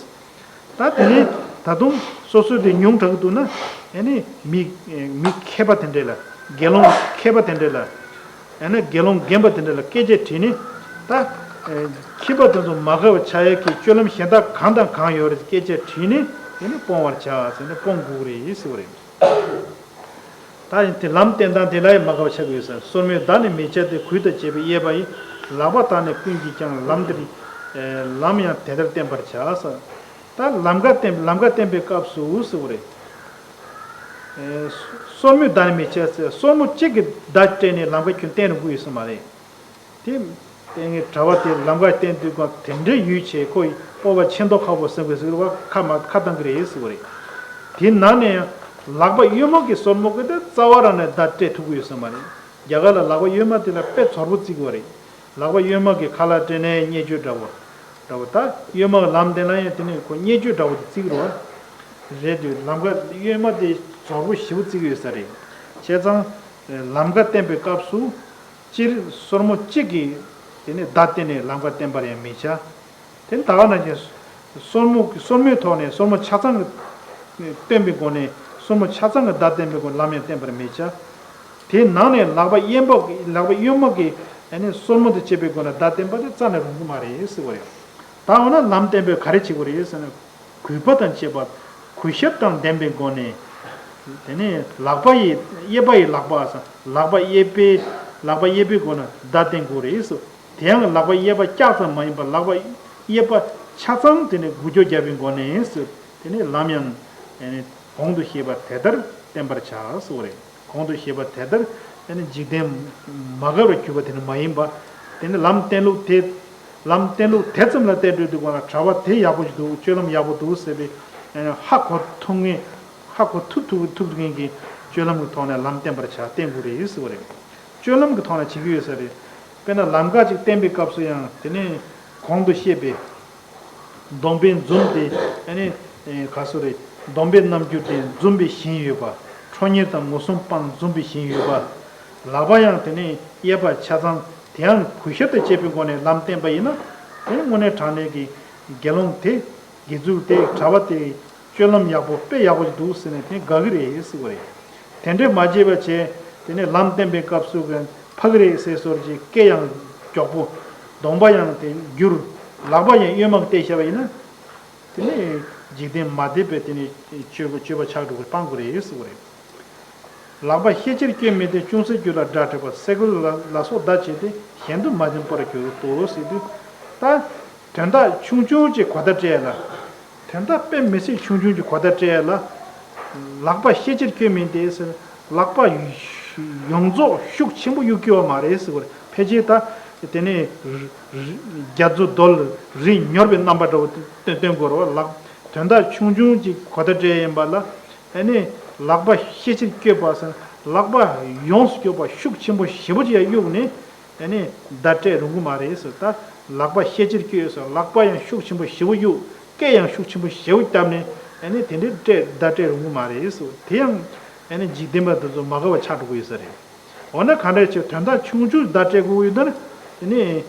ད་དེ་ནས་ད་དུང་སོ་སོས་དེ་ཉུང་དྲགས་འདུག་ན་ཨ་ནི་མི་མི་མཁས་པ་དེ་འདྲས་ལ་དགེ་སློང་མཁས་པ་དེ་འདྲས་ལ་ཨ་ནི་དགེ་སློང་རྒན་པ་དེ་འདྲས་ལ་སྐད་ཆ་དྲིས་ནས་ད་ཁྱིམ་པ་དེ་ཚོ་མ་དགའ་བ་ཆགས་ཡས་ཀྱི་སྤྱོད་ལམ་གཞན་དག་གང་དང་གང་ཡོད་རེད་སྐད་ཆ་དྲིས་ནས་དེ་ནི་སྤོང་བར་བྱ་ཟེར་ནས་སྤོང་དགོས་རེད་ཟེར་བ་རེད། ད་ཡིན་དེ་ལམ་བསྟན་སྟངས་དེ་ལ་ཡང་མ་དགའ་བ་ཆགས་ཀྱི་ཡོད་ཟེར། སོར་མོས་བརྡ་ནི་མི་བྱ་སྟེ། གུས་དང་བཅས་པས་དབྱེ་བ་ཡིས། ལག་པ་དག་ནི་ཀུན་གྱིས་ཀྱང་། ལམ་འདིར། ལམ་ཡང་དེ་ལྟར་བསྟན་པར་བྱ་ཟེར། ད་ལམ་ཁ་བསྟན་ལམ་ཁ་བསྟན་པའི་སྐབས་སུ་ཟེར་བ་རེད། སོར་མོས་བརྡ་ནི་མི་བྱ་ཟེར། སོར་མོ་གཅིག་གིས་བརྡ་སྤྲད་ནས་ལམ་ཁ་ཁྱོན་བསྟན་རུང་དགོས་ཡོད་ས་མ་རེད། དེ་ལྟས་ངན་གྲྭ་པ་དེ་ལམ་ཁ་བསྟན་དུས་གང་དེ་འདྲའི་ཡུས་ཆེ་ཁོ་ཡི་སྤོབས་པ་ཆེ་མདོག་ཁ་པོ་ཟེར་དགོས་ཟེར་བ་ཁ་མ་ཁ་བཏང་གི་རེད་ཟེར་བ་རེད། དེ་ནང་ནས་ཡང་ལག་པ་གཡོན་མ་གི་སོར་མོ་གི་དེ་རྩ་བ་རང་ནས་བརྡ་སྤྲད་ཐུབ་ཀྱི་ཡོད་ས་མ་རེད། རྒྱ་གར་ལ་ལག་པ་གཡོན་མ་དེ་ལ་དཔེ་ཚོར་པོ་བརྩི་གི་བ་རེད། ལག་པ་གཡོན་མ་གི་ཁ་ལག་སྤྲད་ནས་བརྙས་བཅོས་འདྲ་བོ། འདྲ་བོ་ད་གཡོན་མ་གི་ལམ་བསྟན་ལ་ཡང་དེ་ནས་ཁོ་བརྙས་བཅོས་འདྲ་བོ་དེ་བརྩི་གི་རེད་བ། རེད་དུས་ལམ་ཁ་གཡོན་མ་དེ་ཚོར་པོ་ཞེ་པོ་བརྩི་གི་ཡོད་ས་རེད། བྱས་ཙང་ལམ་ཁ་བསྟན་པའི་སྐབས་སུ། སྤྱིར་སོར་མོ་གཅིག་གིས་དེ་ནས་བརྡ་བསྟན་ནས་ལམ་ཁ་བསྟན་པར་ཡང་མི་བྱ། དེ་ནི་ད་ག་ནང་བཞིན་སོར་མོ་སོར་མོའི་ཐོག་ནས་སོར་མོ་ཆ་ཚང་གི་སྟོན་པའི་སྒོ་ནས་སོར་མོ་ཆ་ཚང་གི་བརྡ་བསྟན་པའི་སྒོ་ནས་ལམ་ཡང་བསྟན་པར་མི་བྱ། དེའི་ནང་ནས་ལག་པ་གཡོན་པ་ལག་པ་གཡོན་མ་གིས་ཨ་ནི་སོར་མོ་དང་བཅས་པའི་སྒོ་ནས་བརྡ་བསྟན་པ་དེ་རྩ་ནས་རུང་གི་མ་རེད་ཟེར་བ་རེད། ད་འོ་ན་ལམ་བསྟན་པས་ག་རེ་བྱེད་དགོས་རེད་ཟེར་ན། གུས་པ་དང་བཅས་པ། གུས་ཞབས་དང་ལྡན་པའི་སྒོ་ནས། དེ་ནས་ལག་པ་ཡི་གཡས་པ་ཡི་ལག་པ་ཟེར་ལག་པ་གཡས་པའི་ལག་པ་གཡས་པའི་སྒོ་ནས་བརྡ་བསྟན་དགོས་རེད་ཟེར། དེ་ཡང་ལག་པ་གཡས་པ་བཀྱག་ཙམ་མ་ཡིན་པར་ལག་པ་གཡས་པ་ཆ་ཚང་དེ་ནས་འགུལ་སྐྱོད་བརྒྱབ་པའི་སྒོ་ནས་ཟེར། དེ་ནས་ལམ་ཡང་དེ་ནས་གོང་དུ་བཤད་པ་དེ་ལྟར་བསྟན་པར་བྱ་ཟེར་བ་རེད། གོང་དུ་བཤད་པ་དེ་ལྟར་དེ་ནི་འཇིག་རྟེན་མ་དགའ་བར་གྱུར་པ་དེ་ནི་མ་ཡིན་པ། དེ་ནི་ལམ་བསྟན་ལུགས་དེ། ལམ་བསྟན་ལུགས་དེ་ཙམ་ལ་བལྟས་འགྲོ་དུས་གོང་ལ་གྲྭ་པ་དེ་ཡག་པོ་ཞིག་འདུག་སྤྱོད་ལམ་ཡག་པོ་འདུག་ཟེར་བའི་ཧ་གོ་ཐུབ་ངེས། ཧ་གོ་ཐུབ་ཐུབ་ཐུབ་མཁན་གྱི་སྤྱོད་ལམ་གྱི་ཐོག་ནས་ལམ་བསྟན་པར་བྱ་བསྟན་དགོས་རེད་ཟེར་བ་རེད། སྤྱོད་ལམ་གྱི་ཐོག་ནས་བྱེད་ཀྱི་ཡོད་ས་རེད། དཔེར་ན་ལམ་ཁ་ཅིག་བསྟན་པའི་སྐབས་སུ་ཡང་དེ་ནི་གོང་དུ་བཤད་པའི། སྡོམ་པའི་འཛུམ་དེ་ཨ་ནི་ག་སོ་རེད། སྡོམ་པའི་རྣམ་འགྱུར་དེ་འཛུམ་པའི་ཞིང་ཡོད་པ། ཁྲོ་གཉེར་དང་ངོ་སྲུང་སྤངས་འཛུམ་པའི་ཞིང་ཡོད་པ། ལག་པ་ཡང་དེ་ནས་གཡས་པ་ཆ་ཚང་དེ་ཡང་གུས་ཞབས་དང་བཅས་པའི་སྒོ་ནས་ལམ་བསྟན་པ་ཡིན་ན། དེ་ནི་དངོས་གནས་དྲང་གནས་ཀྱི་དགེ་སློང་དེ་དགེ་ཚུལ་དེ་གྲྭ་པ་དེ་སྤྱོད་ལམ་ཡག་པོ་དཔེ་ཡག་པོ་ཞིག་འདུག་ཟེར་ནས་དེ་དགའ་གི་རེད་ཟེར་བ་རེད། དེ་འདྲས་མ་བྱས་པ་བྱས་དེ་ནས་ལམ་བསྟན་པའི་སྐབས་སུ་གི་ཕ་གི་རེད་ཟེར་སོར་གྱི་སྐད་ཡང་མགྱོགས་པོ། གདོང་པ་ཡང་དེ་འགྱུར། ལག་པ་ཡང་གཡོན་མར་གཏད་བཞག་པ་ཡིན་ན། དེ་ནས་འཇིག་རྟེན་མ་དད་པའི་དེ་ནས་སྤྱོད་པ་སྤྱོད་པ་ཆགས་འགྲོ་གི་སྤང་དགོས་རེད་ཟེར་བ་རེད། ལག་པ་ཤས་ཆེར་སྐྱོད་མིན་ཏེ། ཅུང་ཟད་སྐྱོད་ལ་སྒྲ་སྤྲད་པ། སེ་གོལ་ལ་ལ་སོགས་བརྡ་བྱས་ཏེ། གཞན་དུ་མ་འཛེམ་པར་གྱུར་ཏོ་ཟེར་དུས། ད་དོན་དག་ཆུང་ཆུང་ཅིག་གོ་བརྡ་སྤྲད་ལ། དོན་དག་དཔེ་མི་སྲིད་ཆུང་ཆུང་ཅིག་གོ་བརྡ་སྤྲད་ལ། ལག་པ་ཤས་ཆེར་སྐྱོད་མིན་ཏེ་ཟེར། ལག་པ་ཡོངས་རྫོགས་ཤུགས་ཆེན་པོ་གཡུག་སྐྱོད་པ་མ་རེད་ཟེར་བ་རེད། ཕལ་ཆེར་ད་དེ་ནས་རྒྱ་མཚོ་རྡོ་ལ་རི་ཉོར་བའི་རྣམ་པ་འདྲ་བོ་སྟོན་སྟོན་དགོས་རེད་བ། ལག་དོན་དག་ཆུང་ཆུང་ཅིག་གོ་བརྡ་སྤྲད་ཡིན་པ་ལ། ཨ་ནི་ལག་པ་ཤས་ཆེར་སྐྱོད་པ་ཟེར། ལག་པ་ཡོངས་སུ་སྐྱོད་པ་ཤུགས་ཆེན་པོ་ཞེ་པོ་ཅིག་ཡང་གཡུགས་ནས། ཨ་ནི་བརྡ་སྤྲད་རུང་གི་མ་རེད་ཟེར། ད་ལག་པ་ཤས་ཆེར་སྐྱོད་ཟེར། ལག་པ་ཡང་ཤུགས་ཆེན་པོ་ཞེ་པོ་གཡུགས། སྐད་ཡང་ཤུགས་ཆེན་པོ་ཞེ་པོ་བརྒྱབ་ནས། ཨ་ནི་དེ་འདྲའི་སྤྲད་བརྡ་སྤྲད་རུང་གི་མ་རེད་ཟེར། དེ་ཡང་ཨ་ནི་འཇིག་རྟེན་པ་དེ་ཚོ་མ་དགའ་བ་ཆགས་འགྲོ་གི་ཡོད་ས་རེད། འོ་ན་གང་འདྲ་བྱས་དོན་དག་ཆུང་ཆུང་བརྡ་སྤྲད་དགོས་ཀྱི་ཡོད་ན། དེ་ནི་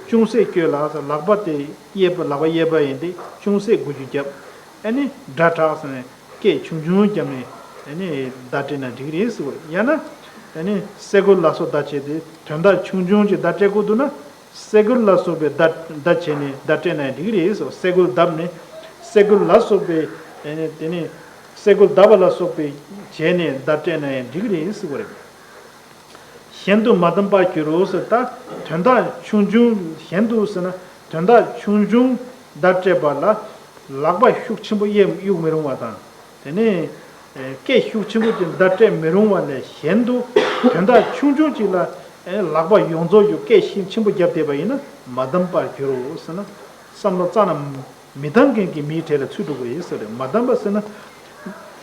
ཅུང་ཟད་སྐྱོད་ལ་ཟེར། ལག་པ་དེ་གཡས་པ་ལག་པ་གཡས་པ་ཡིན་ཏེ་ཅུང་ཟད་འགུལ་སྐྱོད་བརྒྱབ། ཨ་ནི་སྒྲ་གྲགས་ཟེར་ནས། སྐད་ཆུང་ཆུང་བརྒྱབ་ནས་ཨ་ནི་བརྡ་སྤྲད་ན་འགྲིག་རེད་ཟེར་བ་རེད། ཡང་ན་ཨ་ནི་སེ་གོལ་ལ་སོགས་བརྡ་བྱས་ཏེ་དོན་དག་ཆུང་ཆུང་ཅིག་བརྡ་སྤྲད་དགོས་འདུག་ན། སེ་གོལ་ལ་སོགས་པའི་བརྡ་བརྡ་བྱས་ནས་བརྡ་སྤྲད་ན་འགྲིག་རེད་ཟེར། སེ་གོལ་བརྡབས་ནས་སེ་གོལ་ལ་སོགས་པའི་ཨ་ནི་དེ་ནི་སེ་གོལ་བརྡབས་པ་ལ་སོགས་པའི་བྱས་ནས་བརྡ་སྤྲད་ན་ཡང་འགྲིག་རེད་ཟེར་བ་རེད། གཞན་དུ་མ་འཛེམ་པར་གྱུར་རོ་ཟེར། ད་དོན་དག་ཆུང་ཆུང་གཞན་དུ་ཟེར་ན་དོན་དག་ཆུང་ཆུང་བརྡ་སྤྲད་པ་ལ་ལག་པ་ཤུགས་ཆེན་པོ་གཡས་གཡུག་མི་རུང་བ་དང་། དེ་ནས་སྐད་ཤུགས་ཆེན་པོ་ཅིག་བརྡ་སྤྲད་མི་རུང་བ་ལས་གཞན་དུ་དོན་དག་ཆུང་ཆུང་ཅིག་ལ་ལག་པ་ཡོངས་རྫོགས་ཀྱི་སྐད་ཤུགས་ཆེན་པོ་བརྒྱབ་བསྡད་པ་ཡིན་ན་མ་འཛེམ་པར་གྱུར་རོ་ཟེར་ན། བསམ་བློ་རྩ་ནས་མི་བཏང་མཁན་གྱི་མིའི་གྲས་ལ་ཚུད་འགྲོ་གི་རེད་ཟེར་རེད། མ་འདམ་པ་ཟེར་ན།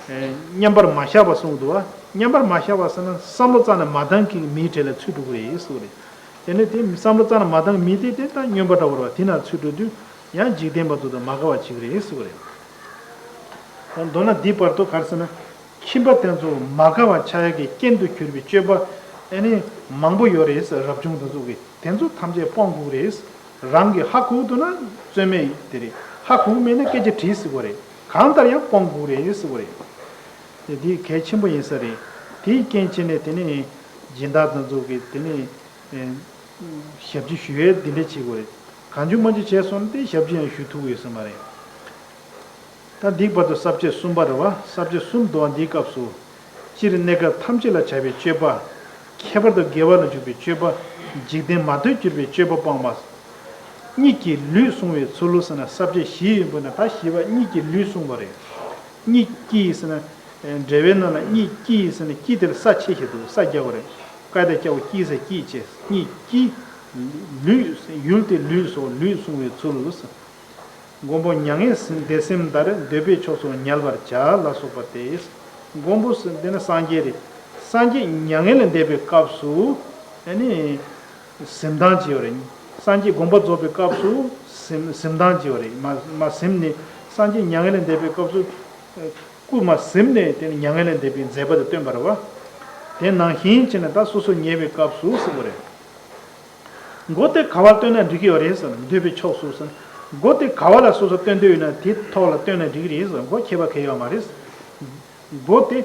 ཨེ། མཉམ་པར་མ་བཞག་པ་གསུངས་འདུག་བ། མཉམ་པར་མ་བཞག་པ་ཟེར་ན་བསམ་བློ་རྩ་ནས་མ་བཏང་མཁན་གྱི་མིའི་གྲས་ལ་ཚུད་འགྲོ་གི་རེད་ཟེར་རེད། དེ་ནས་དེ་བསམ་བློ་རྩ་ནས་མ་བཏང་མི་དེ་དེ་ད་སྨྱོན་པ་འདྲ་བོ་རེད་བ། དེ་ན་ཚུད་འགྲོ་དུས་ཡང་འཇིག་རྟེན་པ་ཚོ་དང་མ་དགའ་བ་བྱེད་ཀྱི་རེད་ཟེར་རེད། ད་མདོར་ན་འདི་བར་དུ་ག་རེ་ཟེར་ན། ཁྱིམ་པ་དེ་ཚོ་མ་དགའ་བ་ཆགས་ཡག་གི་རྐྱེན་དུ་གྱུར་པའི་སྤྱོད་པ་ཨ་ནི་མང་པོ་ཡོད་རེད། རབ་བྱུང་དེ་ཚོ་གིས་དེ་ཚོ་ཐམས་ཅད་སྤོང་དགོས་རེད། རང་གིས་ཧ་གོ་འདུག་ན་རྩོད་མེད་དེ་རེད། ཧ་གོ་མེད་ན་སྐད་ཆ་དྲིས་ཟེར་དགོས་རེད། གང་ལྟར་ཡང་སྤོང་དགོས་རེད་ཟེར་དགོས་རེད། དེ་དེ་གལ་ཆེན་པོ་ཡིན་ས་རེད། དེའི་རྐྱེན་བྱས་ནས་དེ་ནས་སྦྱིན་བདག་དེ་ཚོ་གིས་དེ་ནས་ཨེ་ཞབས་ཕྱི་ཞུ་ཡས་འདི་འདྲ་བྱེད་དགོས་རེད། གང་བྱུང་མང་བྱུང་བྱས་སོང་ན་དེ་ཞབས་ཕྱི་ཡང་ཞུ་ཐུབ་ཀྱི་ཡོད་ས་མ་རེད། ད་འདིའི་བར་དུ་ས་བཅད་གསུམ་པ་རེད་བ། ས་བཅད་གསུམ་འདུག་པ། འདིའི་སྐབས་སུ། སྤྱིར་གནས་སྐབས་ཐམས་ཅད་ལ་བྱ་བའི་སྤྱོད་པ། ཁྱད་པར་དུ་དགེ་བ་ལ་འཇུག་པའི་སྤྱོད་པ། འཇིག་རྟེན་མ་དོན་གྱུར་པའི་སྤྱོད་པ་སྤངས་པ། གཉིད་ཀྱིས་ལུས་བསྲུང་བའི་ཚུལ་ལོ་ཟེར་ན་ས་བཅད་བཞི་ཡིན་པ་ན། ད་བཞི་པ་གཉིད་ཀྱིས་ལུས་བསྲུང་བ་རེད། གཉིད་ཀྱིས་ཟེར་ན། འགྲེལ་པའི་ནང་ལ་གཉིད་ཀྱིས་ཟེར་ན་ཀྱིས་དེ་ལ་ས་ཆེ་ཞིག་འདུག། ས་རྒྱག་པ་རེད། ཀ་དེ་རྒྱག་པ་ཀྱིས་ཟེར། ཀྱིས་བྱས། གཉིད་ཀྱིས་ལུས། ཡུལ་དེ་ལུས་སོ། ལུས་བསྲུང་བའི་ཚུལ་ལོ། མགོན་པོ་མྱ་ངན་འདས་སེམས་ལྟར། འདོད་པའི་ཕྱོགས་སུ་ཉལ་བར་བྱ། ལ་སོགས་པ་སྟེ། མགོན་པོ་ཟེར་འདི་ནི་སངས་རྒྱས་རེད། སངས་རྒྱས་མྱ་ངན་ལས་འདས་པའི་སྐབས་སུ་ཨ་ནི་གཟིམས་སྟངས་བྱས་པ་རེད། སངས་རྒྱས་དགོངས་པ་རྫོགས་པའི་སྐབས་སུ་གཟིམས་གཟིམས་སྟངས་བྱས་པ་རེད། མ་མ་གཟིམས་ནས། སངས་རྒྱས་མྱ་ངན་ལས་འདས་པའི་སྐབས་སུ་སྐུ་མ་གཟིམས་ནས་དེ་ནི་མྱ་ངན་ལས་འདས་པའི་མཛད་པ་དེ་སྟོན་པ་རེད་བ། དེ་ནང་བཞིན་བྱས་ནས་ད་སོ་སོ་ཉལ་བའི་སྐབས་སུ་ཟེར་བ་རེད། མགོ་དེ་ག་བར་སྟོན་ན་འགྲིག་གི་ཡོད་རེད་ཟེར་ན། འདོད་པའི་ཕྱོགས་སུ་ཟེར་ན། མགོ་དེ་ག་བ་ལ་སོ་སོ་སྟོན་འདོད་ཡོད་ན་དེ་ཐོག་ལ་སྟོན་ན་འགྲིག་གི་རེད་ཟེར། མགོ་ཁྱད་པར་གང་ཡང་ཡོད་མ་རེད། མགོ་དེ་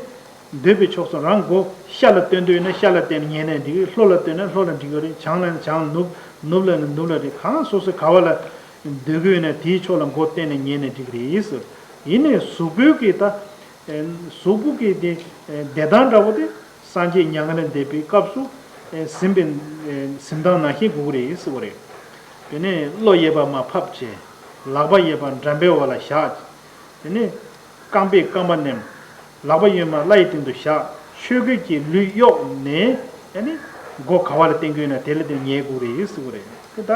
འདོད་པའི་ཕྱོགས་སུ། རང་མགོ་ཤ་ལ་སྟོན་འདོད་ཡོད་ན་ཤ་ལ་བརྟེན་ནས་ཉལ་ན་འགྲིག་གི། ལྷོ་ལ་སྟོན་ན་ལྷོ་ལ་འགྲིག་གི་རེད། བྱང་ལ་ན་བྱང་། ནུབ་ནུབ་ལ་ན་ནུབ་ལ་རེད། གང་སོ་སོ་ག་བ་ལ་འདོད་ཀྱི་ཡོད་ན་དེའི་ཕྱོགས་ལ་མགོ་བསྟན་ནས་ཉལ་ན་འགྲིག་གི་རེད་ཟེར། ཡིན་ནའི་གཟུགས་པོའི་གི་ད། གཟུགས་པོ་གི་དེ་བསྡད་སྟངས་འདྲ་བོ་དེ་སངས་རྒྱས་མྱ་ངན་ལས་འདས་པའི་སྐབས་སུ་གཟིམས་པའི་གཟིམས་སྟངས་ནང་བཞིན་དགོས་ཀྱི་རེད་ཟེར་བ་རེད། དེ་ནས་བློ་གཡས་པ་མར་ཕབ་བྱས། ལག་པ་གཡས་པ་འགྲམ་པའི་འོག་ལ་བཞག། དེ་ནས་རྐང་པས་རྐང་པ་མནན། ལག་པ་གཡོན་མ་བརླ་ཡི་སྟེང་དུ་བཞག། ཆོས་གོས་ཀྱིས་ལུས་གཡོགས་ནས། ཨ་ནི་མགོ་ག་བ་ལ་བསྟན་གྱི་ཡོད་ན་དེ་ལ་བརྟེན་ཉལ་དགོས་རེད་ཟེར་བ་རེད། དེ་ད་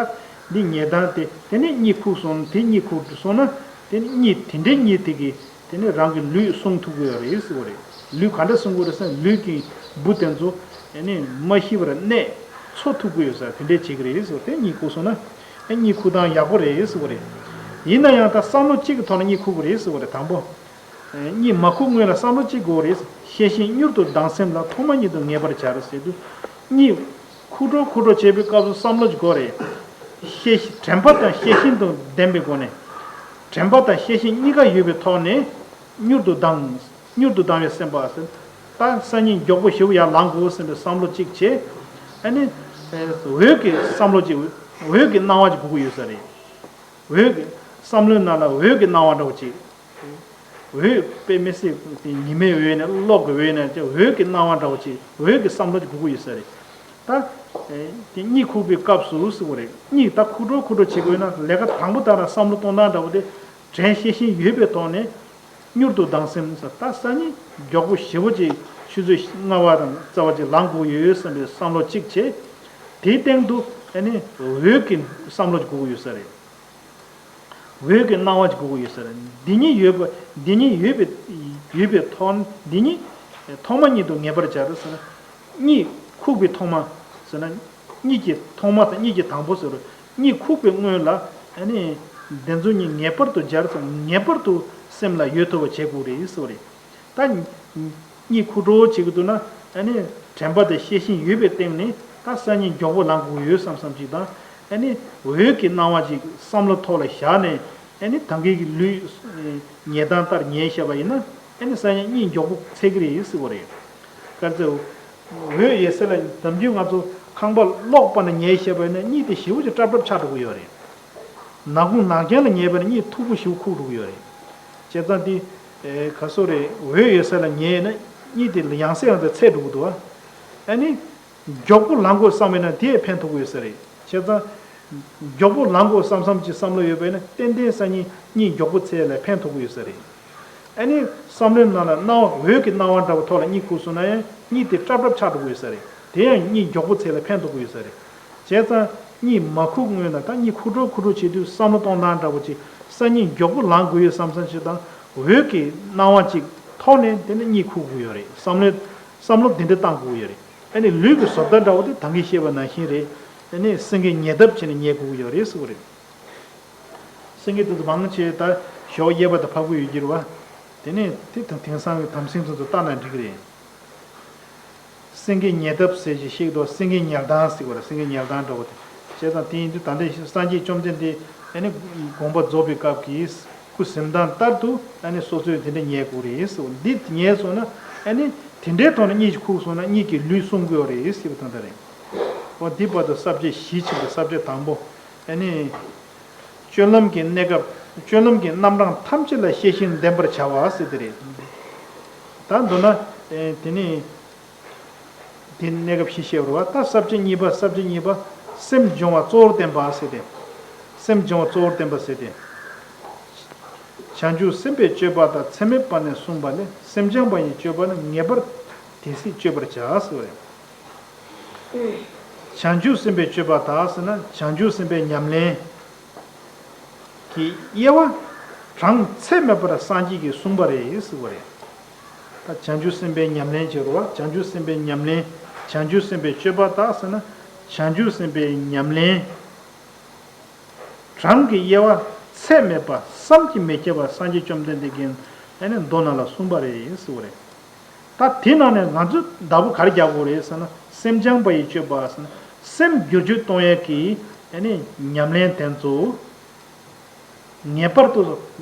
འདི་ཉལ་སྟངས་དེ། དེ་ནས་གཉིད་ཁུག་སོང་ན་དེ། གཉིད་ཁུག་སོང་ན་དེ་ནི་གཉིད། དེ་འདྲའི་གཉིད་དེ་གིས་དེ་ནི་རང་གི་ལུས་བསྲུང་ཐུབ་ཀྱི་ཡོད་རེད་ཟེར་བ་རེད། ལུས་ག་འདྲ་བསྲུང་དགོས་རེད་ཟེར་ན། ལུས་ཀྱི་འབུ་དེ་ཚོ་ཨ་ནི་མ་ཤི་བར་གནས་འཚོ་ཐུབ་ཀྱི་ཡོད་ས་དེ་འདྲས་བྱེད་ཀྱི་རེད་ཟེར་བ། དེ་གཉིད་ཁུག་སོང་ན་ཨ་གཉིད་ཁུག་སྟངས་ཡག་པོ་རེད་ཟེར་བ་རེད། ཡིན་ན་ཡང་ད་བསམ་བློ་གཅིག་གི་ཐོག་ནས་གཉིད་ཁུག་དགོས་རེད་ཟེར་བ་རེད། དང་པོ། གཉིད་མ་ཁུག་སྔོན་ལ་བསམ་བློ་གཅིག་དགོས་རེད། ཤེས་བཞིན་མྱུར་དུ་ལྡང་སེམས་ལ། ཐོག་མ་ཉིད་དུ་ངེས་པར་བྱ་ཟེར་དུས། གཉིད་ཁུག་འགྲོ་ཁུག་འགྲོ་བྱེད་པའི་སྐབས་སུ་བསམ་བློ་གཅིག་དགོས་རེད། ཤེས་དྲན་པ་དང་ཤེས་བཞིན་དུ་ལྡན་པའི་སྒོ་ནས། དྲན་པ་དང་ཤེས་བཞིན་གཉིས་ཀ་ཡོད་པའི་ཐོག་ནས་མྱུར་དུ་ལྡང་། མྱུར་དུ་ལྡང་བའི་སེམས་པ་ཟེར། ད་སང་ཉིན་མགྱོགས་པོ་ཞེ་པོ་ཡར་ལངས་དགོས་ཟེར་བའི་བསམ་བློ་གཅིག་བྱས། ཨ་ནི་འོད་ཀྱི་བསམ་བློ་གཅིག་འོད་ཀྱི་སྣང་བ་གཅིག་དགོས་ཀྱི་ཡོད་ས་རེད། འོད་ཀྱི། བསམ་བློའི་ནང་ལ་འོད་ཀྱི་སྣང་བ་འདྲ་བོ་ཅིག་འོད་དཔེ་མི་སྲིད་ཉི་མའི་འོད་ནས། གློག་གི་འོད་ནས་ཅིག་འོད་ཀྱི་སྣང་བ་འདྲ་བོ་ཅིག་འོད་ཀྱི་བསམ་བློ་ཅིག་དགོས་ཀྱི་ཡོད་ས་རེད། ད་དེ་གཉིད་ཁུག་པའི་སྐབས་སུ་ཟེར་བ་རེད། གཉིད་ད་ཁུག་འགྲོ་ཁུག་འགྲོ་བྱེད་དགོས་ན། ལས་ཀ་དང་པོ་ད་རང་བསམ་བློ་གཏོང་སྟངས་འདྲ་བོ་དེ་དྲན་ཤེས་བཞིན་ཡོད་པའི་ཐོག་ནས། མྱུར་དུ་ལྡང་སེམས་ཟེར། ད་སང་ཉིན་མགྱོགས་པོ་ཞེ་པོ་ཅིག་ཆུ་ཚོད་ལྔ་པ་དང་རྩ་བ་ཅིག་ལངས་དགོས་ཡོད་བསམ་པའི་བསམ་བློ་གཅིག་བྱས། དེའི་སྟེང་དུ་ཨ་ནི་འོད་ཀྱི་བསམ་བློ་ཅིག་དགོས་ཀྱི་ཡོད་ས་རེད། འོད་ཀྱི་སྣང་བ་ཅིག་དགོས་ཀྱི་ཡོད་ས་རེད། འདི་གཉིས་ཡོད་པ། འདི་གཉིས་ཡོད་པའི་ཡོད་པའི་ཐོག་འདི་གཉིས་ཐོག་མ་ཉིད་དུ་ངེས་པར་བྱ་རེད་ཟེར་ན། གཉིད་ཁུག་པའི་ཐོག་མ་ཟེར་ན། གཉིད་ཀྱི་ཐོག་མ་དང་གཉིད་ཀྱི་དང་པོ་ཟེར་རོ། གཉིད་ཁུག་པའི་སྔོན་ལ་ཨ་ནི་འདི་ཚོ་གཉིས་ངེས་པར་དུ་སྦྱར་ཙམ། ངེས་པར་དུ་སེམས་ལ་ཡོད་ཐུབ་པ་བྱེད་དགོས་རེད་ཟེར་བ་རེད། ད་གཉིད་ཁུག་འགྲོ་བྱེད་ཀྱི་འདུག་ན། ཨ་ནི་དྲན་པ་དེ་ཤེས་བཞིན་ཡོད་པའི་སྟེང་ནས། ད་སང་ཉིན་མགྱོགས་པོ་ལངས་དགོས་ཡོད་བསམ་བསམ་ཅིག་དང་། ཨ་ནི་འོད་ཀྱི་སྣང་བ་ཅིག་བསམ་བློ་ཐོག་ལ་བཞག་ནས། ཨ་ནི་ད་གིན་གྱི་ལུས་ཉལ་སྟངས་ལྟར་ཉལ་བཞག་པ་ཡིན་ན། ཨ་ནི་སང་ཉིན་གཉིད་མགྱོགས་པོ་ཚད་ཀྱི་རེད་ཟེར་བ་རེད། དཀར་མཛེས། འོད་ཡོད་ས་ལ། ནམ་རྒྱུན་ང་ཚོ་ཁང་པ་གློག་སྤར་ནས་ཉལ་བཞག་པ་ཡིན་ན་གཉིད་དེ་ཞེ་པོ་ཅིག་སྲབ་སྲབ་ཆགས་འགྲོ་གི་ཡོད་རེད། ནག་ཁུང་ནག་རྐྱང་ལ་ཉལ་བ་ན་གཉིད་མཐུག་པོ་ཞེ་པོ་ཁུག་འགྲོ་གི་ཡོད་རེད། བྱས་ཙང་དེ་ག་སོ་རེད། འོད་ཡོད་ས་ལ་ཉལ་ན་གཉིད་དེ་ཡང་སེ་ཡང་སེ་ཚད་འགྲོ་གི་འདུག་ཨ། ཨ་ནི་མགྱོགས་པོ་ལངས་དགོས་བསམ་པ་ཡིན་ན་དེས་ཕན་ཐོགས་ཀྱི་ཡོད་ས་རེད། བྱས་ཙང་མགྱོགས་པོ་ལངས་དགོས་བསམ་བསམ་གྱི་བསམ་བློ་ཡོད་པ་ཡིན་ན་ཏན་ཏན་སང་ཉིན་གཉིད་མགྱོགས་པོ་ཚད་ལ་ཕན་ཐོགས་ཀྱི་ཡོད་ས་རེད། ཨ་ནི་བསམ་བློའི་ནང་ལ་སྣང་བ། འོད་ཀྱི་སྣང་བ་འདྲ་བོ་ཐོག་ལ་གཉིད་ཁུག་སོང་ན་ཡང་གཉིད་དེ་སྲབ་སྲབ་ཆགས་འགྲོ་གི་ཡོད་ས་རེད། དེ་ཡང་གཉིད་མགྱོགས་པོ་ཚད་ལ་ཕན་ཐོགས་ཀྱི་ཡོད་ས་རེད། བྱས་ཙང་གཉིད་མ་ཁུག་སྔོན་ལ། ད་གཉིད་ཁུག་འགྲོ་ཁུག་འགྲོ་བྱེད་དུས་བསམ་བློ་གཏོང་སྟངས་འདྲ་བོ་ཅིག་སང་ཉིན་མགྱོགས་པོ་ལངས་དགོས་ཡོད་བསམ་བསམ་ཞིག་དང་། འོད་ཀྱི་སྣང་བ་ཅིག་ཐོག་ནས་དེ་ནས་གཉིད་ཁུག་དགོས་ཡོད་རེད། བསམ་བློ་བསམ་བློ་དེ་འདྲ་བཏང་དགོས་ཡོད་རེད། ཨ་ནི་ལུས་ཀྱི་བཟོ་ལྟ་འདྲ་བོ་དེ་ད་གིན་བཤད་པ་ནང་བཞིན་རེད། ཨ་ནི་སེང་གེ་ཉལ་ཐབས་བྱས་ནས་ཉལ་དགོས་ཀྱི་ཡོད་རེད་ཟེར་བ་རེད། སེང་གེ་དེ་ཚོ་མང་ཆེ་ད་གཞོགས་གཡས་པ་དང་ཕ་གུ་ཡོད་ཀྱི་རེད་བ། དེ་ནས་དེ་དང་དེང་སང་གི་དམ་སྲིང་ཚོ་ཚོ་བལྟ་ན་འགྲིག་གི་རེད། སེང་གེ་ཉལ་ཐབས་ཟེར་ཞིག་ཤིག་འདུག་སེང་གེ་ཉལ་སྟངས་ཟེར་བ་རེད། སེང་གེ་ཉལ་སྟངས་འདྲ་བོ་དེ། བྱས་ཙང་དེ་ཡིན་དུས་ད་ལྟའི་སངས་རྒྱས་བཅོམ་ལྡན་འདས་ཨ་ནི་དགོངས་པ་རྫོགས་པའི་སྐབས་ཀྱི་སྐུ་གཟིམ་སྟངས་ལྟར་དུ་ཨ་ནི་སོ་སོས་དེ་འདྲ་ཉལ་དགོས་རེད་ཟེར་བ། འདི་ཉལ་སོང་ན་ཨ་ནི་དེ་འདྲའི་ཐོག་ནས་གཉིད་ཁུག་སོང་ན་གཉིད་ཀྱི་ལུས་སྲུང་གི་ཡོད་རེད་ཟེར་བ་དང་འདྲ་རེད། འོ་འདི་བར་དུ་ས་བཅད་བཞི་ཕྱིན་པའི་ས་བཅད་དང་པོ་ཨ་ནི། སྤྱོད་ལམ་གྱི་གནས་སྐབས། སྤྱོད་ལམ་གྱི་རྣམ་གྲངས་ཐམས་ཅད་ལ་ཤེས་བཞིན་ལྡན་པར་བྱ་བ་ཟེར་དེ་རེད། ད་མདོར་ན། ཨེ། དེ་ནི། དེ་གནས་སྐབས་བཞི་བཤད་པ་རེད་བ། ད་ས་བཅད་གཉིས་པ། ས་བཅད་གཉིས་པ། སེམས་སྦྱོང་བ་གཙོ་བོར་བསྟན་པ་ཟེར་ཏེ། སེམས་སྦྱོང་བ་གཙོ་བོར་བསྟན་པ་ཟེར་ཏེ། བྱང་ཆུབ་སེམས་དཔའི་སྤྱོད་པ་དག་ཚད་མེད་པ་ནས་གསུངས་པ་ལས། སེམས་སྦྱངས་པ་ཡི་སྤྱོད་པ་ནི། ངེས་པར་དེ་སྲིད་སྤྱོད་པར་བྱ་ཟེར་བ་རེད། བྱང་ཆུབ་སེམས་དཔའི་སྤྱོད་པ་དག་ཟེར་ན་བྱང་ཆུབ་སེམས་དཔའི་ཉམས་ལེན་གྱི་དབྱེ་བ་གྲངས་ཚད་མེད་པར་སངས་རྒྱས་ཀྱིས་གསུངས་པ་རེད་ཟེར་བ་རེད། ད་བྱང་ཆུབ་སེམས་དཔའི་ཉམས་ལེན་བྱེད་རོགས། བྱང་ཆུབ་སེམས་དཔའི་ཉམས་ལེན། བྱང་ཆུབ་སེམས་དཔའི་སྤྱོད་པ་དག་ཟེར་ན་བྱང་ཆུབ་སེམས་དཔའི་ཉམས་ལེན། གྲངས་ཀྱི་དབྱེ་བ་ཚད་མེད་པ་བསམ་གྱིས་མི་ཁྱབ་པ་སངས་རྒྱས་བཅོམ་ལྡན་འདས་ཀྱིས་ཨ་ནི་མདོ་ནང་ལ་གསུངས་པ་རེད་ཟེར་བ་རེད། ད་དེ་ནང་ནས་ང་ཚོས་བདག་པོ་ག་རེ་རྒྱག་དགོས་རེད་ཟེར་ན། སེམས་སྦྱངས་པ་ཡི་སྤྱོད་པ་ཟེར་ན། སེམས་བསྒྱུར་བཅོས་གཏོང་ཡས་ཀྱི་ཨ་ནི་ཉམས་ལེན་དེ་ཚོ་ངེས་པར་དུ་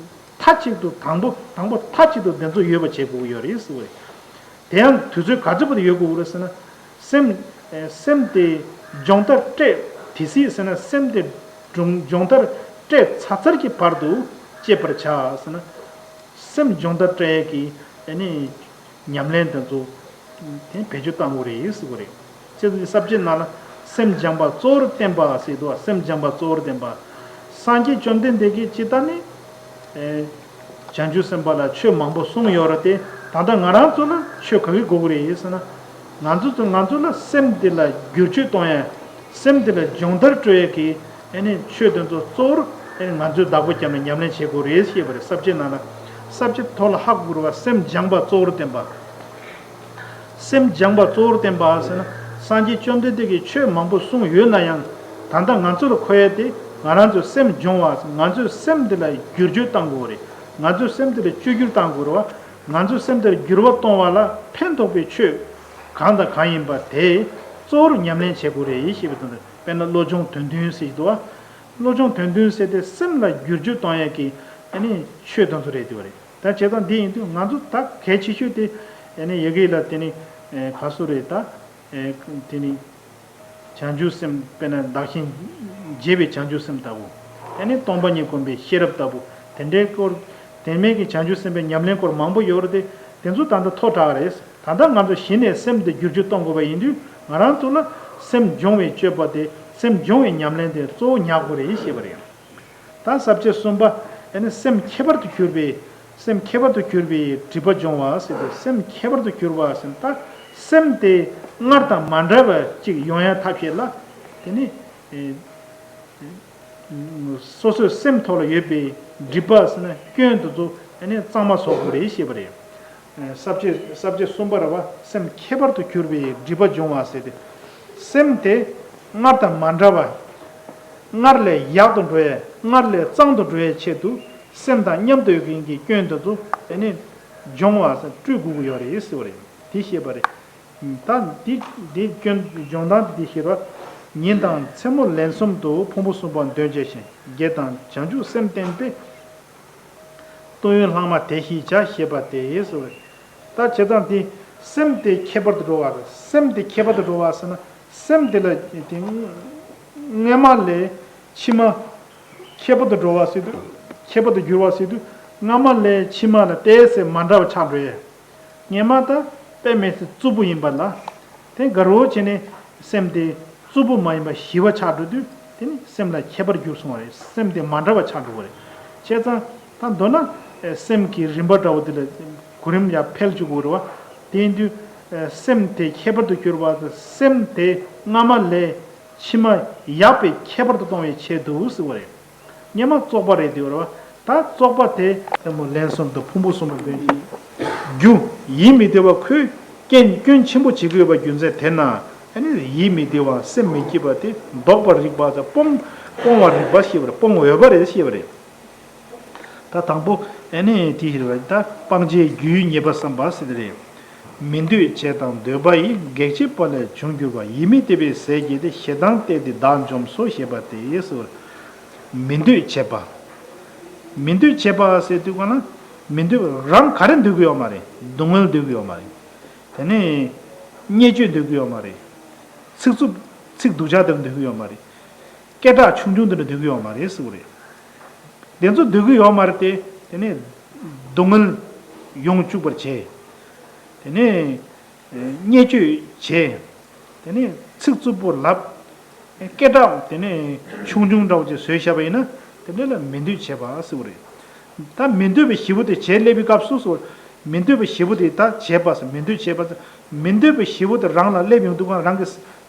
མཐའ་གཅིག་ཏུ་དང་པོ་དང་པོ་མཐའ་གཅིག་ཏུ་དེ་ཚོ་ཡོད་པ་བྱེད་དགོས་ཀྱི་ཡོད་རེད་ཟེར་བ་རེད། དེ་ཡང་དུས་ཚོད་ག་ཚོད་བར་དུ་ཡོད་དགོས་རེད་ཟེར་ན། སེམས། ཨེ། སེམས་དེ་སྦྱོང་བརྡར་སྤྲད། དེ་སྲིད་ཟེར་ན་སེམས་དེ་སྦྱོང་སྦྱོང་བརྡར་སྤྲད་ཚར་ཚར་གྱི་བར་དུ་སྤྱད་པར་བྱ་ཟེར་ན། སེམས་སྦྱོང་བརྡར་སྤྲད་ཀྱི་ཨ་ནི་ཉམས་ལེན་དེ་ཚོ་དེ་བེད་སྤྱོད་གཏང་དགོས་རེད་ཟེར་གྱི་རེད། ཁྱེད་ཚོ་གི་ས་བཅད་ནང་ལ་སེམས་སྦྱངས་པ་གཙོ་བོར་བསྟན་པ་ཟེར་འདུག་སེམས་སྦྱངས་པ་གཙོ་བོར་བསྟན་པ། སངས་རྒྱས་བཅོམ་ལྡན་འདས་ཀྱིས་ཇི་ལྟར་ནི། ཨེ། བྱང་ཆུབ་སེམས་དཔའ་ལ་ཆོས་མང་པོ་གསུངས་ཡོད་རེད་དེ། ད་ལྟ་ང་རང་ཚོ་ལ་ཆོས་ག་གི་དགོས་ཀྱི་རེད་ཟེར་ན། ང་ཚོ་ཚོ་ང་ཚོ་ལ་སེམས་འདི་ལ་བསྒྱུར་བཅོས་གཏོང་ཡ། སེམས་འདི་ལ་སྦྱོང་བརྡར་སྤྲོད་ཡ་གི་ཨ་ནི་ཆོས་དེ་ཚོ་གཙོ་བོར་ཨ་ནི་ང་ཚོས་བདག་པོ་བརྒྱབ་ནས་ཉམས་ལེན་བྱེད་དགོས་རེད་ཞེས་པ་རེད། ས་བཅད་ནང་ལ། ས་བཅད་ཐོག་ལ་ཧ་གོ་དགོས་རེད་བ། སེམས་སྦྱངས་པ་གཙོ་བོར་བསྟན་པ། སེམས་སྦྱངས་པ་གཙོ་བོར་བསྟན་པ་ཟེར་ན། སངས་རྒྱས་བཅོམ་ལྡན་འདས་ཀྱིས་ཆོས་མང་པོ་གསུངས་ཡོད་ན་ཡང་། ད་ལྟ་ང་ཚོ་ལ་མཁོ་ཡ་དེ་ང་རང་ཚོའི་སེམས་སྦྱོང་བ། ང་ཚོའི་སེམས་འདི་ལ་བསྒྱུར་བཅོས་གཏང་དགོས་རེད། ང་ཚོའི་སེམས་འདི་ལ་བཅོས་བསྒྱུར་གཏང་དགོས་རེད་བ། ང་ཚོའི་སེམས་འདི་ལ་འགྱུར་བ་གཏོང་བ་ལ་ཕན་ཐོགས་པའི་ཆོས་གང་དང་གང་ཡིན་པ་དེ་གཙོ་བོར་ཉམས་ལེན་བྱེད་དགོས་རེད་ཞེས་པའི་དོན་དུ། དཔེར་ན་བློ་སྦྱོང་དོན་བདུན་ཟེར་གྱི་འདུག་བ། བློ་སྦྱོང་དོན་བདུན་ཟེར་དེ་སེམས་ལ་བསྒྱུར་བཅོས་གཏོང་ཡ་གི་ཨ་ནི་ཆོས་དེ་ཚོ་རེད་འདུག་བ་རེད། ད་བྱས་ཙང་འདི་ཡིན་དུས་ང་ཚོ་ད་གལ་ཆེ་ཤོས་དེ་ཨ་ནི་ཡ་གི་ལ་དེ་ནི་ཨེ་ག་སུ་རེད་ད། ཨེ་དེ་ནི་བྱང་ཆུབ་སེམས། དཔེར་ན་བདག་གཞན་བརྗེ་བའི་བྱང་ཆུབ་སེམས་ལྟ་བུ། ཨ་ནི་སྟོང་པ་ཉིད་སྒོམ་པའི་ཤེས་རབ་ལྟ་བུ། དེ་འདྲའི་སྐོར། དེ་མིན་གྱི་བྱང་ཆུབ་སེམས་དཔའི་ཉམས་ལེན་སྐོར་མང་པོ་ཡོད་རེད་དེ། དེ་ཚོ་ད་ལྟ་ཐོག་དྲགས་རེད། ད་ལྟ་ང་ཚོ་གཞི་ནས་སེམས་དེ་བསྒྱུར་བཅོས་གཏོང་དགོས་པ་ཡིན་དུས། ང་རང་ཚོ་ལ་སེམས་སྦྱོང་བའི་སྤྱོད་པ་དེ། སེམས་སྦྱོང་བའི་ཉམས་ལེན་དེ་གཙོ་བོ་ཉར་དགོས་རེད་ཞེས་པ་རེད། ད་ས་བཅད་གསུམ་པ། ཨ་ནི་སེམས་ཁྱད་པར་དུ་གྱུར་པའི། སེམས་ཁྱད་པར་དུ་གྱུར་པའི་སྒྲིབ་པ་སྦྱོང་བ་ཟེར་ཏེ། སེམས་ཁྱད་པར་དུ་གྱུར་པ་ཟེར་ན། ད་སེམས་དེ་སྔར་དང་མ་འདྲ་བ་ཅིག་ཡོང་ཡ་ཐབས་ཤེས་ལ། དེ་ནི་ཨེ་སོ་སོའི་སེམས་ཐོག་ལ་ཡོད་པའི་སྒྲིབ་པ་ཟེར་ན་སྐྱོན་དེ་ཚོ་ཨ་ནི་གཙང་མ་བཟོ་དགོས་རེད་ཞེས་པ་རེད། ས་བཅད། ས་བཅད་གསུམ་པ་རེད་བ། སེམས་ཁྱད་པར་དུ་གྱུར་པའི་སྒྲིབ་པ་སྦྱོང་བ་ཟེར་ཏེ། སེམས་དེ་སྔར་དང་མ་འདྲ་བ། སྔར་ལས་ཡག་ཏུ་འགྲོ་ཡ། སྔར་ལས་གཙང་དུ་འགྲོ་ཡའི་ཆེད་དུ། སེམས་དང་མཉམ་དུ་ཡོད་མཁན་གྱི་སྐྱོན་དེ་ཚོ་ཨ་ནི་སྦྱོང་བ་ཟེར། བཀྲུ་དགོས་ཀྱི་ཡོད་རེད་ཟེར་བ་རེད། དེ་ཤེས་པ་རེད། ད་འདི་འདི་སྐྱོན་སྦྱོང་སྟངས་འདི་ཤེས་རོགས། ཉིན་དང་མཚན་མོ་ལན་གསུམ་དུ་ཕུང་པོ་གསུམ་པ་འདོན་བྱས་ཤིང་། བགེགས་དང་བྱང་ཆུབ་སེམས་བསྟེན་པས། བཏུང་ཡུལ་ལྷག་མ་དེ་ཞེས་བྱ་ཞེས་པ་སྟེ་ཟེར་བས། ད་བྱས་ཙང་དེ་སེམས་དེ་ཁྱད་པར་དུ་འགྲོ་བ་རེད། སེམས་དེ་ཁྱད་པར་དུ་འགྲོ་བ་ཟེར་ན། སེམས་དེ་ལ་དེ་སྔ་མ་ལས་ཕྱི་མ་ཁྱད་པར་དུ་འགྲོ་བ་ཟེར་དུས། ཁྱད་པར་དུ་འགྱུར་བ་ཟེར་དུས། སྔ་མ་ལས་ཕྱི་མ་ལ་ཏོག་ཙམ་མ་འདྲ་བ་ཆགས་འགྲོ་ཡས། སྔ་མ་ད་དཔེ་མི་སྲིད་རྩུབ་པོ་ཡིན་པ་ལ། དེ་དགའ་རོགས་བྱས་ནས་སེམས་དེ་རྩུབ་པོ་མ་ཡིན་པ་ཞི་བ་ཆགས་འགྲོ་དུས། དེ་ནི་སེམས་ལ་ཁྱད་པར་གྱུར་སོང་བ་རེད། སེམས་དེ་མ་འདྲ་བ་ཆགས་འགྲོ་བ་རེད། བྱས་ཙང་ད་མདོར་ན་སེམས་ཀྱི་རིམ་པ་འདྲ་བོ་དེ་ལ་གོ་རིམ་ཡར་འཕེལ་བཅུག་དགོས་རེད་བ། དེ་ཡིན་དུས་སེམས་དེ་ཁྱད་པར་དུ་གྱུར་བ་དང་། སེམས་དེ་སྔ་མ་ལས་ཕྱི་མ་ཡག་པའི་ཁྱད་པར་དུ་གཏོང་བའི་ཆེད་དུ་ཟེར་བ་རེད། སྔ་མ་བཙོག་པ་རེད་དེ་བར་བ། ད་བཙོག་པ་དེ་ལྟད་མོ་ལན་གསུམ་དུ་ཕུང་པོ་གསུམ་པ་འདོན་ཞིང་། རྒྱུ་ཡིད་མི་བདེ་བ་ཁོས་སྐྱོན་སྐྱོན་ཆེན་པོ་བྱེད་ཀྱི་ཡོད་པ་རྒྱུ་མཚན་དེ་ན། ཨ་ནི་ཡིད་མི་བདེ་བ་སེམས་མི་སྐྱིད་པ་དེ་ལྡོག་པར་རིགས་པ་དང་སྤོང་སྤོང་བར་རིགས་པ་ཞེས་པ་རེད། སྤོང་འོས་པ་རེད་ཞེས་པ་རེད། ད་དང་པོ་ དེ་ནས་དེ་ཕྱིར་བ་ད་སྤང་བྱའི་རྒྱུའི་ཉེས་པ་བསམ་པ་ཟེར་དེ་རེད། མི་འདོད་བྱས་དང་འདོད་པ་ཡི། གེགས་བྱེད་པ་ལས་བྱུང་གྱུར་པ། ཡིད་མི་བདེ་བའི་ཟས་བརྒྱད་དེ། ཞེ་སྡང་གཏད་དེ་བདག་འཇོམས་སོ། ཞེས་པ་སྟེ་ཟེར། མི་འདོད་བྱས་པ། མི་འདོད་བྱས་པ་ཟེར་དུས་གང་ན། མི་འདོད་པ་རང་ག་རེ་འདོད་ཀྱི་ཡོད་མ་རེད། སྡུག་བསྔལ་འདོད་ཀྱི་ཡོད་མ་རེད། དེ་ནས་བརྙས་བཅོས་འདོད་ཀྱི་ཡོད་མ་རེད། ཚིག་རྩུབ་ཚིག་སྡུག་ཅག་དེ་འདོད་ཀྱི་ཡོད་མ་རེད། སྐད་གྲགས་ཆུང་ཆུང་དེ་འདྲ་འདོད་ཀྱི་ཡོད་མ་རེད་ཟེར་བ་རེད། དེ་ཚོ་འདོད་ཀྱི་ཡོད་མ་རེད་དེ། དེ་ནས་སྡུག་བསྔལ་ཡོང་བཅུག་པར་བྱེད། དེ་ནས་བརྙས་བཅོས་བྱེད། དེ་ནས་ཚིག་རྩུབ་པོ་ལབ། སྐད་གྲགས་དེ་ནས་ཆུང་ཆུང་འདྲ་བོ་ཅིག་བཟོས་བཞག་པ་ཡིན་ན། དེ་འདྲ་ལ་མི་འདོད་བྱས་པ་ཟེར་བ་རེད། ད་མི་འདོད་པའི་བཞི་པོ་དེ་བྱས་སླེབས་པའི་སྐབས་སུ་ཟེར། མི་འདོད་པའི་བཞི་པོ་དེ་ད་བྱས་པ་ཟེར། མི་འདོད་བྱས་པ་ཟེར། མི་འདོད་པའི་བཞི་པོ་དེ་རང་ལ་སླེབས་ཡོང་དུས་གང་རང་གི་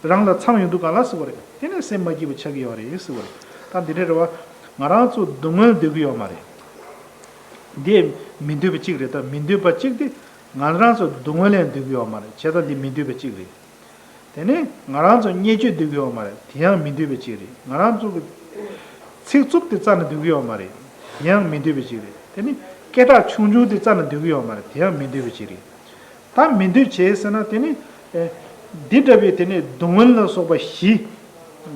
རང་ལ་འཚམས་ཡོང་དུས་གང་ལ་ཟེར་བ་རེད། དེ་ནས་སེམས་མ་སྐྱིད་པ་ཆགས་ཀྱི་ཡོད་རེད་ཟེར་བ་རེད། ད་འདི་འདྲ་རེད་བ། ང་རང་ཚོ་སྡུག་བསྔལ་འདོད་ཀྱི་ཡོད་མ་རེད། འདི་མི་འདོད་པ་གཅིག་རེད། ད་མི་འདོད་པ་གཅིག་དེ་ང་རང་ཚོ་སྡུག་བསྔལ་ལས་འདོད་ཀྱི་ཡོད་མ་རེད། བྱས་ཙང་འདི་མི་འདོད་པ་གཅིག་རེད། དེ་ནས་ང་རང་ཚོ་བརྙས་བཅོས་འདོད་ཀྱི་ཡོད་མ་རེད། དེ་ཡང་མི་འདོད་པའི་ཅིག་རེད། ང་རང་ཚོ་གི་ཚིག་རྩུབ་དེ་རྩ་ནས་འདོད་ཀྱི་ཡོད་མ་རེད། དེ་ཡང་མི་འདོད་པའི་ཅིག་རེད། དེ་ནས་སྐད་གྲགས་ཆུང་ཆུང་དེ་རྩ་ནས་འདོད་ཀྱི་ཡོད་མ་རེད། དེ་ཡང་མི་འདོད་པའི་ཅིག་རེད། ད་མི་འདོད་བྱས་ཟེར་ན། དེ་ནས་ཨེ་འདི་འདྲ་བའི་དེ་ནས་སྡུག་བསྔལ་ལ་སོགས་པ་བཞི་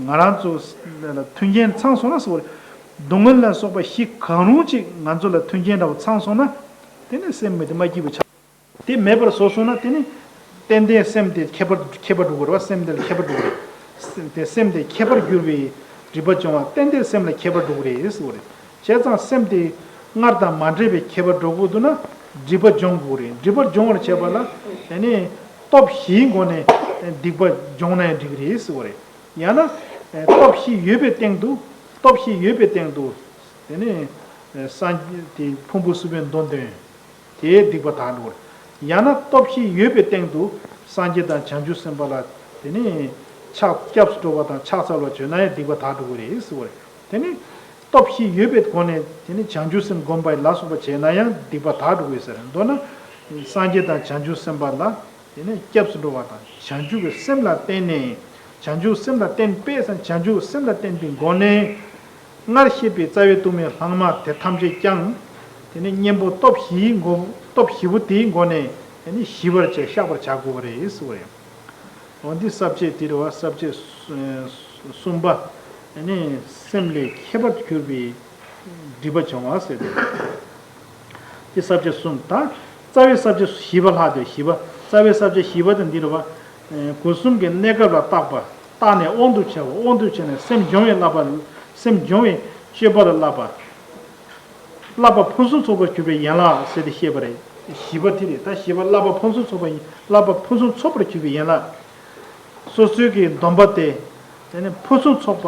ང་རང་ཚོ་ལ་མཐུན་རྐྱེན་ཚང་སོང་ན་ཟེར་བ་རེད། སྡུག་བསྔལ་ལ་སོགས་པ་བཞི་གང་རུང་ཅིག་ང་ཚོ་ལ་མཐུན་རྐྱེན་འདྲ་བོ་ཚང་སོང་ན། དེ་ནས་སེམས་མི་བདེ་མ་སྐྱིད་པ་ཆགས། དེ་མེད་པར་བཟོ་སོང་ན། དེ་ནི་ཏན་ཏན་སེམས་དེ་ཁྱད་པར་ཁྱད་པར་འགྲོ་གི་རེད་བ། སེམས་དེ་ལ་ཁྱད་པར་འགྲོ་གི་རེད། སེམས་དེ་སེམས་དེ་ཁྱད་པར་གྱུར་པའི་སྒྲིབ་པ་སྦྱོང་བ། ཏན་ཏན་སེམས་ལ་ཁྱད་པར་འགྲོ་གི་རེད་ཟེར་བ་རེད། བྱས་ཙང་སེམས་དེ་སྔར་དང་མ་འདྲེས་པའི་ཁྱད་པར་འགྲོ་དགོས་འདུག་ན། སྒྲིབ་པ་སྦྱོང་དགོས་རེད། སྒྲིབ་པ་སྦྱོང་བར་བྱེད་པ་ལ། དེ་ནི་སྟོབས་བཞིའི་སྒོ་ནས་སྡིག་པ་སྦྱོང་ན་ཡང་འགྲིག་གི་རེད་ཟེར་བ་རེད། ཡང་ན་སྟོབས་བཞི་ཡོད་པའི་སྟེང་དུ། སྟོབས་བཞི་ཡོད་པའི་སྟེང་དུ། དེ་ནས་སངས་རྒྱས་དེ་ཕུང་པོ་གསུམ་པའི་མདོ་འདོན། དེའི་སྡིག་པ་དག་འགྲོ་གི་རེད། ཡང་ན་སྟོབས་བཞི་ཡོད་པའི་སྟེང་དུ་སངས་རྒྱས་དང་བྱང་ཆུབ་སེམས་དཔའ་ལ་དེ་ནས་ཕྱག་སྐྱབས་སུ་འགྲོ་བ་དང་ཕྱག་འཚལ་བར་བྱོན་ན་ཡང་སྡིག་པ་དག་འགྲོ་གི་རེད་ཟེར་བ་རེད། དེ་ནས་སྟོབས་བཞི་ཡོད་པའི་སྒོ་ནས་དེ་ནས་བྱང་ཆུབ་སེམས་བསྒོམ་པ་ལ་སོགས་པ་བྱས་ན་ཡང་སྡིག་པ་དག་འགྲོ་གི་ཟེར། མདོར་ན་སངས་རྒྱས་དང་བྱང་ཆུབ་སེམས་དཔའ་ལ་དེ་ནས་སྐྱབས་སུ་འགྲོ་བ་དང་། བྱང་ཆུབ་ཀྱི་སེམས་ལ་བརྟེན་ནས། བྱང་ཆུབ་སེམས་ལ་བརྟེན་པས་སམ། བྱང་ཆུབ་སེམས་ལ་བརྟེན་པའི་སྒོ་ནས། སྔར་བཤད་པའི་རྩ་བའི་སྡུག་བསྔལ་ལྷག་མ་དེ་ཐམས་ཅད་ཀྱང་། དེ་ནི་གཉེན་པོ་སྟོབས་བཞིའི་སྒོ། སྟོབས་བཞི་པོ་དེའི་སྒོ་ནས་དེ་ནི་ཞི་བར་བྱ། བཤགས་པར་བྱ་དགོས་པ་རེད་ཟེར་བ་རེད། འོ་འདི་ས་བཅད་དེ་རེད་བ། ས་བཅད་གསུམ་པ། དེ་ནི་སེམས་ལས་ཁྱད་པར་གྱུར་པའི་སྒྲིབ་པ་སྦྱོང་བ་ཟེར་ཏེ། དེ་ས་བཅད་གསུམ། ད་རྩ་བའི་ས་བཅད་བཞི་པ་ལྷག་སྟེ། བཞི་པ། རྩ་བའི་ས་བཅད་བཞི་པ་དེ་འདི་རེད་བ། སྒོ་གསུམ་གྱི་གནས་སྐབས་ལ་བརྟག་པ། བརྟགས་ནས་དབང་དུ་བྱ་བ། དབང་དུ་བྱས་ནས་སེམས་སྦྱོང་བའི་བསླབ་པ། སེམས་སྦྱོང་བའི་སྤྱོད་པ་ལ་བསླབ་པ། བསླབ་པ་ཕུན་སུམ་ཚོགས་པར་གྱུར་པའི་ཡན་ལག་ཟེར་ཏེ་བཤད་པ་རེད། བཞི་པ་དེ་རེད། ད་བཞི་པ་བསླབ་པ་ཕུན་སུམ་ཚོགས་པ་ཡིན། བསླབ་པ་ཕུན་སུམ་ཚོགས་པར་གྱུར་པའི་ཡན་ལག། སོ་སོའི་གི་སྡོམ་པ་དེ། དེ་ནི་ཕུན་སུམ་ཚོགས་པ།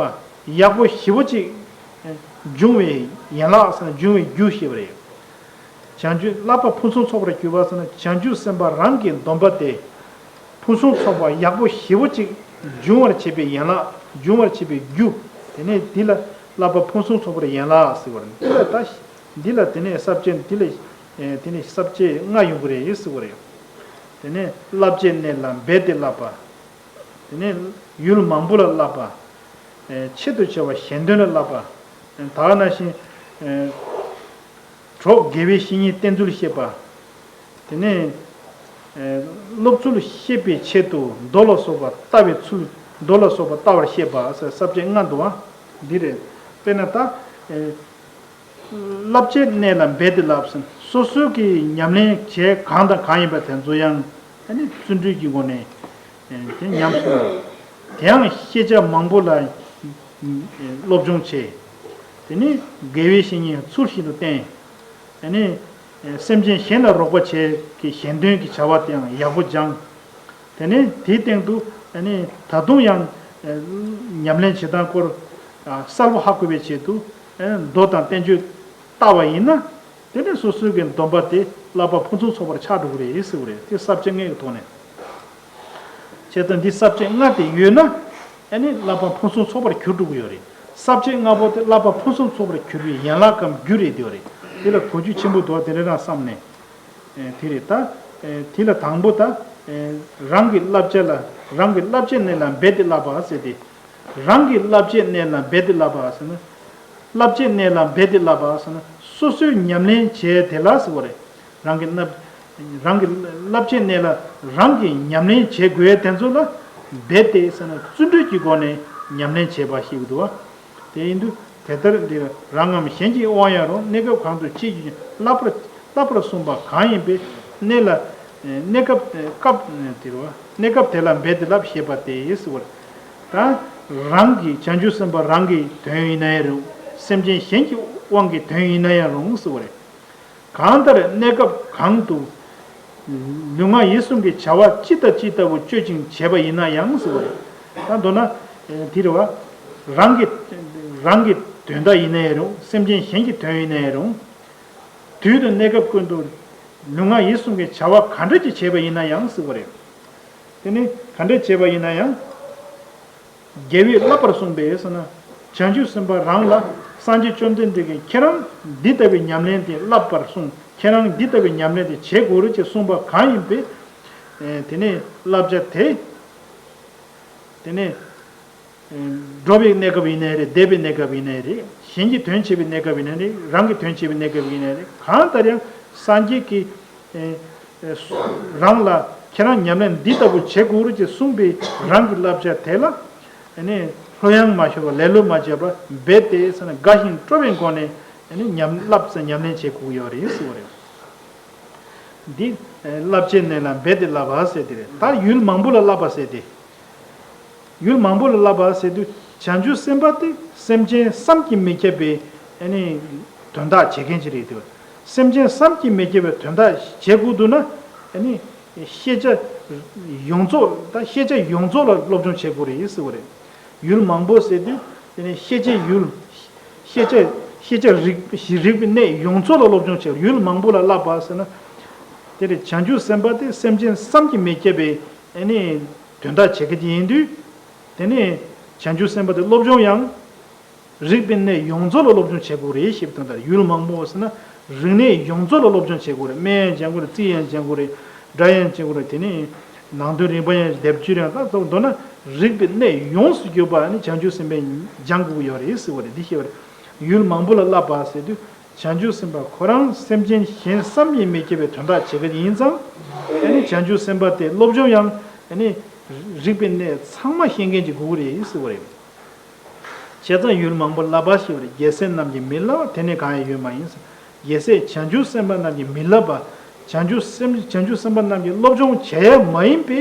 ཡག་པོ་ཞེ་པོ་ཅིག་འབྱུང་བའི་ཡན་ལག་ཟེར་ན། འབྱུང་བའི་རྒྱུ་ཞེས་པ་རེད། བྱང་ཆུབ། བསླབ་པ་ཕུན་སུམ་ཚོགས་པར་གྱུར་པ་ཟེར་ན། བྱང་ཆུབ་སེམས་དཔའ་རང་གི་སྡོམ་པ་དེ་ཕུན་སུམ་ཚོགས་པ་ཡག་པོ་ཞེ་པོ་ཅིག་འབྱུང་བར་བྱེད་པའི་ཡན་ལག། འབྱུང་བར་བྱེད་པའི་རྒྱུ། དེ་ནས་འདི་ལ་བསླབ་པ་ཕུན་སུམ་ཚོགས་པར་ཡན་ལག་ཟེར་བ་རེད། འདི་ལ་ད་འདི་ལ་དེ་ནས་ས་བཅད་འདི་ལ། ཨེ། དེ་ནས་ས་བཅད་ལྔ་ཡོང་གི་རེད་ཟེར་བ་རེད། དེ་ནས་བསླབ་བྱའི་གནས་ལ་འབད་དེ་བསླབ་པ། དེ་ནས་ཡུལ་མང་པོ་ལ་བསླབ་པ། ཨེ། ཆེད་དུ་བྱ་བ་གཞན་དོན་ལ་བསླབ་པ། ཨེ། ད་ག་ནང་བཞིན། ཨེ། གྲོགས་དགེ་བའི་བཤེས་གཉེན་བསྟེན་ཚུལ་བཤད་པ། དེ་ནས། ཨེ། སློབ་ཚུལ་ཤེས་པའི་ཆེད་དུ་མདོ་ལ་སོགས་པ་ལྟ་བའི་ཚུལ། མདོ་ལ་སོགས་པ་ལྟ་བར་བཤད་པ་ཟེར་ས་བཅད་ལྔ་འདུག་ཨ། འདི་རེད། དཔེར་ན་ད། ཨེ། བསླབ་བྱའི་གནས་ལ་འབད་དེ་བསླབ་ཟེར། སོ་སོའི་གི་ཉམས་ལེན་བྱས་གང་དང་གང་ཡིན་པ་དེ་ཚོ་ཡང་། ཨ་ནི་བརྩོན་འགྲུས་ཀྱི་སྒོ་ནས། ཨེ། དེ་ཉམས་སུ་བླང་། དེ་ཡང་ཤེས་བྱ་མང་པོ་ལ་སློབ་སྦྱོང་བྱས། དེ་ནས་དགེ་བའི་བཤེས་གཉེན་ཚུལ་བཞིན་དུ་བསྟེན། ཨ་ནི་སེམས་ཅན་གཞན་ལ་རོགས་པ་བྱེད་ཀྱི་གཞན་དོན་གྱི་བྱ་བ་དེའང་ཡག་པོ་སྦྱང་། དེ་ནས་དེའི་སྟེང་དུ། ཨ་ནི་ད་དུང་ཡང་ཉམས་ལེན་བྱེད་སྟངས་སྐོར་གསལ་པོ་ཧ་གོ་བའི་ཆེད་དུ། མདོ་དང་བསྟན་བཅོས་ལྟ་བ་ཡིན་ན། དེ་ནས་སོ་སོའི་གི་སྡོམ་པ་དེ་བསླབ་པ་ཕུན་སུམ་ཚོགས་པར་ཆགས་འགྲོ་གི་རེད་ཟེར་བ་རེད། དེ་ས་བཅད་ལྔའི་ཐོག་ནས། བྱས་ཙང་འདི་ས་བཅད་ལྔ་དེ་ཡོད་ན། ཨ་ནི་བསླབ་པ་ཕུན་སུམ་ཚོགས་པར་གྱུར་འགྲོ་གི་ཡོད་རེད། ས་བཅད་ལྔ་པོ་དེ་བསླབ་པ་ཕུན་སུམ་ཚོགས་པར་གྱུར་པའི་ཡན་ལག་གམ་རྒྱུ་རེད་འདོད་རེད། དེ་ལ་གོ་རྒྱུ་ཆེན་པོ་འདུག་དེ་རེད་རང་བསམ་ནས། ཨེ། དེ་རེད་ད། ཨེ། དེ་ལ་དང་པོ་ད། ཨེ། རང་གི་བསླབ་བྱ་ལ། རང་གི་བསླབ་བྱའི་གནས་ལ་འབད་དེ་བསླབ་པ་ཟེར་ཏེ། རང་གི་བསླབ་བྱའི་གནས་ལ་འབད་དེ་བསླབ་པ་ཟེར་ན། བསླབ་བྱའི་གནས་ལ་འབད་དེ་བསླབ་པ་ཟེར་ན། སོ་སོའི་ཉམས་ལེན་བྱས་དེ་ལ་ཟེར་བ་རེད། རང་གི་རྣམ་རང་གི་བསླབ་བྱའི་གནས་ལ་རང་གིས་ཉམས་ལེན་བྱེད་དགོས་དེ་ཚོ་ལ་འབད་དེ་ཟེར་ན་བརྩོན་འགྲུས་ཀྱི་སྒོ་ནས་ཉམས་ལེན་བྱེད་པ་ཞིག་འདུག་བ། དེ་ཡིན་དུས་དེ་ལྟར་འདིར་རང་ངམ་གཞན་གྱི་དབང་ཡང་རུང་གནས་སྐབས་གང་དུ་ཅི་བྱུང་བསླབ་པར་བསླབ་པར་གསུངས་པ་གང་ཡིན་པའི་གནས་ལ་གནས་སྐབས་སྐབས་དེར་བ་གནས་སྐབས་དེ་ལ་འབད་དེ་བསླབ་ཞེས་པ་སྟེ་ཟེར་བ་རེད། ད་རང་གི་བྱང་ཆུབ་སེམས་དཔའ་རང་གི་དོན་ཡིན་ན་ཡང་རུང་སེམས་ཅན་གཞན་གྱི་དབང་གི་དོན་ཡིན་ན་ཡང་རུང་ཟེར་བ་རེད། གང་ལྟར་གནས་སྐབས་གང་དུ་ལུས་ངག་ཡིད་གསུམ་གྱི་བྱ་བ་ཅི་དང་ཅི་ལྟ་བུ་སྤྱོད་ཅིང་བྱེད་པ་ཡིན་ན་ཡང་ཟེར་བ་རེད། ད་མདོར་ན་དེ་རེད་བ། རང་གི་རང་གི་དོན་དག་ཡིན་ན་ཡང་རུང་སེམས་ཅན་གཞན་གྱི་དོན་ཡིན་ན་ཡང་རུང་། དུས་དང་གནས་སྐབས་ཀུན་ཏུ་ལུས་ངག་ཡིད་གསུམ་གྱི་བྱ་བ་ག་འདྲ་ཅིག་བྱས་པ་ཡིན་ན་ཡང་ཟེར་བ་རེད། དེ་ནི་ག་འདྲ་བྱས་པ་ཡིན་ན་ཡང་། རྒྱལ་བས་བསླབ་པར་གསུངས་པས་ཟེར་ན། བྱང་ཆུབ་སེམས་དཔའ་རང་ལ་སངས་རྒྱས་བཅོམ་ལྡན་འདས་ཀྱིས་ཁྱེད་རང་འདི་ལྟ་བུའི་ཉམས་ལེན་དེ་བསླབ་པར་གསུངས། ཁྱེད་རང་འདི་ལྟ་བུའི་ཉམས་ལེན་དེ་བྱེད་དགོས་རེད་ཅེས་གསུངས་པ་གང་ཡིན་པས། ཨེ་དེ་ནས་བསླབ་བྱ་དེ། དེ་ནས་ཨེ་འགྲོ་བའི་གནས་སྐབས་ཡིན་ནའི་རེད། བསྡད་པའི་གནས་སྐབས་ཡིན་ནའི་རེད། གཞན་གྱི་དོན་བྱེད་པའི་གནས་སྐབས་ཡིན་ནའི་རེད། རང་གི་དོན་བྱེད་པའི་གནས་སྐབས་ཡིན་ནའི་རེད། གང་ལྟར་ཡང་སངས་རྒྱས་ཀྱིས། ཨེ། རང་ལ་ཁྱེད་རང་ཉམས་ལེན་འདི་ལྟ་བུ་བྱེད་དགོས་རེད་ཅེས་གསུངས་པའི་རང་གི་བསླབ་བྱ་དེ་ལ། ཨ་ནི་ལྷོད་ཡངས་མ་ཤོར་བར་ལེ་ལོ་མ་བྱས་པར་འབད་དེ་ཟེར་ན་དགའ་ཞིང་སྤྲོ་བའི་སྒོ་ནས་ཨ་ནི་ཉམས་བསླབ་ཟེར་ཉམས་ལེན་བྱེད་དགོས་ཀྱི་ཡོད་རེད་ཟེར་བ་རེད། འདི་བསླབ་བྱའི་གནས་ལ་འབད་དེ་བསླབ་པ་ཟེར་དེ་རེད། ད་ཡུལ་མང་པོ་ལ་བསླབ་པ་ཟེར་དེ། ཡུལ་མང་པོ་ལ་བསླབ་པ་ཟེར་དུས་བྱང་ཆུབ་སེམས་དཔའ་དེ་སེམས་ཅན་བསམ་གྱིས་མི་ཁྱབ་པའི་ཨ་ནི་དོན་དག་བྱེད་མཁན་ཅིག་རེད་དེ། སེམས་ཅན་བསམ་གྱིས་མི་ཁྱབ་པའི་དོན་དག་བྱེད་དགོས་འདུག་ན་ཨ་ནི་ཤེས་བྱ་ཡོངས་རྫོགས་ད་ཤེས་བྱ་ཡོངས་རྫོགས་ལ་སློབ་སྦྱོང་བྱེད་དགོས་རེད་ཟེར་བ་རེད། ཡུལ་མང་པོ་ཟེར་དུས་དེ་ནི་ཤེས་བྱའི་ཡུལ། ཤེས་བྱ་ཤེས་བྱ་རིག་རིག་པའི་གནས་ཡོངས་རྫོགས་ལ་སློབ་སྦྱོང་བྱེད་ཡུལ་མང་པོ་ལ་བསླབ་པ་ཟེར་ན། དེ་ལས་བྱང་ཆུབ་སེམས་དཔའ་དེ་སེམས་ཅན་བསམ་གྱིས་མི་ཁྱབ་པའི་ཨ་ནི་དོན་དག་བྱེད་མཁན་ཅིག་ཡིན་དུས། དེ་ནས་བྱང་ཆུབ་སེམས་དཔའ་དེ་སློབ་སྦྱོང་ཡང་རིག་པའི་གནས་ཡོངས་རྫོགས་ལ་སློབ་སྦྱོང་བྱེད་དགོས་རེད་ཞེས་པའི་དོན་དག་ཡུལ་མང་པོ་ཟེར་ན་རིག་གནས་ཡོངས་རྫོགས་ལ་སློབ་སྦྱོང་བྱེད་དགོས་རེད། སྨན་ཡང་སྦྱང་དགོས་རེད། རྩིས་ཡང་སྦྱང་དགོས་རེད། སྒྲ་ཡང་སྦྱང་དགོས་རེད། དེ་ནས་ནང་དོན་རིམ་པ་ཡང་སྡེབ་སྦྱོར་ཡང་ད་མདོར་ན་རིག་པའི་གནས་ཡོངས་སུ་གྱུར་པ་ནི་བྱང་ཆུབ་སེམས་དཔས་སྦྱང་དགོས་ཀྱི་ཡོད་རེད་ཟེར་བ་རེད། འདི་ཤེས་པ་རེད། ཡུལ་མང་པོ་ལ་བསླབ་པ་ཟེར་དུས། བྱང་ཆུབ་སེམས་དཔའ་ཁོ་རང་སེམས་ཅན་གཞན་བསམ་གྱིས་མི་ཁྱབ་པའི་དོན་དག་བྱེད་མཁན་ཡིན་ཙང་། ཨ་ནི་བྱང་ཆུབ་སེམས་དཔའ་དེ་སློབ་སྦྱོང་ཡང་ཨ་ནི་རིག་པའི་གནས་ཚང་མ་ཤེས་མཁན་གྱི་དགོས་ཀྱི་རེད་ཟེར་བ་རེད། བྱས་ཙང་ཡུལ་མང་པོ་བསླབ་པ་ཞེས་པ་རེད། རྒྱལ་སྲས་རྣམས་ཀྱིས་མི་བསླབ་པ་དེ་ནི་གང་ཡང་ཡོད་མ་ཡིན། རྒྱལ་སྲས་བྱང་ཆུབ་སེམས་དཔའ་རྣམས་ཀྱིས་མི་བསླབ་པ། བྱང་ཆུབ་སེམས་བྱང་ཆུབ་སེམས་དཔའ་རྣམས་ཀྱིས་སློབ་སྦྱོང་བྱས་མ་ཡིན་པའི་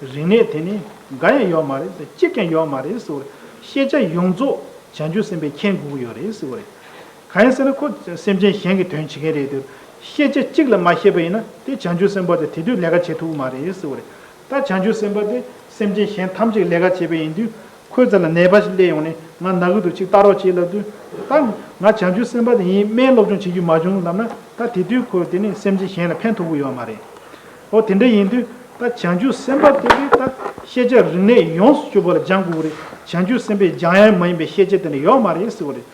རིག་གནས་དེ་ནི་འགའ་ཡང་ཡོད་མ་རེད། གཅིག་ཀྱང་ཡོད་མ་རེད་ཟེར་བ་རེད། ཤེས་བྱ་ཡོངས་རྫོགས་བྱང་ཆུབ་སེམས་དཔས་མཁྱེན་དགོས་ཀྱི་ཡོད་རེད་ཟེར་བ་རེད། གང་ཡིན་ཟེར་ན་ཁོ་སེམས་ཅན་གཞན་གྱི་དོན་བྱེད་མཁན་རེད་དེ། ཤེས་བྱ་གཅིག་ལ་མ་ཤེས་པ་ཡིན་ན་དེ་བྱང་ཆུབ་སེམས་དཔའ་དེ་དེ་དུས་ལས་ཀ་བྱེད་ཐུབ་ཀྱི་མ་རེད་ཟེར་བ་རེད། ད་བྱང་ཆུབ་སེམས་དཔའ་དེ་སེམས་ཅན་གཞན་ཐམས་ཅད་ལས་ཀ་བྱེད་པ་ཡིན་དུས་ཁོའི་རྩ་ལ་ནད་པ་ཞིག་སླེབས་ཡོང་ནས་ང་ན་གི་འདུག་ཅིག་ལྟ་རོགས་བྱེད་ལབ་དུས། ད་ང་བྱང་ཆུབ་སེམས་དཔའ་དེ་ཡིན། སྨན་སློབ་སྦྱོང་བྱེད་རྒྱུ་མ་བྱུང་ལབ་ན་ད་དེ་དུས་ཁོ་དེ་ནི་སེམས་ཅན་གཞན་ལ་ཕན་ཐོགས་ཀྱི་ཡོད་མ་རེད། འོ་དེ་འདྲ་ཡིན་དུས་ད་བྱང་ཆུབ་སེམས་དཔའ་དེ་གིས་ད་ཤེས་བྱ་རིག་གནས་ཡོངས་སུ་གྱུར་པ་ལ་སྦྱང་དགོས་རེད། བྱང་ཆུབ་སེམས་དཔས་སྦྱང་ཡ་མ་ཡིན་པའི་ཤེས་བྱ་དེ་འདྲ་ཡོད་མ་རེད་ཟེར་བ་རེད།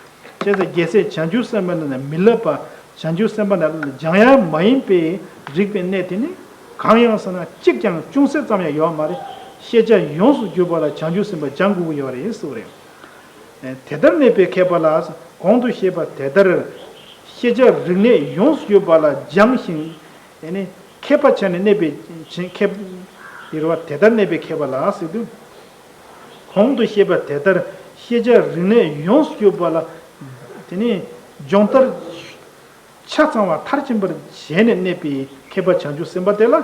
བྱས་ཙང་རྒྱལ་སྲས་བྱང་ཆུབ་སེམས་དཔའ་རྣམས་ནི་མི་བསླབ་པ། བྱང་ཆུབ་སེམས་དཔའ་རྣམས་ལ་སྦྱང་ཡ་མ་ཡིན་པའི་རིག་པའི་གནས་དེ་ནི་གང་ཡང་ཟེར་ན་གཅིག་ཀྱང་ཅུང་ཟད་ཙམ་ཡང་ཡོད་མ་རེད། ཤེས་བྱ་ཡོངས་སུ་གྱུར་པ་ལ་བྱང་ཆུབ་སེམས་དཔའ་སྦྱང་དགོས་ཀྱི་ཡོད་རེད་ཟེར་བ་རེད། དེ་ལྟར་གནས་པའི་མཁས་པ་ལ། གོང་དུ་བཤད་པ་དེ་ལྟར་ཤེས་བྱ་རིག་གནས་ཡོངས་སུ་གྱུར་པ་ལ་སྦྱང་ཞིང་། ཨེ་ནི་མཁས་པ་ཆ་ནས་གནས་པའི་ཆེན་མཁས་པ་དེ་ལྟར་གནས་པའི་མཁས་པ་ལ་ཟེར་དུས། གོང་དུ་བཤད་པ་དེ་ལྟར་ཤེས་བྱ་རིག་གནས་ཡོངས་སུ་གྱུར་པ་ལ། དེ་ནི་སྦྱོང་བརྡར་ཆ་ཚང་བ་མཐར་ཕྱིན་པར་བྱས་ནས་གནས་པའི་མཁས་པ་བྱང་ཆུབ་སེམས་དཔའ་དེ་ལ།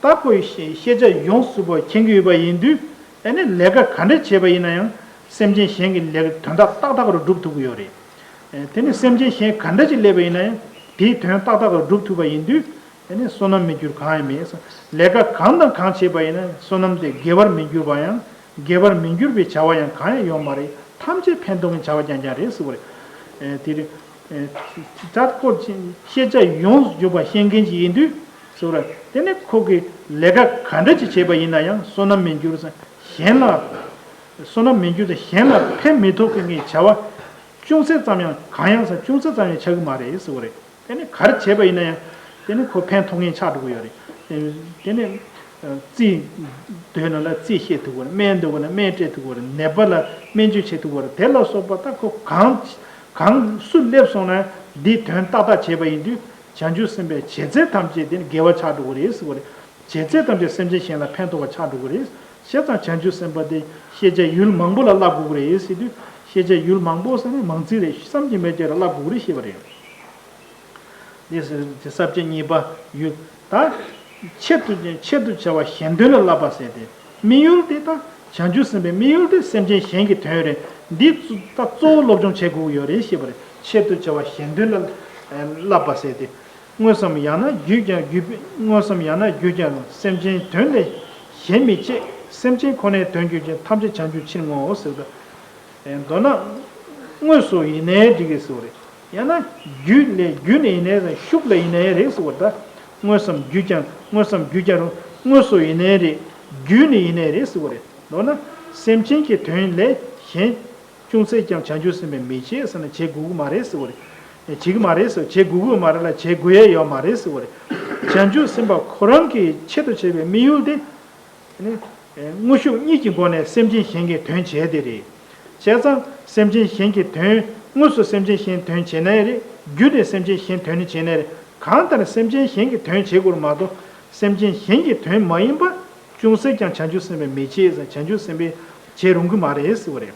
ད་ཁོས་ཤེས་བྱ་ཡོངས་སུ་གྱུར་པ་མཁྱེན་གྱི་ཡོད་པ་ཡིན་དུས། ཨེ་ནི་ལས་ཀ་ག་འདྲ་བྱས་པ་ཡིན་ན་ཡང་སེམས་ཅན་གཞན་གྱི་ལས་ཀ་དོན་དག་ཏག་ཏག་རུ་སྒྲུབ་ཐུབ་ཀྱི་ཡོད་རེད། དེ་ནི་སེམས་ཅན་གཞན་ག་འདྲ་ཅིག་སླེབས་པ་ཡིན་ན་ཡང་དེའི་དོན་ཏག་ཏག་རུ་སྒྲུབ་ཐུབ་པ་ཡིན་དུས། དེ་ནི་བསོད་ནམས་མི་འགྱུར་གང་ཡང་མེད། ལས་ཀ་གང་དང་གང་བྱས་པ་ཡིན་ན་བསོད་ནམས་དེ་དགེ་བར་མི་འགྱུར་བ་ཡང་། དགེ་བར་མི་འགྱུར་བའི་བྱ་བ་ཡང་གང་ཡང་ཡོད་མ་རེད། ཐམས་ཅད་ཕན་ཐོགས་ཀྱི་བྱ་བ་རྐྱང་རྐྱང་རེད་ཟེར་བ་རེད། དེ་རེད། ད་ཁོ་ཤེས་བྱ་ཡོངས་སུ་གྱུར་པ་ཤེས་མཁན་ཅིག་ཡིན་དུས་ཟེར་བ་རེད། དེ་ནི་ཁོ་གིས་ལས་ཀ་ག་འདྲ་ཅིག་བྱས་པ་ཡིན་ན་ཡང་བསོད་ནམས་མི་འགྱུར་ཟེར། གཞན་ལ་བསོད་ནམས་མི་འགྱུར་ཟེར། གཞན་ལ་ཕན་མི་ཐོགས་མཁན་གྱི་བྱ་བ་ཅུང་ཟད་ཙམ་ཡང་གང་ཡང་ཟེར་ཅུང་ཟད་ཙམ་ཡང་ཆགས་ཀྱི་མ་རེད་ཟེར་བ་རེད། དེ་ནི་ག་རེ་བྱས་པ་ཡིན་ན་ཡང་། དེ་ནི་ཁོ་ཕན་ཐོགས་མཁན་ཆགས་འགྲོ་གི་ཡོད་རེད། དེ་ནི། རྩིས་འདོད་ན་ལ་རྩིས་བཤད་ཐུབ་ཀྱི་རེད། སྨན་འདོད་ན་སྨན་སྤྲད་ཐུབ་ཀྱི་རེད། ནད་པ་ལ་སྨན་བཅོས་བྱེད་ཐུབ་ཀྱི་རེད། དེ་ལ་སོགས་པ་ད་ཁོ་གང་གང་སུ་སླེབས་སོང་ན་ འདིའི་དོན་ཏག་ཏག་བྱས་པ་ཡིན་དུས་བྱང་ཆུབ་སེམས་དཔའི་བྱས་རྗེས་ཐམས་ཅད་དེ་ནི་དགེ་བ་ཆགས་འགྲོ་གི་རེད་ཟེར་བ་རེད། བྱས་རྗེས་ཐམས་ཅད་སེམས་ཅན་གཞན་ལ་ཕན་ཐོགས་པ་ཆགས་འགྲོ་གི་རེད། བྱས་ཙང་བྱང་ཆུབ་སེམས་དཔའ་དེ་ཤེས་བྱ་ཡུལ་མང་པོ་ལ་བསླབ་དགོས་ཀྱི་རེད་ཟེར་དུས། ཤེས་བྱ་ཡུལ་མང་པོ་ཟེར་ན་མང་ཚིག་རེད། བསམ་གྱིས་མི་ཁྱབ་པ་བསླབ་དགོས་ཀྱི་རེད་ཞེས་པ་རེད། འདི་ཟེར་ཏེ་ས་བཅད་གཉིས་པ་ཡུལ། ད་ཆེད་དུ་ཆེད་དུ་བྱ་བ་གཞན་དོན་ལ་བསླབ་པ་ཟེར་ཏེ། དམིགས་ཡུལ་དེ་ད་བྱང་ཆུབ་སེམས་དཔའི་དམིགས་ཡུལ་དེ་སེམས་ཅན་གཞན་གྱི་དོན་རེད། འདི་ད་གཙོ་བོ་སློབ་སྦྱོང་བྱེད་དགོས་ཀྱི་ཡོད་རེད་ཞེས་པ་རེད། ཆེད་དུ་བྱ་བ་གཞན་དོན་ལ་བསླབ་པ་ཟེར་ཏེ། དངོས་སམ་ཡང་ན་བརྒྱུད་ཀྱང་བརྒྱུད་པའི་དངོས་སམ་ཡང་ན་བརྒྱུད་ཀྱང་སེམས་ཅན་དོན་ལས་གཞན་མི་བྱེད། སེམས་ཅན་ཁོ་ནའི་དོན་གྱུར་ཅིང་ཐམས་ཅད་བྱང་ཆུབ་ཕྱིར་བསྔོའོ་ཟེར་ད། མདོར་ན། དངོས་སུ་ཡིན་ནའི་འགྲིག་གི་ཟེར་བ་རེད། ཡང་ན་བརྒྱུད་ལས་བརྒྱུད་ནས་ཡིན་ནའི་རེད། ཤུགས་ལ་ཡིན་ནའི་རེད་ཟེར་བ་རེད་ད། དངོས་སམ་བརྒྱུད་ཀྱང་དངོས་སམ་བརྒྱུད་ཀྱང་རུང་དངོས་སུ་ཡིན་ནའི་རེད། བརྒྱུད་ནས་ཡིན་ནའི་རེད་ཟེར་བ་རེད། མདོར་ན་སེམས་ཅན་གྱི་དོན་ལས་གཞན་ཅུང་ཟད་ཀྱང་བྱང་ཆུབ་སེམས་དཔས་མི་བྱེད་ཟེར་ན་བྱེད་དགོས་ཀྱི་མ་རེད་ཟེར་བ་རེད། བྱེད་ཀྱི་མ་རེད་ཟེར། བྱེད་དགོས་ཀྱི་མ་རེད་ལ་བྱེད་དགོས་ཡས་ཡོད་མ་རེད་ཟེར་བ་རེད། བྱང་ཆུབ་སེམས་དཔའ་ཁོ་རང་གི་ཆེད་དུ་བྱས་པའི་དམིགས་ཡུལ་དེ། ནི། དངོས་ཤུགས་གཉིས་ཀྱི་སྒོ་ནས་སེམས་ཅན་གཞན་གྱི་དོན་བྱས་ཏེ་རེད། བྱས་ཙང་སེམས་ཅན་གཞན་གྱི་དོན། དངོས་སུ་སེམས་ཅན་གཞན་དོན་བྱས་ནའི་རེད། བརྒྱུད་ནས་སེམས་ཅན་གཞན་དོན་ནི་བྱས་ནའི་རེད། གང་ལྟར་སེམས་ཅན་གཞན་གྱི་དོན་བྱེད་དགོས་མ་གཏོགས། སེམས་ཅན་གཞན་གྱི་དོན་མ་ཡིན་པ། ཅུང་ཟད་ཀྱང་བྱང་ཆུབ་སེམས་དཔས་མི་བྱེད་ཟེར། བྱང་ཆུབ་སེམས་དཔས་བྱེད་རུང་གི་མ་རེད་ཟེར་བ་རེད།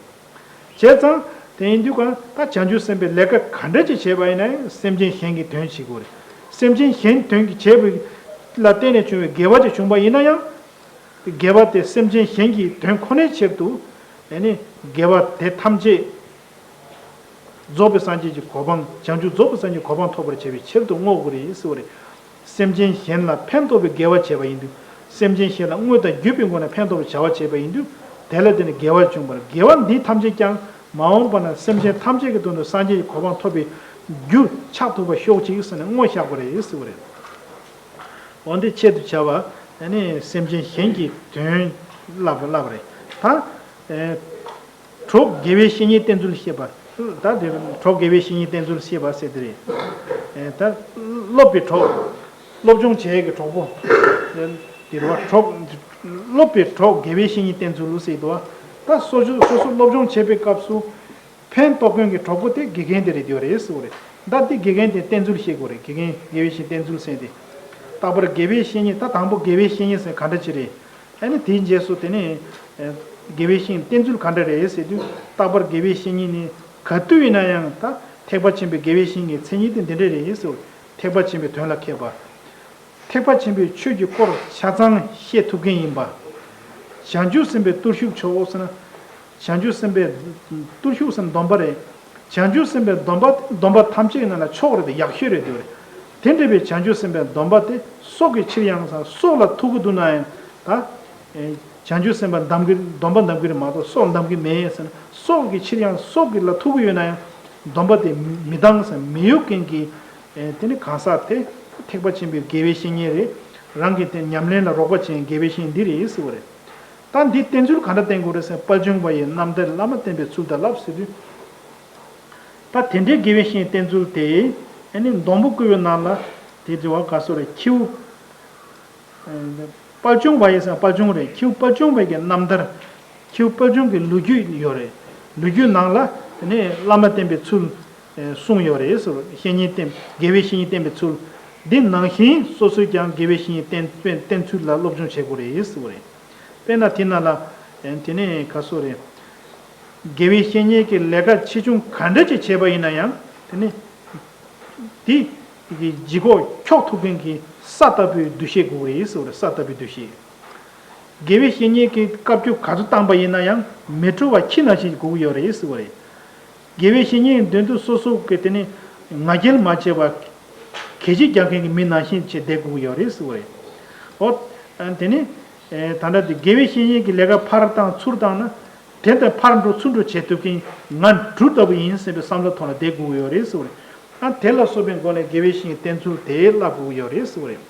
བྱས་ཙང་དེ་ཡིན་དུས་གང་ད་བྱང་ཆུབ་སེམས་དཔས་ལས་ཀ་ག་འདྲ་ཅིག་བྱས་པ་ཡིན་ན་ཡང་སེམས་ཅན་གཞན་གྱི་དོན་བྱེད་དགོས་རེད། སེམས་ཅན་གཞན་དོན་གྱི་བྱས་པ་ལ་བརྟེན་ནས་བྱུང་བའི་དགེ་བ་ཅིག་བྱུང་པ་ཡིན་ན་ཡང་། དགེ་བ་དེ་སེམས་ཅན་གཞན་གྱི་དོན་ཁོ་ནའི་ཕྱིར་དུ། ཨེ་ནི། དགེ་བ་དེ་ཐམས་ཅད། རྫོགས་པའི་སངས་རྒྱས་ཀྱི་གོ་འཕང་། བྱང་ཆུབ་རྫོགས་པའི་སངས་རྒྱས་ཀྱི་གོ་འཕང་ཐོབ་པར་བྱ་བའི་ཕྱིར་དུ་བསྔོ་དགོས་རེད་ཟེར་བ་རེད། སེམས་ཅན་གཞན་ལ་ཕན་ཐོགས་པའི་དགེ་བ་བྱས་པ་ཡིན་དུས། སེམས་ཅན་གཞན་ལ་དངོས་དང་བརྒྱུད་པའི་སྒོ་ནས་ཕན་ཐོགས་པའི་བྱ་བ་བྱས་པ་ཡིན་དུས། དེ་ལ་བརྟེན་ནས་དགེ་བ་བྱུང་བར། དགེ་བ་འདི་ཐམས་ཅད་ཀྱང་མ་འོངས་པ་ན་སེམས་ཅན་ཐམས་ཅད་ཀྱི་དོན་དུ་སངས་རྒྱས་ཀྱི་གོ་འཕང་ཐོབ་པའི་རྒྱུ་ཆགས་ཐུབ་པ་ཤོག་ཅིག་ཟེར་ནས་བསྔོ་བཞག་པ་རེད་ཟེར་བ་རེད། འོན་ཏེ་ཆེད་དུ་བྱ་བ་ནི་སེམས་ཅན་གཞན་གྱི་དོན་བསླབ་བསླབ་པ་རེད་ད། ཨེ། གྲོགས་དགེ་བའི་བཤེས་གཉེན་བསྟེན་ཚུལ་བཤད་པ། ད་དེ་གྲོགས་དགེ་བའི་བཤེས་གཉེན་བསྟེན་ཚུལ་བཤད་པ་ཟེར་དེ་རེད། ཨེ། ད་སློབ་པའི་གྲོགས། སློབ་སྦྱོང་བྱེད་ཡས་ཀྱི་གྲོགས་པོ། དེ་རེད་བ། གྲོགས། སློབ་པའི་གྲོགས་དགེ་བའི་བཤེས་གཉེན་བསྟེན་ཚུལ་ཟེར་དུས། ད་སོ་སོ་སོ་སོ་སློབ་སྦྱོང་བྱེད་པའི་སྐབས་སུ། ཕན་ཐོགས་མཁན་གྱི་གྲོགས་པོ་དེ་དགེ་རྒན་དེ་རེད་ཡོད་རེད་ཟེར་བ་རེད། ད་དེ་དགེ་རྒན་དེ་བསྟེན་ཚུལ་བཤད་དགོས་རེད། དགེ་རྒན་དགེ་བའི་བཤེས་གཉེན་བསྟེན་ཚུལ་ཟེར་དེ། རྟག་པར་དགེ་བའི་བཤེས་གཉེན། ད་དང་པོ་དགེ་བའི་བཤེས་གཉེན་ཟེར་ག་འདྲ་ཅིག་རེད། ཨ་ནི་དེའི་རྗེས་སུ་དེ་ནས། ཨེ། དགེ་བའི་བཤེས་གཉེན་བསྟེན་ཚུལ་ག་འདྲ་རེད་ཟེར་དུས། རྟག་པར་དགེ་བའི་བཤེས་གཉེན་ནི་ག་དུས་ཡིན་ན་ཡང་ད་ཐེག་པ་ཆེན་པོའི་དགེ་བའི་བཤེས་གཉེན་གྱི་མཚན་ཉིད་དེ་འདི་འདྲ་རེད་ཟེར། ཐེག་པ་ཆེན་པོའི་དོན་ལ་མཁས་པ། ཐེག་པ་ཆེན་པོའི་ཆོས་ཀྱི་སྐོར་ཆ་ཚང་ཤེས་ཐུབ་མཁན་ཡིན་པ། བྱང་ཆུབ་སེམས་དཔའི་བརྟུལ་ཞུགས་མཆོག་ཟེར་ན། བྱང་ཆུབ་སེམས་དཔའི་བརྟུལ་ཞུགས་ཟེར་ན་སྡོམ་པ་རེད། བྱང་ཆུབ་སེམས་དཔའི་སྡོམ་པ་སྡོམ་པ་ཐམས་ཅད་ཡིན་ན་ལ་མཆོག་རེད་དེ། ཡག་ཤོས་རེད་དེ་རེད། དེ་འདྲ་བའི་བྱང་ཆུབ་སེམས་དཔའི་སྡོམ་པ་དེ་སྲོག་གི་ཕྱིར་ཡང་ཟེར། སྲོག་ལ་ཐུག་གི་འདུག་ན་ཡང་ད། ཨེ། བྱང་ཆུབ་སེམས་དཔའ་འདམ་གྱི། སྡོམ་པ་འདམ་གྱི་རེད་མ་གཏོགས་སྲོག་འདམ་གྱི་མེད་ཟེར་ན། སྲོག་གི་ཕྱིར་ཡང་སྲོག་གི་ལ་ཐུག་གི་ཡོད་ན་ཡང་སྡོམ་པ་དེ་མི་འདང་ཟེར། མི་གཡོ་མཁན་གྱི། ཨེ། དེ་ནི་གང་ཟག་དེ་ཐེག་པ་ཆེན་པོའི་དགེ་བའི་བཤེས་གཉེན་རེད། རང་གི་དེ་ཉམས་ལེན་ལ་རོགས་པ་བྱེད་མཁན་དགེ་བའི་བཤེས་གཉེན་འདི་རེད་ཟེར་བ་རེད། ད་འདི་བསྟེན་ཚུལ་ག་འདྲ་བསྟེན་དགོས་རེད་ཟེར། དཔལ་འབྱོར་བ་ཡི་རྣམ་ཐར་བླ་མ་བསྟེན་པའི་ཚུལ་དང་བསླབ་ཟེར་དུས། ད་དེ་འདྲའི་དགེ་བའི་བཤེས་གཉེན་བསྟེན་ཚུལ་དེ། ཨ་ནི་སྡོང་པོ་བརྐོས་པའི་ནང་ལ་དེ་དྲི་བ་ག་སོ་རེད། ཁྱེའུ། དཔལ་འབྱོར་བ་ཡི་ཟེར། དཔལ་འབྱོར་བ་ཡི་གི་རྣམ་ཐར། ཁྱེའུ་དཔལ་འབྱོར་གྱི་ལོ་རྒྱུས་ཡོད་རེད། ལོ་རྒྱུས་ནང་ལ་དེ་ནས་བླ་མ་བསྟེན་པའི་ཚུལ་གསུངས་ཡོད་རེད་ཟེར། བཤེས་གཉེན་བསྟེན། དགེ་བའི་བཤེས་གཉེན་བསྟེན་པའི་ཚུལ། འདི་ནང་བཞིན་སོ་སོས་ཀྱང་དགེ་བའི་བཤེས་གཉེན་བསྟེན་བསྟེན་བསྟེན་ཚུལ་ལ་སློབ་སྦྱོང་བྱེད་དགོས་རེད་ཟེར་བ་རེད། དཔེར་ན་དེ་ནང་ལ་དེ་ནས་ག་སོ་རེད། དགེ་བའི་བཤེས་གཉེན་གྱི་ལས་ཀ་ཆེ་ཆུང་ག་འདྲ་ཅིག་བྱས་པ་ཡིན་ན་ཡང་། དེ་ནི་དེ་གི་ལྗིད་ཁོག་འཁྱོག་ཐུབ་མཁན་གྱི་ས་ལྟ་བུའི་འདུ་ཤེས་དགོས་རེད་ཟེར་བ་རེད། ས་ལྟ་བུའི་འདུ་ཤེས། དགེ་བའི་བཤེས་གཉེན་གྱིས་བཀའ་བཀྱོན་ག་ཚོད་བཏང་པ་ཡིན་ན་ཡང་མི་འཁྲུལ་བ་ཁྱི་ནང་བཞིན་དགོས་ཀྱི་ཡོད་རེད་ཟེར་བ་རེད། དགེ་བའི་བཤེས་གཉེན་མདུན་དུ་སོ་སོ་གི་དེ་ནི་ང་རྒྱལ་མ་བྱས་པ། གད་ཕྱིས་རྒྱག་མཁན་གྱི་མི་ནང་བཞིན་བྱས་བསྡད་དགོས་ཀྱི་ཡོད་རེད་ཟེར་བ་རེད། འོ། དེ་ནི། ད་ལྟ་དེ་དགེ་བའི་བཤེས་གཉེན་གྱི་ལས་ཀ་ཕར་བཏང་ཚུར་བཏང་ན། དེ་ལྟར་ཕར་འགྲོ་ཚུར་འགྲོ་བྱེད་ཐུབ་མཁན་ང་གྲུ་ལྟ་བུ་ཡིན་ཟེར་བའི་བསམ་བློ་ཐོག་ལ་བསྡད་དགོས་ཀྱི་ཡོད་རེད་ཟེར་བ་རེད། ཨ། དེ་ལ་སོགས་པའི་སྒོ་ནས་དགེ་བའི་བཤེས་གཉེན་བསྟེན་ཚུལ་དེ་བསླབ་དགོས་ཀྱི་ཡོད་རེད་ཟེར་བ་རེད།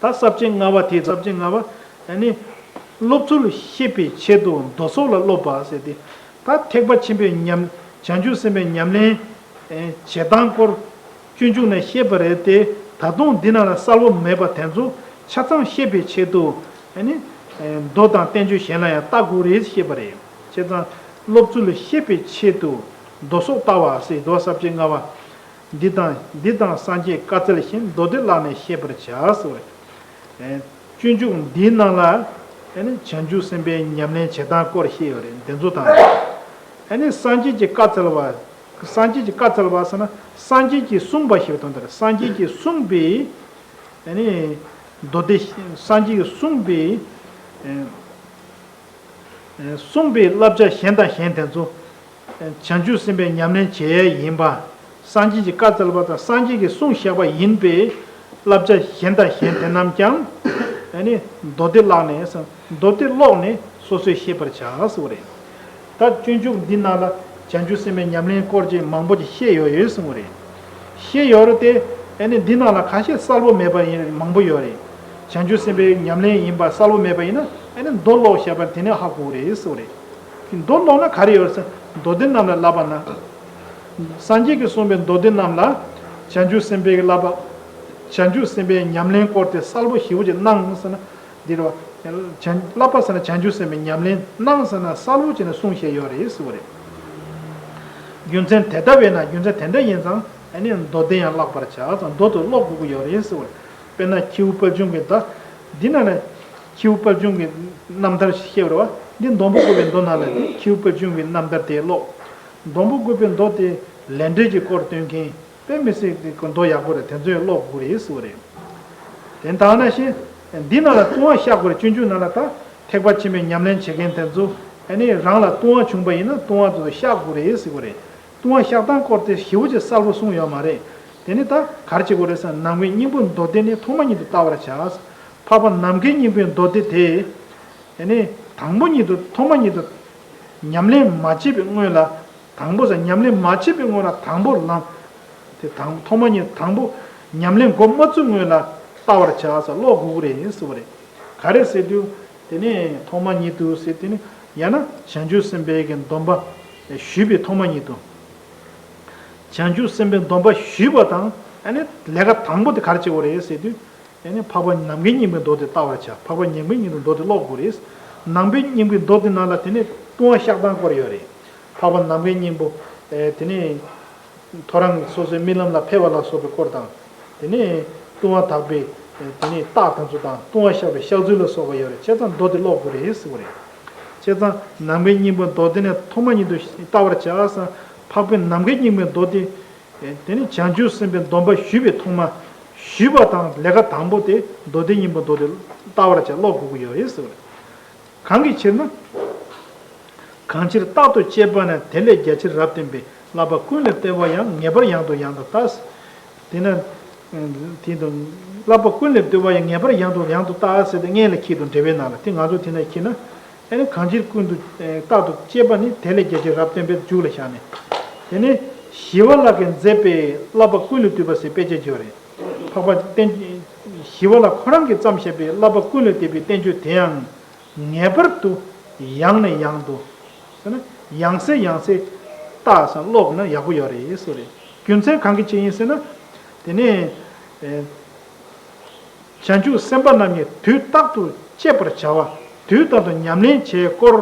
ད་ས་བཅད་ལྔ་པ་དེ། ས་བཅད་ལྔ་པ། ཨ་ནི། སློབ་ཚུལ་ཤེས་པའི་ཆེད་དུ་མདོ་སོགས་ལ་སློབ་པ་ཟེར་ཏེ། ད་ཐེག་པ་ཆེན་པོའི་ཉམས། བྱང་ཆུབ་སེམས་དཔའི་ཉམས་ལེན། ཨེ། བྱེད་སྟངས་སྐོར། སྤྱོད་འཇུག་ནས་བཤད་པ་རེད་དེ། ད་དུང་འདི་ནང་ལ་གསལ་བོ་མེད་པ་དེ་ཚོ་ཆ་ཚང་ཤེས་པའི་ཆེད་དུ། ཨ་ནི། ཨེ། མདོ་དང་བསྟན་བཅོས་གཞན་ལ་ཡང་བལྟ་དགོས་རེད་ཞེས་པ་རེད། བྱས་ཙང་སློབ་ཚུལ་ཤེས་པའི་ཆེད་དུ་མདོ་སོགས་བལྟ་བ་ཟེར་དུས། ས་བཅད་ལྔ་པ། འདི་དང་འདི་དང་སངས་རྒྱས་བཀའ་སྩལ་བཞིན། མདོ་སྡེ་བཀླགས་ནས་ཤེས་པར་བྱ། ཟེར་བ་རེད། སྤྱོད་འཇུག་འདིའི་ནང་ལ་ཨ་ནི་བྱང་ཆུབ་སེམས་དཔའི་ཉམས་ལེན་བྱེད་སྟངས་སྐོར་བཤད་ཡོད་རེད། འདི་ཚོ་དང་། ཨ་ནི་སངས་རྒྱས་ཀྱིས་བཀའ་སྩལ་བ། སངས་རྒྱས་ཀྱིས་བཀའ་སྩལ་བ་ཟེར་ན། སངས་རྒྱས་ཀྱིས་གསུངས་པ་ཞེས་པའི་དོན་དེ་རེད། སངས་རྒྱས་ཀྱིས་གསུངས་པའི་ཨ་ནི་མདོ་སྡེ། སངས་རྒྱས་ཀྱིས་གསུངས་པའི་གསུངས་པའི་བསླབ་བྱ་གཞན་དང་གཞན་དེ་ཚོ་བྱང་ཆུབ་སེམས་དཔའི་ཉམས་ལེན་བྱེད་ཡས་ཡིན་པ། སངས་རྒྱས་ཀྱིས་བཀའ་སྩལ་བ་དང་སངས་རྒྱས་ཀྱིས་གསུངས་བཞག་པ་ཡིན་པའི་བསླབ་བྱ་གཞན་དང་གཞན་དེ་རྣམས་ཀྱང་ཨ་ནི་མདོ་སྡེ་བཀླགས་ནས། མདོ་སྡེ་ཀློག་ནས་སོ་སོས་ཤེས་པར་བྱ་ཟེར་བ་རེད། ད་སྤྱོད་འཇུག་འདི་ནང་ལ་བྱང་ཆུབ་སེམས་དཔའི་ཉམས་ལེན་སྐོར་ཅིག་མང་པོ་ཅིག་བཤད་ཡོད་ཡོད་གསུངས་པ་རེད། བཤད་ཡོད་རེད་དེ། ཨ་ནི་འདི་ནང་ལ་ཁ་ཤས་གསལ་པོ་མེད་པ་ཡིན་མང་པོ་ཡོད་རེད། བྱང་ཆུབ་སེམས་དཔའི་ཉམས་ལེན་ཡིན་པ་གསལ་པོ་མེད་པ་ཡིན་ན། ཨ་ནི་མདོ་ཀློག་བྱས་པ་དེ་ནས་ཧ་གོ་གི་རེད་ཟེར་བ་རེད། མདོ་ཀློག་ན་ག་རེ་ཡོད་ཟེར། མདོ་སྡེ་རྣམས་ལ་བསླབ་པ་ན། སངས་རྒྱས་ཀྱིས་གསུངས་པའི་མདོ་སྡེ་རྣམས་ལ་བྱང་ཆུབ་སེམས་དཔའི་བསླབ་པ། བྱང་ཆུབ་སེམས་དཔའི་ཉམས་ལེན་སྐོར་དེ་གསལ་པོ་ཞེ་པོ་ཅིག་གནང་ཟེར་ན། འདི་རེད་བ། བྱང་བསླབ་པ་ཟེར་ན་བྱང་ཆུབ་སེམས་དཔའི་ཉམས་ལེན་གནང་ཟེར་ན་གསལ་པོ་བྱས་ནས་གསུངས་བཞག་ཡོད་རེད་ཟེར་བ་རེད། རྒྱུ་མཚན་དེ་ལྟ་བས་ན། རྒྱུ་མཚན་དེ་འདྲ་ཡིན་ཙང་ཨ་ནི་མདོ་སྡེ་ཡང་བཀླག་པར་བྱ་ཙང་མདོ་དེ་ཀློག་དགོས་ཀྱི་ཡོད་རེད་ཟེར་བ་རེད། དཔེར་ན་ཁྱེའུ་དཔལ་འབྱུང་གི། ད་འདི་ནང་ནས་ཁྱེའུ་དཔལ་འབྱུང་གི་རྣམ་ཐར་བཤད་པ་རེད་བ། འདི་སྡོང་པོ་བཀོད་པའི་མདོ་ནང་ལ་ནི་ཁྱེའུ་དཔལ་འབྱུང་གི་རྣམ་ཐར་དེ་ཀློག་སྡོང་པོ་བཀོད་པའི་མདོ་དེ་ལས་འབྲས་ཀྱི་སྐོར་སྟོན་མཁན། དཔེ་མི་སྲིད་ཀྱི་མདོ་ཡག་པོ་རེད། དེ་ཚོ་ཡང་ཀློག་དགོས་རེད་ཟེར་བ་རེད། དེ་ལྟ་ན་བཞིན་འདི་ནང་ལ་ལྟུང་བ་བཤགས་དགོས་རེད། སྤྱོད་འཇུག་ནང་ལ་ད་ཐེག་པ་ཆེན་པོའི་ཉམས་ལེན་བྱེད་མཁན་དེ་ཚོ་ཨ་ནི་རང་ལ་ལྟུང་བ་བྱུང་པ་ཡིན་ན་ལྟུང་བ་དེ་ཚོ་བཤགས་དགོས་རེད་ཟེར་བ་རེད། ལྟུང་བ་བཤགས་སྟངས་སྐོར་དེ་ཞེ་པོ་ཅིག་གསལ་པོ་གསུངས་ཡོད་མ་རེད། དེ་ནི་ད་ག་རེ་བྱེད་དགོས་རེད་ཟེར་ན། ནམ་མཁའི་སྙིང་པོའི་མདོ་སྡེ་ནི་ཐོག་མ་ཉིད་དུ་བལྟ་བར་བྱ། འཕགས་པ་ནམ་མཁའི་སྙིང་པོའི་མདོ་སྡེ་དེ་ཨ་ནི་དང་པོ་ཉིད་དུ། ཐོག་མ་ཉིད་དུ་ཉམས་ལེན་མ་བྱས་པའི་སྔོན་ལ། དང་པོ་ཟེར། ཉམས་ལེན་མ་བྱས་པའི་སྔོན་ལ་དང་པོ་ལམ། དེ་དང་ཐོག་མ་ཉིད་དང་པོ་ཉམས་ལེན་འགོ་མ་བཙུགས་སྔོན་ལ་བལྟ་བར་བྱ་ཟེར་ཀློག་དགོས་ཀྱི་རེད་ཟེར་བ་རེད། ག་རེ་ཟེར་དུས་དེ་ནས་ཐོག་མ་ཉིད་དུ་ཟེར། དེ་ནས་ཡང་ན་བྱང་ཆུབ་སེམས་དཔའི་གི་སྡོམ་པ་ཞུས་པའི་ཐོག་མ་ཉིད་དུ། བྱང་ཆུབ་སེམས་དཔའི་སྡོམ་པ་ཞུས་པ་དང་ཨ་ནི་ལས་ཀ་དང་པོ་དེ་ག་རེ་བྱེད་དགོས་རེད་ཟེར་དུས། ཨ་ནི་འཕགས་པ་ནམ་མཁའི་སྙིང་པོའི་མདོ་དེ་བལྟ་བར་བྱ། འཕགས་པ་ནམ་མཁའི་སྙིང་པོའི་མདོ་དེ་ཀློག་དགོས་རེད། ནམ་མཁའི་སྙིང་པོའི་མདོ་དེ་ནང་ལ་དེ་ནས་ལྟུང་བ་བཤགས་སྟངས་སྐོར་ཡོད་རེད། འཕགས་པ་ནམ་མཁའི་སྙིང་པོ། ཨེ་དེ་ནས་ཐོ་རངས་སོ་སོའི་རྨི་ལམ་ལ་ཕེབས་པ་ལ་སོགས་པའི་སྐོར་དང་། དེ་ནས་ལྟུང་བ་དག་པའི་དེ་ནས་རྟགས་དེ་ཚོ་དང་། ལྟུང་བ་བཤགས་པའི་བཤགས་ཚུལ་ལ་སོགས་པ་ཡོད་རེད། བྱས་ཙང་མདོ་དེ་ཀློག་དགོས་རེད་ཟེར་བ་རེད། བྱས་ཙང་ནམ་མཁའི་སྙིང་པོའི་མདོ་སྡེ་ནི་ཐོག་མ་ཉིད་དུ་བལྟ་བར་བྱ་ཟེར། འཕགས་པའི་ནམ་མཁའི་སྙིང་པོའི་མདོ་སྡེ། དེ་ནི་བྱང་ཆུབ་སེམས་དཔའི་སྡོམ་པ་ཞུས་པའི་ཐོག་མ། ཞུས་པ་དང་ལས་ཀ་དང་པོ་དེ་མདོ་སྡེ་སྙིང་པོའི་མདོ་སྡེ་བལྟ་བར་བྱ། ཀློག་དགོས་ཀྱི་ཡོད་རེད་ཟེར་བ་རེད། གང་གི་ཕྱིར་ན། གང་ཕྱིར་རྟག་ཏུ་དཔྱད་པ་ན། དེ་ལས་རྒྱ་ཆེར་རབ་བསྟན་པའི། བསླབ་པ་ཀུན་ལས་བཏུས་པ་ཡང་། ངེས་པར་ཡང་དུ་ཡང་དུ་བལྟ། དེས་ན། དེ་དང་། བསླབ་པ་ཀུན་ལས་བཏུས་པ་ཡང་། ངེས་པར་ཡང་དུ་ཡང་དུ་བལྟ་ཟེར་ཏེ་སྔོན་ལ་འཁྱེར་དུས་འགྲེལ་པའི་ནང་ལ། དེ་ང་ཚོ་དེ་ན་འཁྱེར་ན། ཨ་ནི་གང་ཕྱིར་ཀུན་ཏུ་རྟག་ཏུ་དཔྱད་པ་ནི། དེ་ལས་རྒྱ་ཆེར་རབ་བསྟན་པའི་མཇུག་ལ་བཞག་ནས། དེ་ནས་ཞི་བ་ལྷ་གིས་མཛད་པའི་བསླབ་པ་ཀུན་ལས་བཏུས་པ་ཟེར་དཔེ་ཆ་ཅིག་ཡོད་རེད། འཕགས་པ་བསྟན། ཞི་བ་ལྷ་ཁོ་རང་གིས་བརྩམས་བཞག་པའི་བསླབ་པ་ཀུན་ལས་བཏུས་པའི་བསྟན་བཅོས་དེ་ཡང་། ངེས་པར་དུ་ཡང་ནས་ཡང་དུ། ཟེར་ན། ཡང་སེ་ཡང་སེ་བལྟས་ཀློག་ན་ཡག་པོ་ཡོད་རེད་ཟེར་བ་རེད། རྒྱུ་མཚན་གང་གི་ཕྱིར་ཡིན་ཟེར་ན། དེ་ནས། ཨེ། བྱང་ཆུབ་སེམས་དཔའ་རྣམས་ཀྱིས་དུས་རྟག་ཏུ་དཔྱད་པར་བྱ་བ། དུས་རྟག་ཏུ་ཉམས་ལེན་བྱེད་སྐོར།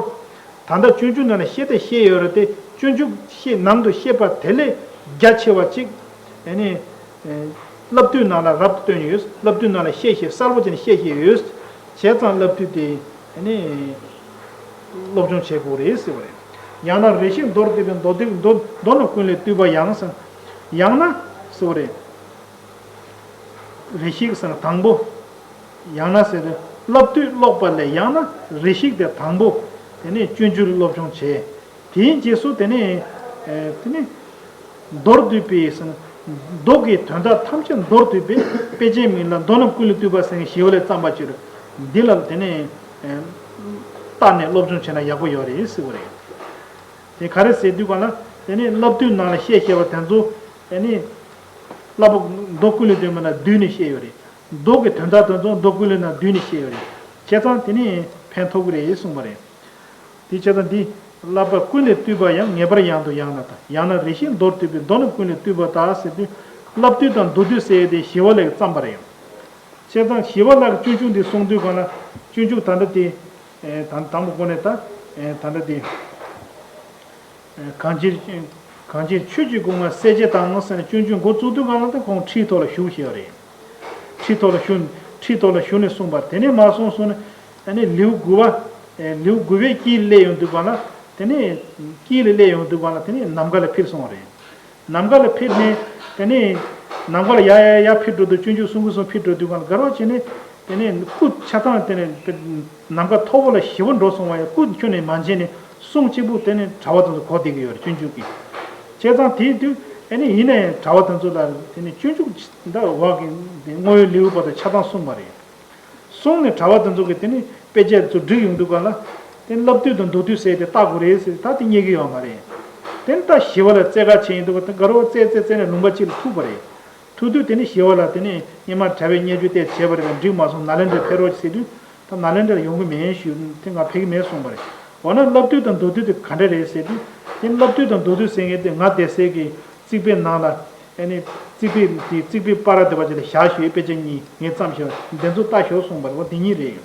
ད་ལྟ་སྤྱོད་འཇུག་ནང་ལ་བཤད་དེ་བཤད་ཡོད་རེད་དེ། སྤྱོད་འཇུག་བཤད་ནང་དུ་བཤད་པ་དེ་ལས་རྒྱ་ཆེ་བ་ཅིག་ཨ་ནི། ཨེ། བསླབ་བཏུས་ནང་ལ་རབ་ཏུ་བཏོན་ཡོད། བསླབ་བཏུས་ནང་ལ་བཤད་བཤད་གསལ་པོ་བྱས་ནས་བཤད་བཤད་ཡོད། བྱས་ཙང་བསླབ་བཏུས་དེ་ཨ་ནི་སློབ་སྦྱོང་བྱེད་དགོས་རེད་ཟེར་བ་རེད། ཡང་ན་རེ་ཞིག་མདོར་བསྡུས་པའི། མདོ་སྡེ། མདོ། མདོ་རྣམས་ཀུན་ལས་བཏུས་པ་ཡང་ཟེར། ཡང་ན་ཟེར་བ་རེད། རེ་ཞིག་ཟེར་ན་དང་པོ། ཡང་ན་ཟེར་དུས་བསླབ་བཏུས་ཀློག་པ་ལས་ཡང་ན་རེ་ཞིག་དེ་དང་པོ། དེ་ནས་སྤྱོད་འཇུག་སློབ་སྦྱོང་བྱས། དེའི་རྗེས་སུ་དེ་ནས། ཨེ། དེ་ནས་མདོར་བསྡུས་པའི་ཟེར་ན། མདོ་གི་དོན་དག་ཐམས་ཅད་མདོར་བསྡུས་པའི་དཔེ་ཅན་མིང་ལ་མདོ་རྣམས་ཀུན་ལས་བཏུས་པ་ཟེར་མཁན་ཞི་བ་ལྷས་བརྩམས་པ་ཅིག་རེད། འདི་ལ་དེ་ནས། ཨེ། བལྟས་ནས་སློབ་སྦྱོང་བྱས་ན་ཡག་པོ་ཡོད་རེད་ཟེར་བ་རེད། དེ་ག་རེ་ཟེར་དུས་ག་ལ། དེ་ནས་བསླབ་བཏུས་ནང་ལ་བཤད་བཤད་པ་དེ་ཚོ། དེ་ནས་བསླབ་པ་མདོ་ཀུན་ལས་བཏུས་པ་ནང་བསྡུས་ནས་བཤད་ཡོད་རེད། མདོ་གི་དོན་དག་དེ་ཚོ་མདོ་ཀུན་ལས་ནང་བསྡུས་ནས་བཤད་ཡོད་རེད། བྱས་ཙང་དེ་ནས་ཕན་ཐོགས་ཀྱི་རེད་གསུངས་པ་རེད། དེ་བྱས་ཙང་འདི་བསླབ་པ་ཀུན་ལས་བཏུས་པ་ཡང་། ངེས་པར་ཡང་དུ་ཡང་ན་བལྟ། ཡང་ན་རེ་ཞིག་མདོར་བསྡུས་པའི། མདོ་རྣམས་ཀུན་ལས་བཏུས་པ་ལྟར་ཟེར་དུས། བསླབ་བཏུས་དང་མདོར་བསྡུས་ཟེར་ཡས་དེ་ཞི་བ་ལྷས་བརྩམས་པ་རེད། བྱས་ཙང་ཞི་བ་ལྷས་སྤྱོད་འཇུག་འདི་གསུང་དུས་ག་ལ། སྤྱོད་འཇུག་ད་ལྟ་དེ། ཨེ། ད་དང་པོ་གོ་ནས་ད། ཨེ། ད་ལྟ་དེ། ཨེ། གང་ཕྱིར། གང་ཕྱིར་ཆོས་ཀྱི་སྒོ་ང་གསལ་བྱེད་དང་ཟེར་ནས་སྤྱོད་འཇུག་འགོ་བཙུགས་དུས་གང་ལ་དེ་ཁོང་ཁྲིའི་ཐོག་ལ་བཞུགས་ཞེས་པ་རེད། ཁྲིའི་ཐོག་ལ་བཞུགས། ཁྲིའི་ཐོག་ལ་བཞུགས་ནས་གསུངས་པ་དེ་ནས་མར་སོང་སོང་ནས་ཨ་ནི་ལེའུ་དགུ་པ། ལེའུ་དགུ་པའི་དཀྱིལ་སླེབས་ཡོང་དུས་གང་ལ་དེ་ནས་དཀྱིལ་ལ་སླེབས་ཡོང་དུས་གང་ལ་དེ་ནས་ནམ་མཁའ་ལ་འཕུར་སོང་བ་རེད། ནམ་མཁའ་ལ་འཕུར་ནས་དེ་ནས་ནམ་མཁའ་ལ་ཡར་ཡར་ཡར་འཕུར་འགྲོ་དུས་སྤྱོད་འཇུག་གསུམ་གྱིས་གསུམ་འཕུར་འགྲོ་དུས་གང་ལ་དགའ་རབ་བྱས་ནས་དེ་ནས་སྐུ་ཆ་ཚང་དེ་ནས་ནམ་མཁའ་མཐོ་པོ་ལ་ཞེ་པོ་འགྲོ་སོང་བ་ཡང་སྐུ་ཁྱོན་ནས་མ་མཇལ་ནས་གསུང་གཅིག་པུ་དེ་ནས་གྲྭ་པ་དེ་ཚོ་གོ་བསྡད་ཀྱི་ཡོད་རེད་སྤྱོད་འཇུག་གིས། བྱས་ཙང་དེའི་དུས་ཨ་ནི་ཡིན་ན་ཡང་གྲྭ་པ་དེ་ཚོ་ལ་དེ་ནས་སྤྱོད་འཇུག་འདི་བ་གི་དེ་བསྔོ་བའི་ལེའུ་བར་དུ་ཆ་ཚང་གསུངས་པ་རེད། གསུངས་ནས་གྲྭ་པ་དེ་ཚོ་གིས་དེ་ནི་དཔེ་ཆ་ཚོ་བསྒྲིགས་ཡོང་དུས་གང་ལ། དེ་ནི་བསླབ་བཏུས་དང་མདོ་བཏུས་ཟེར་དེ་བལྟ་དགོས་རེད་ཟེར་ད་དེ་རྙེད་ཀྱི་ཡོད་མ་རེད། དེ་ནི་ད་ཞི་བ་ལྷ་རྩེ་ག་ཆེ་ཡིན་འདུག་ག་དེ་དགའ་རབ་རྩེ་རྩེ་རྩེ་ནས་ལུང་པ་གཅིག་ལ་ཐུག་པ་རེད། ཐུག་དུས་དེ་ནི་ཞི་བ་ལྷ་དེ་ནི་སྔོན་མ་གྲྭ་པའི་བརྙས་བཅོས་དེ་བྱས་པ་རེད་པ་འགྲིག་མ་སོང་ནཱ་ལེནྡྲར་ཕེབས་རོགས་ཟེར་དུས་ད་ནཱ་ལེནྡྲར་ཡོང་གི་མེད་ཞུས་དེ་ང་ཕེབས་ཀྱི་མེད་གསུངས་པ་རེད། འོ་ན་བསླབ་བཏུས་དང་མདོ་བཏུས་དེ་ག་འདྲ་རེད་ཟེར་དུས་དེ་བསླབ་བཏུས་དང་མདོ་བཏུས་ཟེར་མཁན་དེ་ང་བསྡད་སའི་གི་རྩིག་པའི་ནང་ལ་ཨ་ནི་རྩིག་པའི་དེ་རྩིག་པའི་པར་དེ་བ་ཅིག་ལ་བཞག་ཞུས་དཔེ་ཆ་གཉིས་ངས་བརྩམས་ཤག་འདི་ཚོ་ལྟ་ཤོག་གསུངས་པ་རེད་པ་དེ་གཉིས་རེད།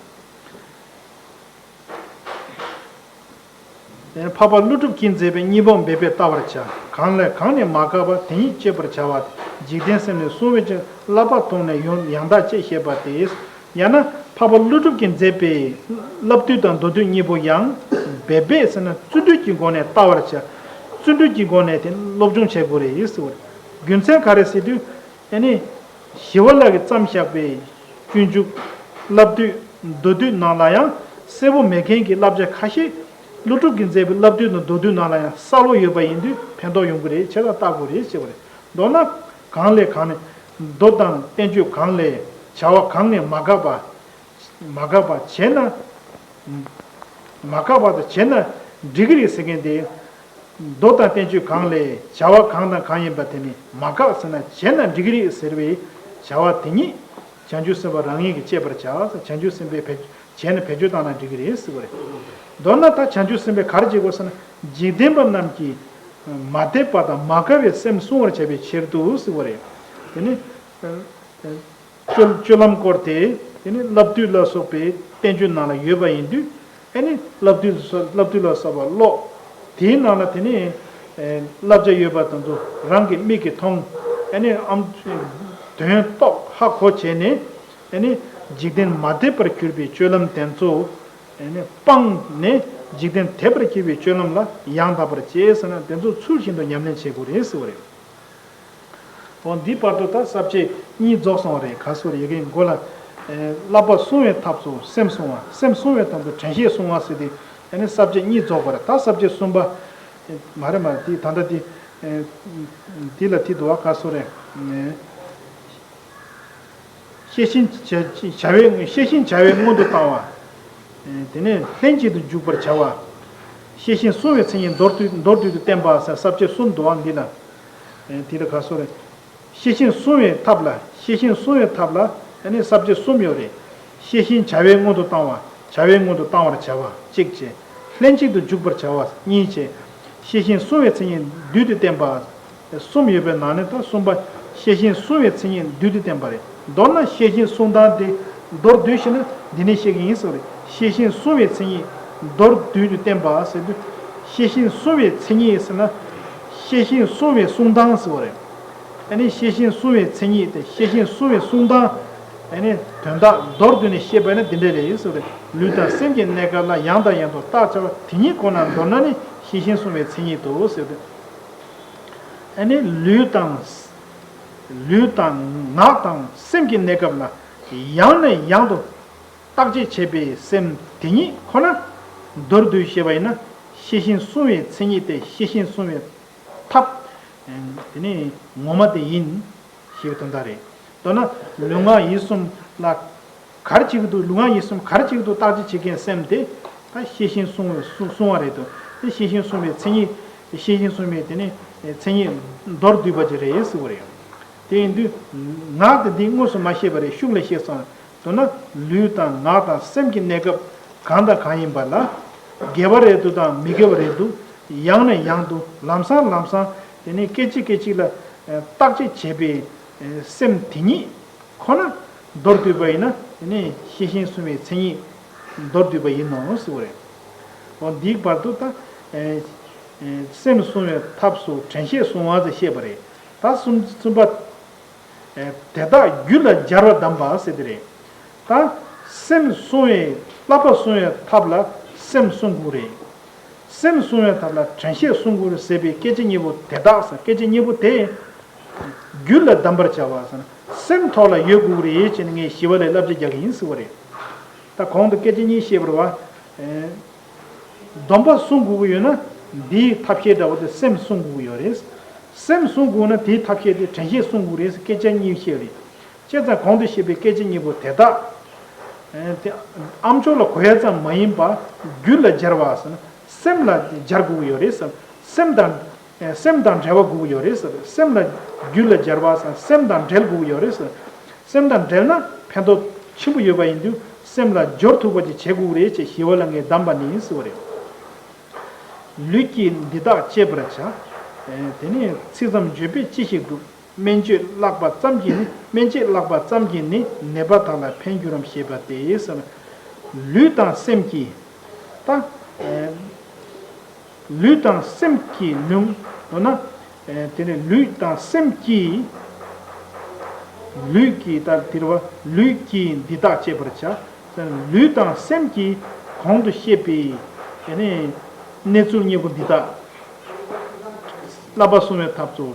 འཕགས་པ་ཀླུ་སྒྲུབ་ཀྱིས་མཛད་པའི་གཉེན་པོ་འབད་པས་བལྟ་བར་བྱ། གང་ལས་གང་ནས་མ་འགགས་པ་དེ་ཉིད་སྤྱད་པར་བྱ་བ་སྟེ། འཇིག་རྟེན་སེམས་ནི་བསྲུང་བའི་ཕྱིར། བསླབ་པ་མཐོང་ནས་ཡང་ཡང་དག་སྤྱད་ཞེས་པ་སྟེ། ཡང་ན་འཕགས་པ་ཀླུ་སྒྲུབ་ཀྱིས་མཛད་པའི་བསླབ་བཏུས་དང་མདོ་བཏུས་གཉིས་པོ་ཡང་འབད་པས་ཟེར་ན་བརྩོན་འགྲུས་ཀྱི་སྒོ་ནས་བལྟ་བར་བྱ། བརྩོན་འགྲུས་ཀྱི་སྒོ་ནས་དེ་སློབ་སྦྱོང་བྱེད་དགོས་རེད་ཟེར་བ་རེད། རྒྱུ་མཚན་ག་རེ་ཟེར་དུས། ཨ་ནི། ཞི་བ་ལྷ་གིས་བརྩམས་བཞག་པའི་སྤྱོད་འཇུག་བསླབ་བཏུས་མདོ་བཏུས་ནང་ལ་ཡང་གསལ་པོ་མེད་མཁན་གྱི་བསླབ་བྱ་ཁ་ཤས་ཀླུ་སྒྲུབ་ཀྱིས་མཛད་པའི་བསླབ་བཏུས་དང་མདོ་བཏུས་ནང་ལ་ཡང་གསལ་པོ་ཡོད་པ་ཡིན་དུས་ཕན་ཐོགས་ཡོང་གི་རེད་བྱས་ཙང་བལྟ་དགོས་རེད་ཅེས་པ་རེད། མདོར་ན། གང་ལས་གང་ནས། མདོ་དང་བསྟན་བཅོས་གང་ལས་བྱ་བ་གང་ནས་མ་འགགས་པ། མ་འགགས་པ་བྱས་ན། མ་འགགས་པ་དང་བྱས་ན་འགྲིག་གི་རེད་ཟེར་མཁན་དེ། མདོ་དང་བསྟན་བཅོས་གང་ལས་བྱ་བ་གང་དང་གང་ཡིན་པ་དེ་ནི་མ་འགགས་ཟེར་ན་བྱས་ན་འགྲིག་གི་རེད་ཟེར་བའི་བྱ་བ་དེ་ཉིད་བྱང་ཆུབ་སེམས་དཔའ་རང་ཉིད་ཀྱིས་སྤྱད་པར་བྱ། བྱང་ཆུབ་སེམས་དཔའི་བེད་བྱས་ནས་བེད་སྤྱོད་བཏང་ན་འགྲིག་གི་རེད་ཟེར་བ་རེད། མདོར་ན་ད་བྱང་ཆུབ་སེམས་དཔའི་ག་རེ་བྱེད་དགོས་ཟེར་ན་འཇིག་རྟེན་པ་རྣམས་ཀྱིས་མ་དད་པ་དང་མ་དགའ་བའི་སེམས་བསྲུང་བར་བྱ་བའི་ཕྱིར་དུ་ཟེར་བ་རེད། དེ་ནི། སྤྱོད་སྤྱོད་ལམ་སྐོར་དེ་དེ་ནི་བསླབ་བཏུས་ལ་སོགས་པའི་བསྟན་བཅོས་ནང་ལ་ཡོད་པ་ཡིན་དུས་ཨ་ནི་བསླབ་བཏུས་སོ་བསླབ་བཏུས་ལ་སོགས་པ་ཀློག་དེའི་ནང་ལ་དེ་ནི་བསླབ་བྱ་ཡོད་པ་དེ་ཚོ་རང་གི་མིག་གིས་མཐོང་ཨ་ནི་ཨམ་དོན་རྟོགས་ཧ་གོ་བྱས་ནས་ཨ་ནི་འཇིག་རྟེན་མ་དད་པར་གྱུར་པའི་སྤྱོད་ལམ་དེ་ཚོ་ཨ་ནི་སྤངས་ནས་འཇིག་རྟེན་དད་པར་གྱུར་པའི་སྤྱོད་ལམ་ལ་ཡང་དག་པར་སྤྱད་ཟེར་ན་དེ་ཚོ་ཚུལ་བཞིན་དུ་ཉམས་ལེན་བྱེད་དགོས་རེད་ཟེར་བ་རེད། འོ་འདིའི་བར་དུ་ད་ས་བཅད་གཉིས་རྫོགས་སོང་བ་རེད། ག་སོ་རེ་ཡི་གེ་མགོ་ལ། བསླབ་པ་བསྲུང་བའི་ཐབས་སུ་སེམས་བསྲུང་བ། སེམས་བསྲུང་བའི་ཐབས་སུ་དྲན་ཤེས་བསྲུང་བ་ཟེར་ཏེ་ཨ་ནི་ས་བཅད་གཉིས་རྫོགས་པ་རེད། ད་ས་བཅད་གསུམ་པ། མ་རེད་མ་རེད་དེ་ད་ལྟ་དེ། དེ་ལ་དེ་འདུག་བ་ག་སོ་རེ། ཤེས་བཞིན་བྱ་བྱ་བའི་ཤེས་བཞིན་བྱ་བའི་སྔོན་དུ་བཏང་བ། དེ་ནས་ལྷན་ཅིག་ཏུ་འཇུག་པར་བྱ་བ། ཤེས་བཞིན་བསྲུང་བའི་མཚན་ཉིད་མདོར་བསྡུས་མདོར་བསྡུས་ཏུ་བསྟན་པ་ཟེར་ས་བཅད་གསུམ་འདུག་བ་འདི་ལ། དེ་ལ་ག་སོ་རེ། ཤེས་བཞིན་བསྲུང་བའི་ཐབས་ལ་ཤེས་བཞིན་བསྲུང་བའི་ཐབས་ལ་ཨ་ནི་ས་བཅད་གསུམ་ཡོད་རེད། ཤེས་བཞིན་བྱ་བའི་སྔོན་དུ་བཏང་བ། བྱ་བའི་སྔོན་དུ་བཏང་བར་བྱ་བ་གཅིག་བྱས། ལྷན་ཅིག་ཏུ་འཇུག་པར་བྱ་བ་གཉིས་བྱས། ཤེས་བཞིན་བསྲུང་བའི་མཚན་ཉིད་བསྡུས་ཏེ་བསྟན་པ། གསུམ་ཡོད་པའི་ནང་ནས་ད་གསུམ་པ་ཤེས་བཞིན་བསྲུང་བའི་མཚན་ཉིད་བསྡུས་ཏེ་བསྟན་པ་རེད། མདོར་ན་ཤེས་བཞིན་བསྲུང་སྟངས་དེ་མདོར་བསྡུས་ཤེ་ན་འདི་ནས་ཤེས་ཀྱི་ཡིན་ཟེར་བ་རེད། ཤེས་བཞིན་བསྲུང་བའི་མཚན་ཉིད་མདོར་བསྡུས་ཏེ་བསྟན་པ་ཟེར་དུས། ཤེས་བཞིན་བསྲུང་བའི་མཚན་ཉིད་ཟེར་ན། ཤེས་བཞིན་བསྲུང་བའི་བསྲུང་སྟངས་ཟེར་བ་རེད། ཨ་ནི་ཤེས་བཞིན་བསྲུང་བའི་མཚན་ཉིད་དེ་ཤེས་བཞིན་བསྲུང་བའི་བསྲུང་སྟངས། ཨ་ནི་དོན་དག་མདོར་བསྡུས་ནས་བཤད་པ་ནི་འདི་འདྲ་རེད་ཟེར་བ་རེད། ལུས་དང་སེམས་ཀྱི་གནས་སྐབས་ལ་ཡང་དང་ཡང་དུ་བརྟག་བྱ་བ་དེ་ཉིད་ཁོ་ན་མདོར་ན་ནི་ཤེས་བཞིན་བསྲུང་བའི་མཚན་ཉིད་དོ་ཟེར་བ་རེད། ཨ་ནི་ལུས་དང་། ལུས་དང་ངག་དང་སེམས་ཀྱི་གནས་སྐབས་ལ་ཡང་ནས་ཡང་དུ་བརྟག་དཔྱད་བྱེད་པའི་སེམས་དེ་ཉིད་ཁོ་ན་མདོར་བསྡུས་བཤད་པ་ཡིན་ན་ཤེས་བཞིན་བསྲུང་བའི་མཚན་ཉིད་དེ་ཤེས་བཞིན་བསྲུང་བའི་ཐབས་དེ་ནི་ངོ་མ་དེ་ཡིན་ཞེས་པའི་དོན་དག་རེད། མདོར་ན་ལུས་ངག་ཡིད་གསུམ་ལ། གར་གཅིག་ཏུ་ལུས་ངག་ཡིད་གསུམ་གར་གཅིག་ཏུ་བརྟག་དཔྱད་བྱེད་མཁན་སེམས་དེ་ད་ཤེས་བཞིན་བསྲུང་བའི་བསྲུང་བསྲུང་བ་རེད་དོ། དེ་ཤེས་བཞིན་བསྲུང་བའི་མཚན་ཉིད། ཤེས་བཞིན་བསྲུང་བའི་དེ་ནི་མཚན་ཉིད་མདོར་བསྡུས་པ་ཅིག་རེད་ཟེར་བ་རེད། དེ་ཡིན་དུས་ངག་དེ་འདི་དངོས་སུ་མ་བཤད་པ་རེད། ཤུགས་ལ་བཤད་སོང་། མདོར་ན་ལུས་དང་ངག་དང་སེམས་ཀྱི་གནས་སྐབས་གང་དང་གང་ཡིན་པ་ལ་དགེ་བ་རེད་འདུག་དང་མི་དགེ་བ་རེད་འདུག་ཡང་ནས་ཡང་དུ་ལམ་སང་ལམ་སང་དེ་ནི་སྐད་ཅིག་སྐད་ཅིག་ལ་བརྟག་དཔྱད་བྱེད་པའི་སེམས་དེ་ཉིད། ཁོ་ན་མདོར་བསྡུས་པ་ཡིན་ན་དེ་ནི་ཤེས་བཞིན་བསྲུང་བའི་མཚན་ཉིད་མདོར་བསྡུས་པ་ཡིན་ནོ་ཟེར་བ་རེད། འོ་འདིའི་བར་དུ་ད། ཨེ། སེམས་བསྲུང་བའི་ཐབས་སུ་དྲན་ཤེས་བསྲུང་བ་ཟེར་བཤད་པ་རེད། ད་གསུམ་གསུམ་པ། དེ་དག་རྒྱུད་ལ་སྦྱར་བ་གདམས་པ་ཟེར་དེ་རེད། ད་སེམས་བསྲུང་བའི་བསླབ་པ་བསྲུང་བའི་ཐབས་ལ་སེམས་བསྲུང་དགོས་རེད། སེམས་བསྲུང་བའི་ཐབས་ལ་དྲན་ཤེས་བསྲུང་དགོས་རེད་ཟེར་བའི་སྐད་ཆ་གཉིས་པོ་དེ་དག་ཟེར། སྐད་ཆ་གཉིས་པོ་དེ་རྒྱུད་ལ་གདམས་པར་བྱ་བ་ཟེར་ན་སེམས་ཐོག་ལ་ཡོད་དགོས་རེད་ཅེས་ནས་ངས་ཞི་བ་ལྷའི་བསླབ་བྱ་རྒྱག་གི་ཡིན་ཟེར་བ་རེད། ད་གོང་དུ་སྐད་ཆ་གཉིས་བཤད་པ་རེད་བ། སྡོམ་པ་བསྲུང་དགོས་ཀྱི་ཡོད་ན་འདིའི་ཐབས་ཤེས་འདྲ་བོ་དེ་སེམས་བསྲུང་དགོས་ཀྱི་ཡོད་རེད། སེམས་བསྲུང་དགོས་ན་དེའི་ཐབས་ཤེས་དེ་དྲན་ཤེས་བསྲུང་དགོས་རེད་ཟེར་སྐད་ཆ་གཉིས་བཤད་རེད། བྱས་ཙང་གོང་དུ་བཤད་པའི་སྐད་ཆ་གཉིས་པོ་དེ་དག་དེ་ཨ་མཆོག་ལ་གོ་ཡ་ཙམ་མ་ཡིན་པ་རྒྱུད་ལ་སྦྱར་བ་ཟེར་ན་སེམས་ལ་སྦྱར་དགོས་ཀྱི་ཡོད་རེད་ཟེར། སེམས་དང་སེམས་དང་འབྲེལ་བ་དགོས་ཀྱི་ཡོད་རེད་ཟེར། སེམས་ལ་རྒྱུད་ལ་སྦྱར་བ་ཟེར་ན་སེམས་དང་འབྲེལ་དགོས་ཀྱི་ཡོད་རེད་ཟེར། སེམས་དང་འབྲེལ་ན་ཕན་ཐོགས་ཆེན་པོ་ཡོད་པ་ཡིན་དུས་སེམས་ལ་སྦྱོར་ཐུབ་པ་ཅིག་བྱེད་དགོས་རེད་ཅེས་ཞི་བ་ལྷ་ངས་གདམས་པ་ནི་ཟེར་བ་རེད། ལུས་ཀྱིས་འདི་དག་སྤྱད་པར་བྱ། དེ་ནས་ཚིག་ཙམ་བརྗོད་པས་ཅི་ཞིག་འགྲུབ། སྨན་བཅོས་བཀླགས་པ་ཙམ་གྱིས་ནི། སྨན་བཅོས་བཀླགས་པ་ཙམ་གྱིས་ནི་ནད་པ་དག་ལ་ཕན་གྱུར་རམ་ཞེས་པ་སྟེ་ཟེར། ལུས་དང་སེམས་ཀྱིས་ད། ལུས་དང་སེམས་ཀྱིས་ལུང་། འོ་ན། དེ་ནས་ལུས་དང་སེམས་ཀྱིས། ལུས་ཀྱིས་ལྟར་དེར་བ་ལུས་ཀྱིས་འདི་དག་སྤྱད་པར་བྱ། ལུས་དང་སེམས་ཀྱིས་གོང་དུ་བཤད་པའི་དེ་ནས་གནས་ཚུལ་གཉིས་པོ་འདི་དག་བསླབ་པ་བསྲུང་བའི་ཐབས་སུ་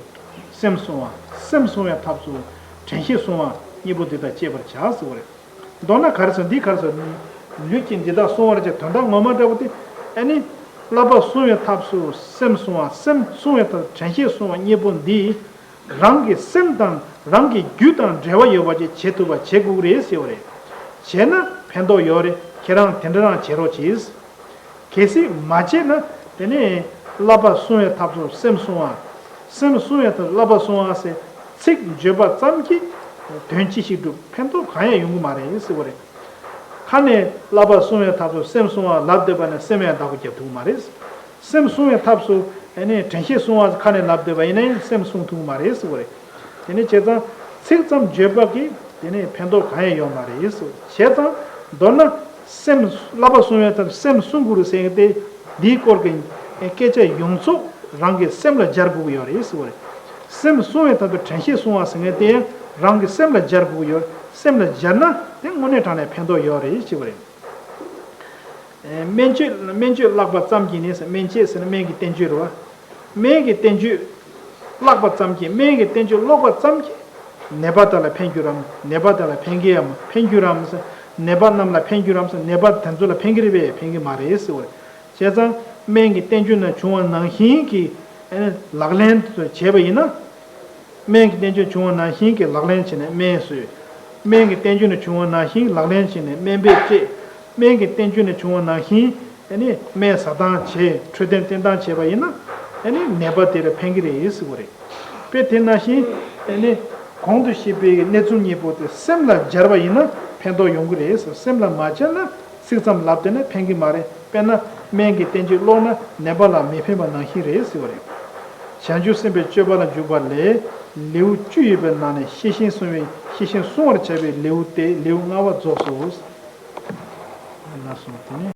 སེམས་བསྲུང་བ། སེམས་བསྲུང་བའི་ཐབས་སུ་དྲན་ཤེས་བསྲུང་བ་གཉིས་པོ་འདི་དག་སྤྱད་པར་བྱ་ཟེར་བ་རེད། མདོར་ན་ག་རེ་ཟེར། འདི་ག་རེ་ཟེར། ལུས་ཀྱིས་འདི་དག་བསྲུང་བར་བྱ། དོན་དག་ངོ་མ་འདྲ་པོ་དེ་ཨ་ནི། བསླབ་པ་བསྲུང་བའི་ཐབས་སུ་སེམས་བསྲུང་བ། སེམས་བསྲུང་བའི་ཐབས་དྲན་ཤེས་བསྲུང་བ་གཉིས་པོ་འདི། རང་གི་སེམས་དང་རང་གི་རྒྱུད་དང་འབྲེལ་བ་ཡོད་པ་ཅིག་བྱེད་ཐུབ་པ་བྱེད་དགོས་རེད་ཟེར་བ་རེད། བྱས་ན་ཕན་ཐོགས་ཡོད་རེད། ཁྱེད་རང་དེ་འདྲ་རང་བྱེད་རོགས་གྱིས། གལ་སྲིད་མ་བྱས་ན་དེ་ནས་བསླབ་པ་བསྲུང་བའི་ཐབས་སུ་སེམས་བསྲུང་བ། སེམས་བསྲུང་བའི་ཐབས་བསླབ་པ་བསྲུང་བ་ཟེར་ཚིག་བརྗོད་པ་ཙམ་གྱིས་དོན་ཅི་ཞིག་འགྲུབ། ཕན་ཐོགས་གང་ཡང་ཡོང་གི་མ་རེད་ཟེར་བ་རེད། ཁ་ནས་བསླབ་པ་བསྲུང་བའི་ཐབས་སུ་སེམས་བསྲུང་བ་ལབ་བསྡད་པ་ནས་སེམས་ཡང་བདག་པོ་རྒྱབ་ཐུབ་ཀྱི་མ་རེད། སེམས་བསྲུང་བའི་ཐབས་སུ་ཨ་ནི་དྲན་ཤེས་བསྲུང་བ་ཁ་ནས་ལབ་བསྡད་པ་ཡིན་ན་ཡང་སེམས་བསྲུང་ཐུབ་ཀྱི་མ་རེད་ཟེར་བ་རེད། དེ་ནི་བྱས་ཙང་ཚིག་ཙམ་བརྗོད་པ་གིས་དེ་ནི་ཕན་ཐོགས་གང་ཡང་ཡོད་མ་རེད་ཟེར། བྱས་ཙང་མདོར་ན་སེམས་བསླབ་པ་བསྲུང་བའི་ཐབས་སེམས་བསྲུང་དགོས་རེད་ཟེར་མཁན་དེ་འདིའི་སྐོར་གྱི་སྐད་ཆ་ཡོངས་རྫོགས་རང་གི་སེམས་ལ་སྦྱར་དགོས་ཀྱི་ཡོད་རེད་ཟེར་བ་རེད། སེམས་བསྲུང་བའི་ཐབས་སུ་དྲན་ཤེས་བསྲུང་བ་ཟེར་མཁན་དེ་ཡང་རང་གི་སེམས་ལ་སྦྱར་དགོས་ཀྱི་ཡོད། སེམས་ལ་སྦྱར་ན་དེ་དངོས་གནས་དྲང་གནས་ཕན་ཐོགས་ཡོད་རེད་ཅེས་པ་རེད། སྨན་བཅོས་སྨན་བཅོས་བཀླགས་པ་ཙམ་གྱིས་ནི། སྨན་བཅོས་ཟེར་ན་སྨན་གྱི་བསྟན་བཅོས་རེད་བ། སྨན་གྱི་བསྟན་བཅོས་བཀླགས་པ་ཙམ་གྱིས། སྨན་གྱི་བསྟན་བཅོས་ཀློག་པ་ཙམ་གྱིས་ནད་པ་དག་ལ་ཕན་གྱུར་རམ། ནད་པ་དག་ལ་ཕན་གྱི་ཡང་ཕན་གྱུར་རམ་ཟེར། ནད་པ་རྣམས་ལ་ཕན་གྱུར་རམ་ཟེར། ནད་པ་དེ་ཚོ་ལ་ཕན་གྱི་རེད་པས། ཕན་གྱི་མ་རེད་ཟེར་བ་རེད། བྱས་ཙང་སྨན་གྱི་བསྟན་བཅོས་ན་བྱུང་བ་ནང་བཞིན་གྱི་ལག་ལེན་དུ་བྱས་པ་ཡིན་ན། སྨན་གྱི་བསྟན་བཅོས་བྱུང་བ་ནང་བཞིན་གྱི་ལག་ལེན་བྱས་ནས་སྨན་ཟོས། སྨན་གྱི་བསྟན་བཅོས་ནས་བྱུང་བ་ནང་བཞིན་ལག་ལེན་བྱས་ནས་སྨན་པས་སྤྲད། སྨན་གྱི་བསྟན་བཅོས་ནས་བྱུང་བ་ནང་བཞིན་ཨ་ནི་སྨན་ཟ་སྟངས་བྱས། འཕྲོད་བསྟེན་བསྟེན་སྟངས་བྱས་པ་ཡིན་ན་ཨ་ནི་ནད་པ་དེ་ལ་ཕན་གྱི་རེད་ཟེར་བ་རེད། དཔེ་དེ་ནང་བཞིན་ཨ་ནི་གོང་དུ་བཤད་པའི་གནས་ཚུལ་གཉིས་པོ་དེ་སེམས་ལ་སྦྱར་བ་ཡིན་ན་ཕན་ཐོགས་ཡོང་གི་རེད་ཟེར། སེམས་ལ་མ་སྦྱར་ན་ཚིག་ཙམ་ལབ་བསྡད་ན་ཕན་གྱི་མ་རེད། དཔེར་ན་སྨན་གྱི་བསྟན་བཅོས་ཀློག་ན་ནད་པ་ལ་མི་ཕན་པ་ནང་བཞིན་རེད་ཟེར་བ་རེད། བྱང་ཆུབ་སེམས་དཔའི་སྤྱོད་པ་ལ་འཇུག་པ་ལས་ལེའུ་བཅུ་ཡོད་པའི་ནང་ནས་ཤེས་བཞིན་བསྲུང་བའི་ཤེས་བཞིན་བསྲུང་བར་བྱ་བའི་ལེའུ་སྟེ་ལེའུ་ལྔ་པ་རྫོགས་སོ། ལ་སོང་དེ་ནས།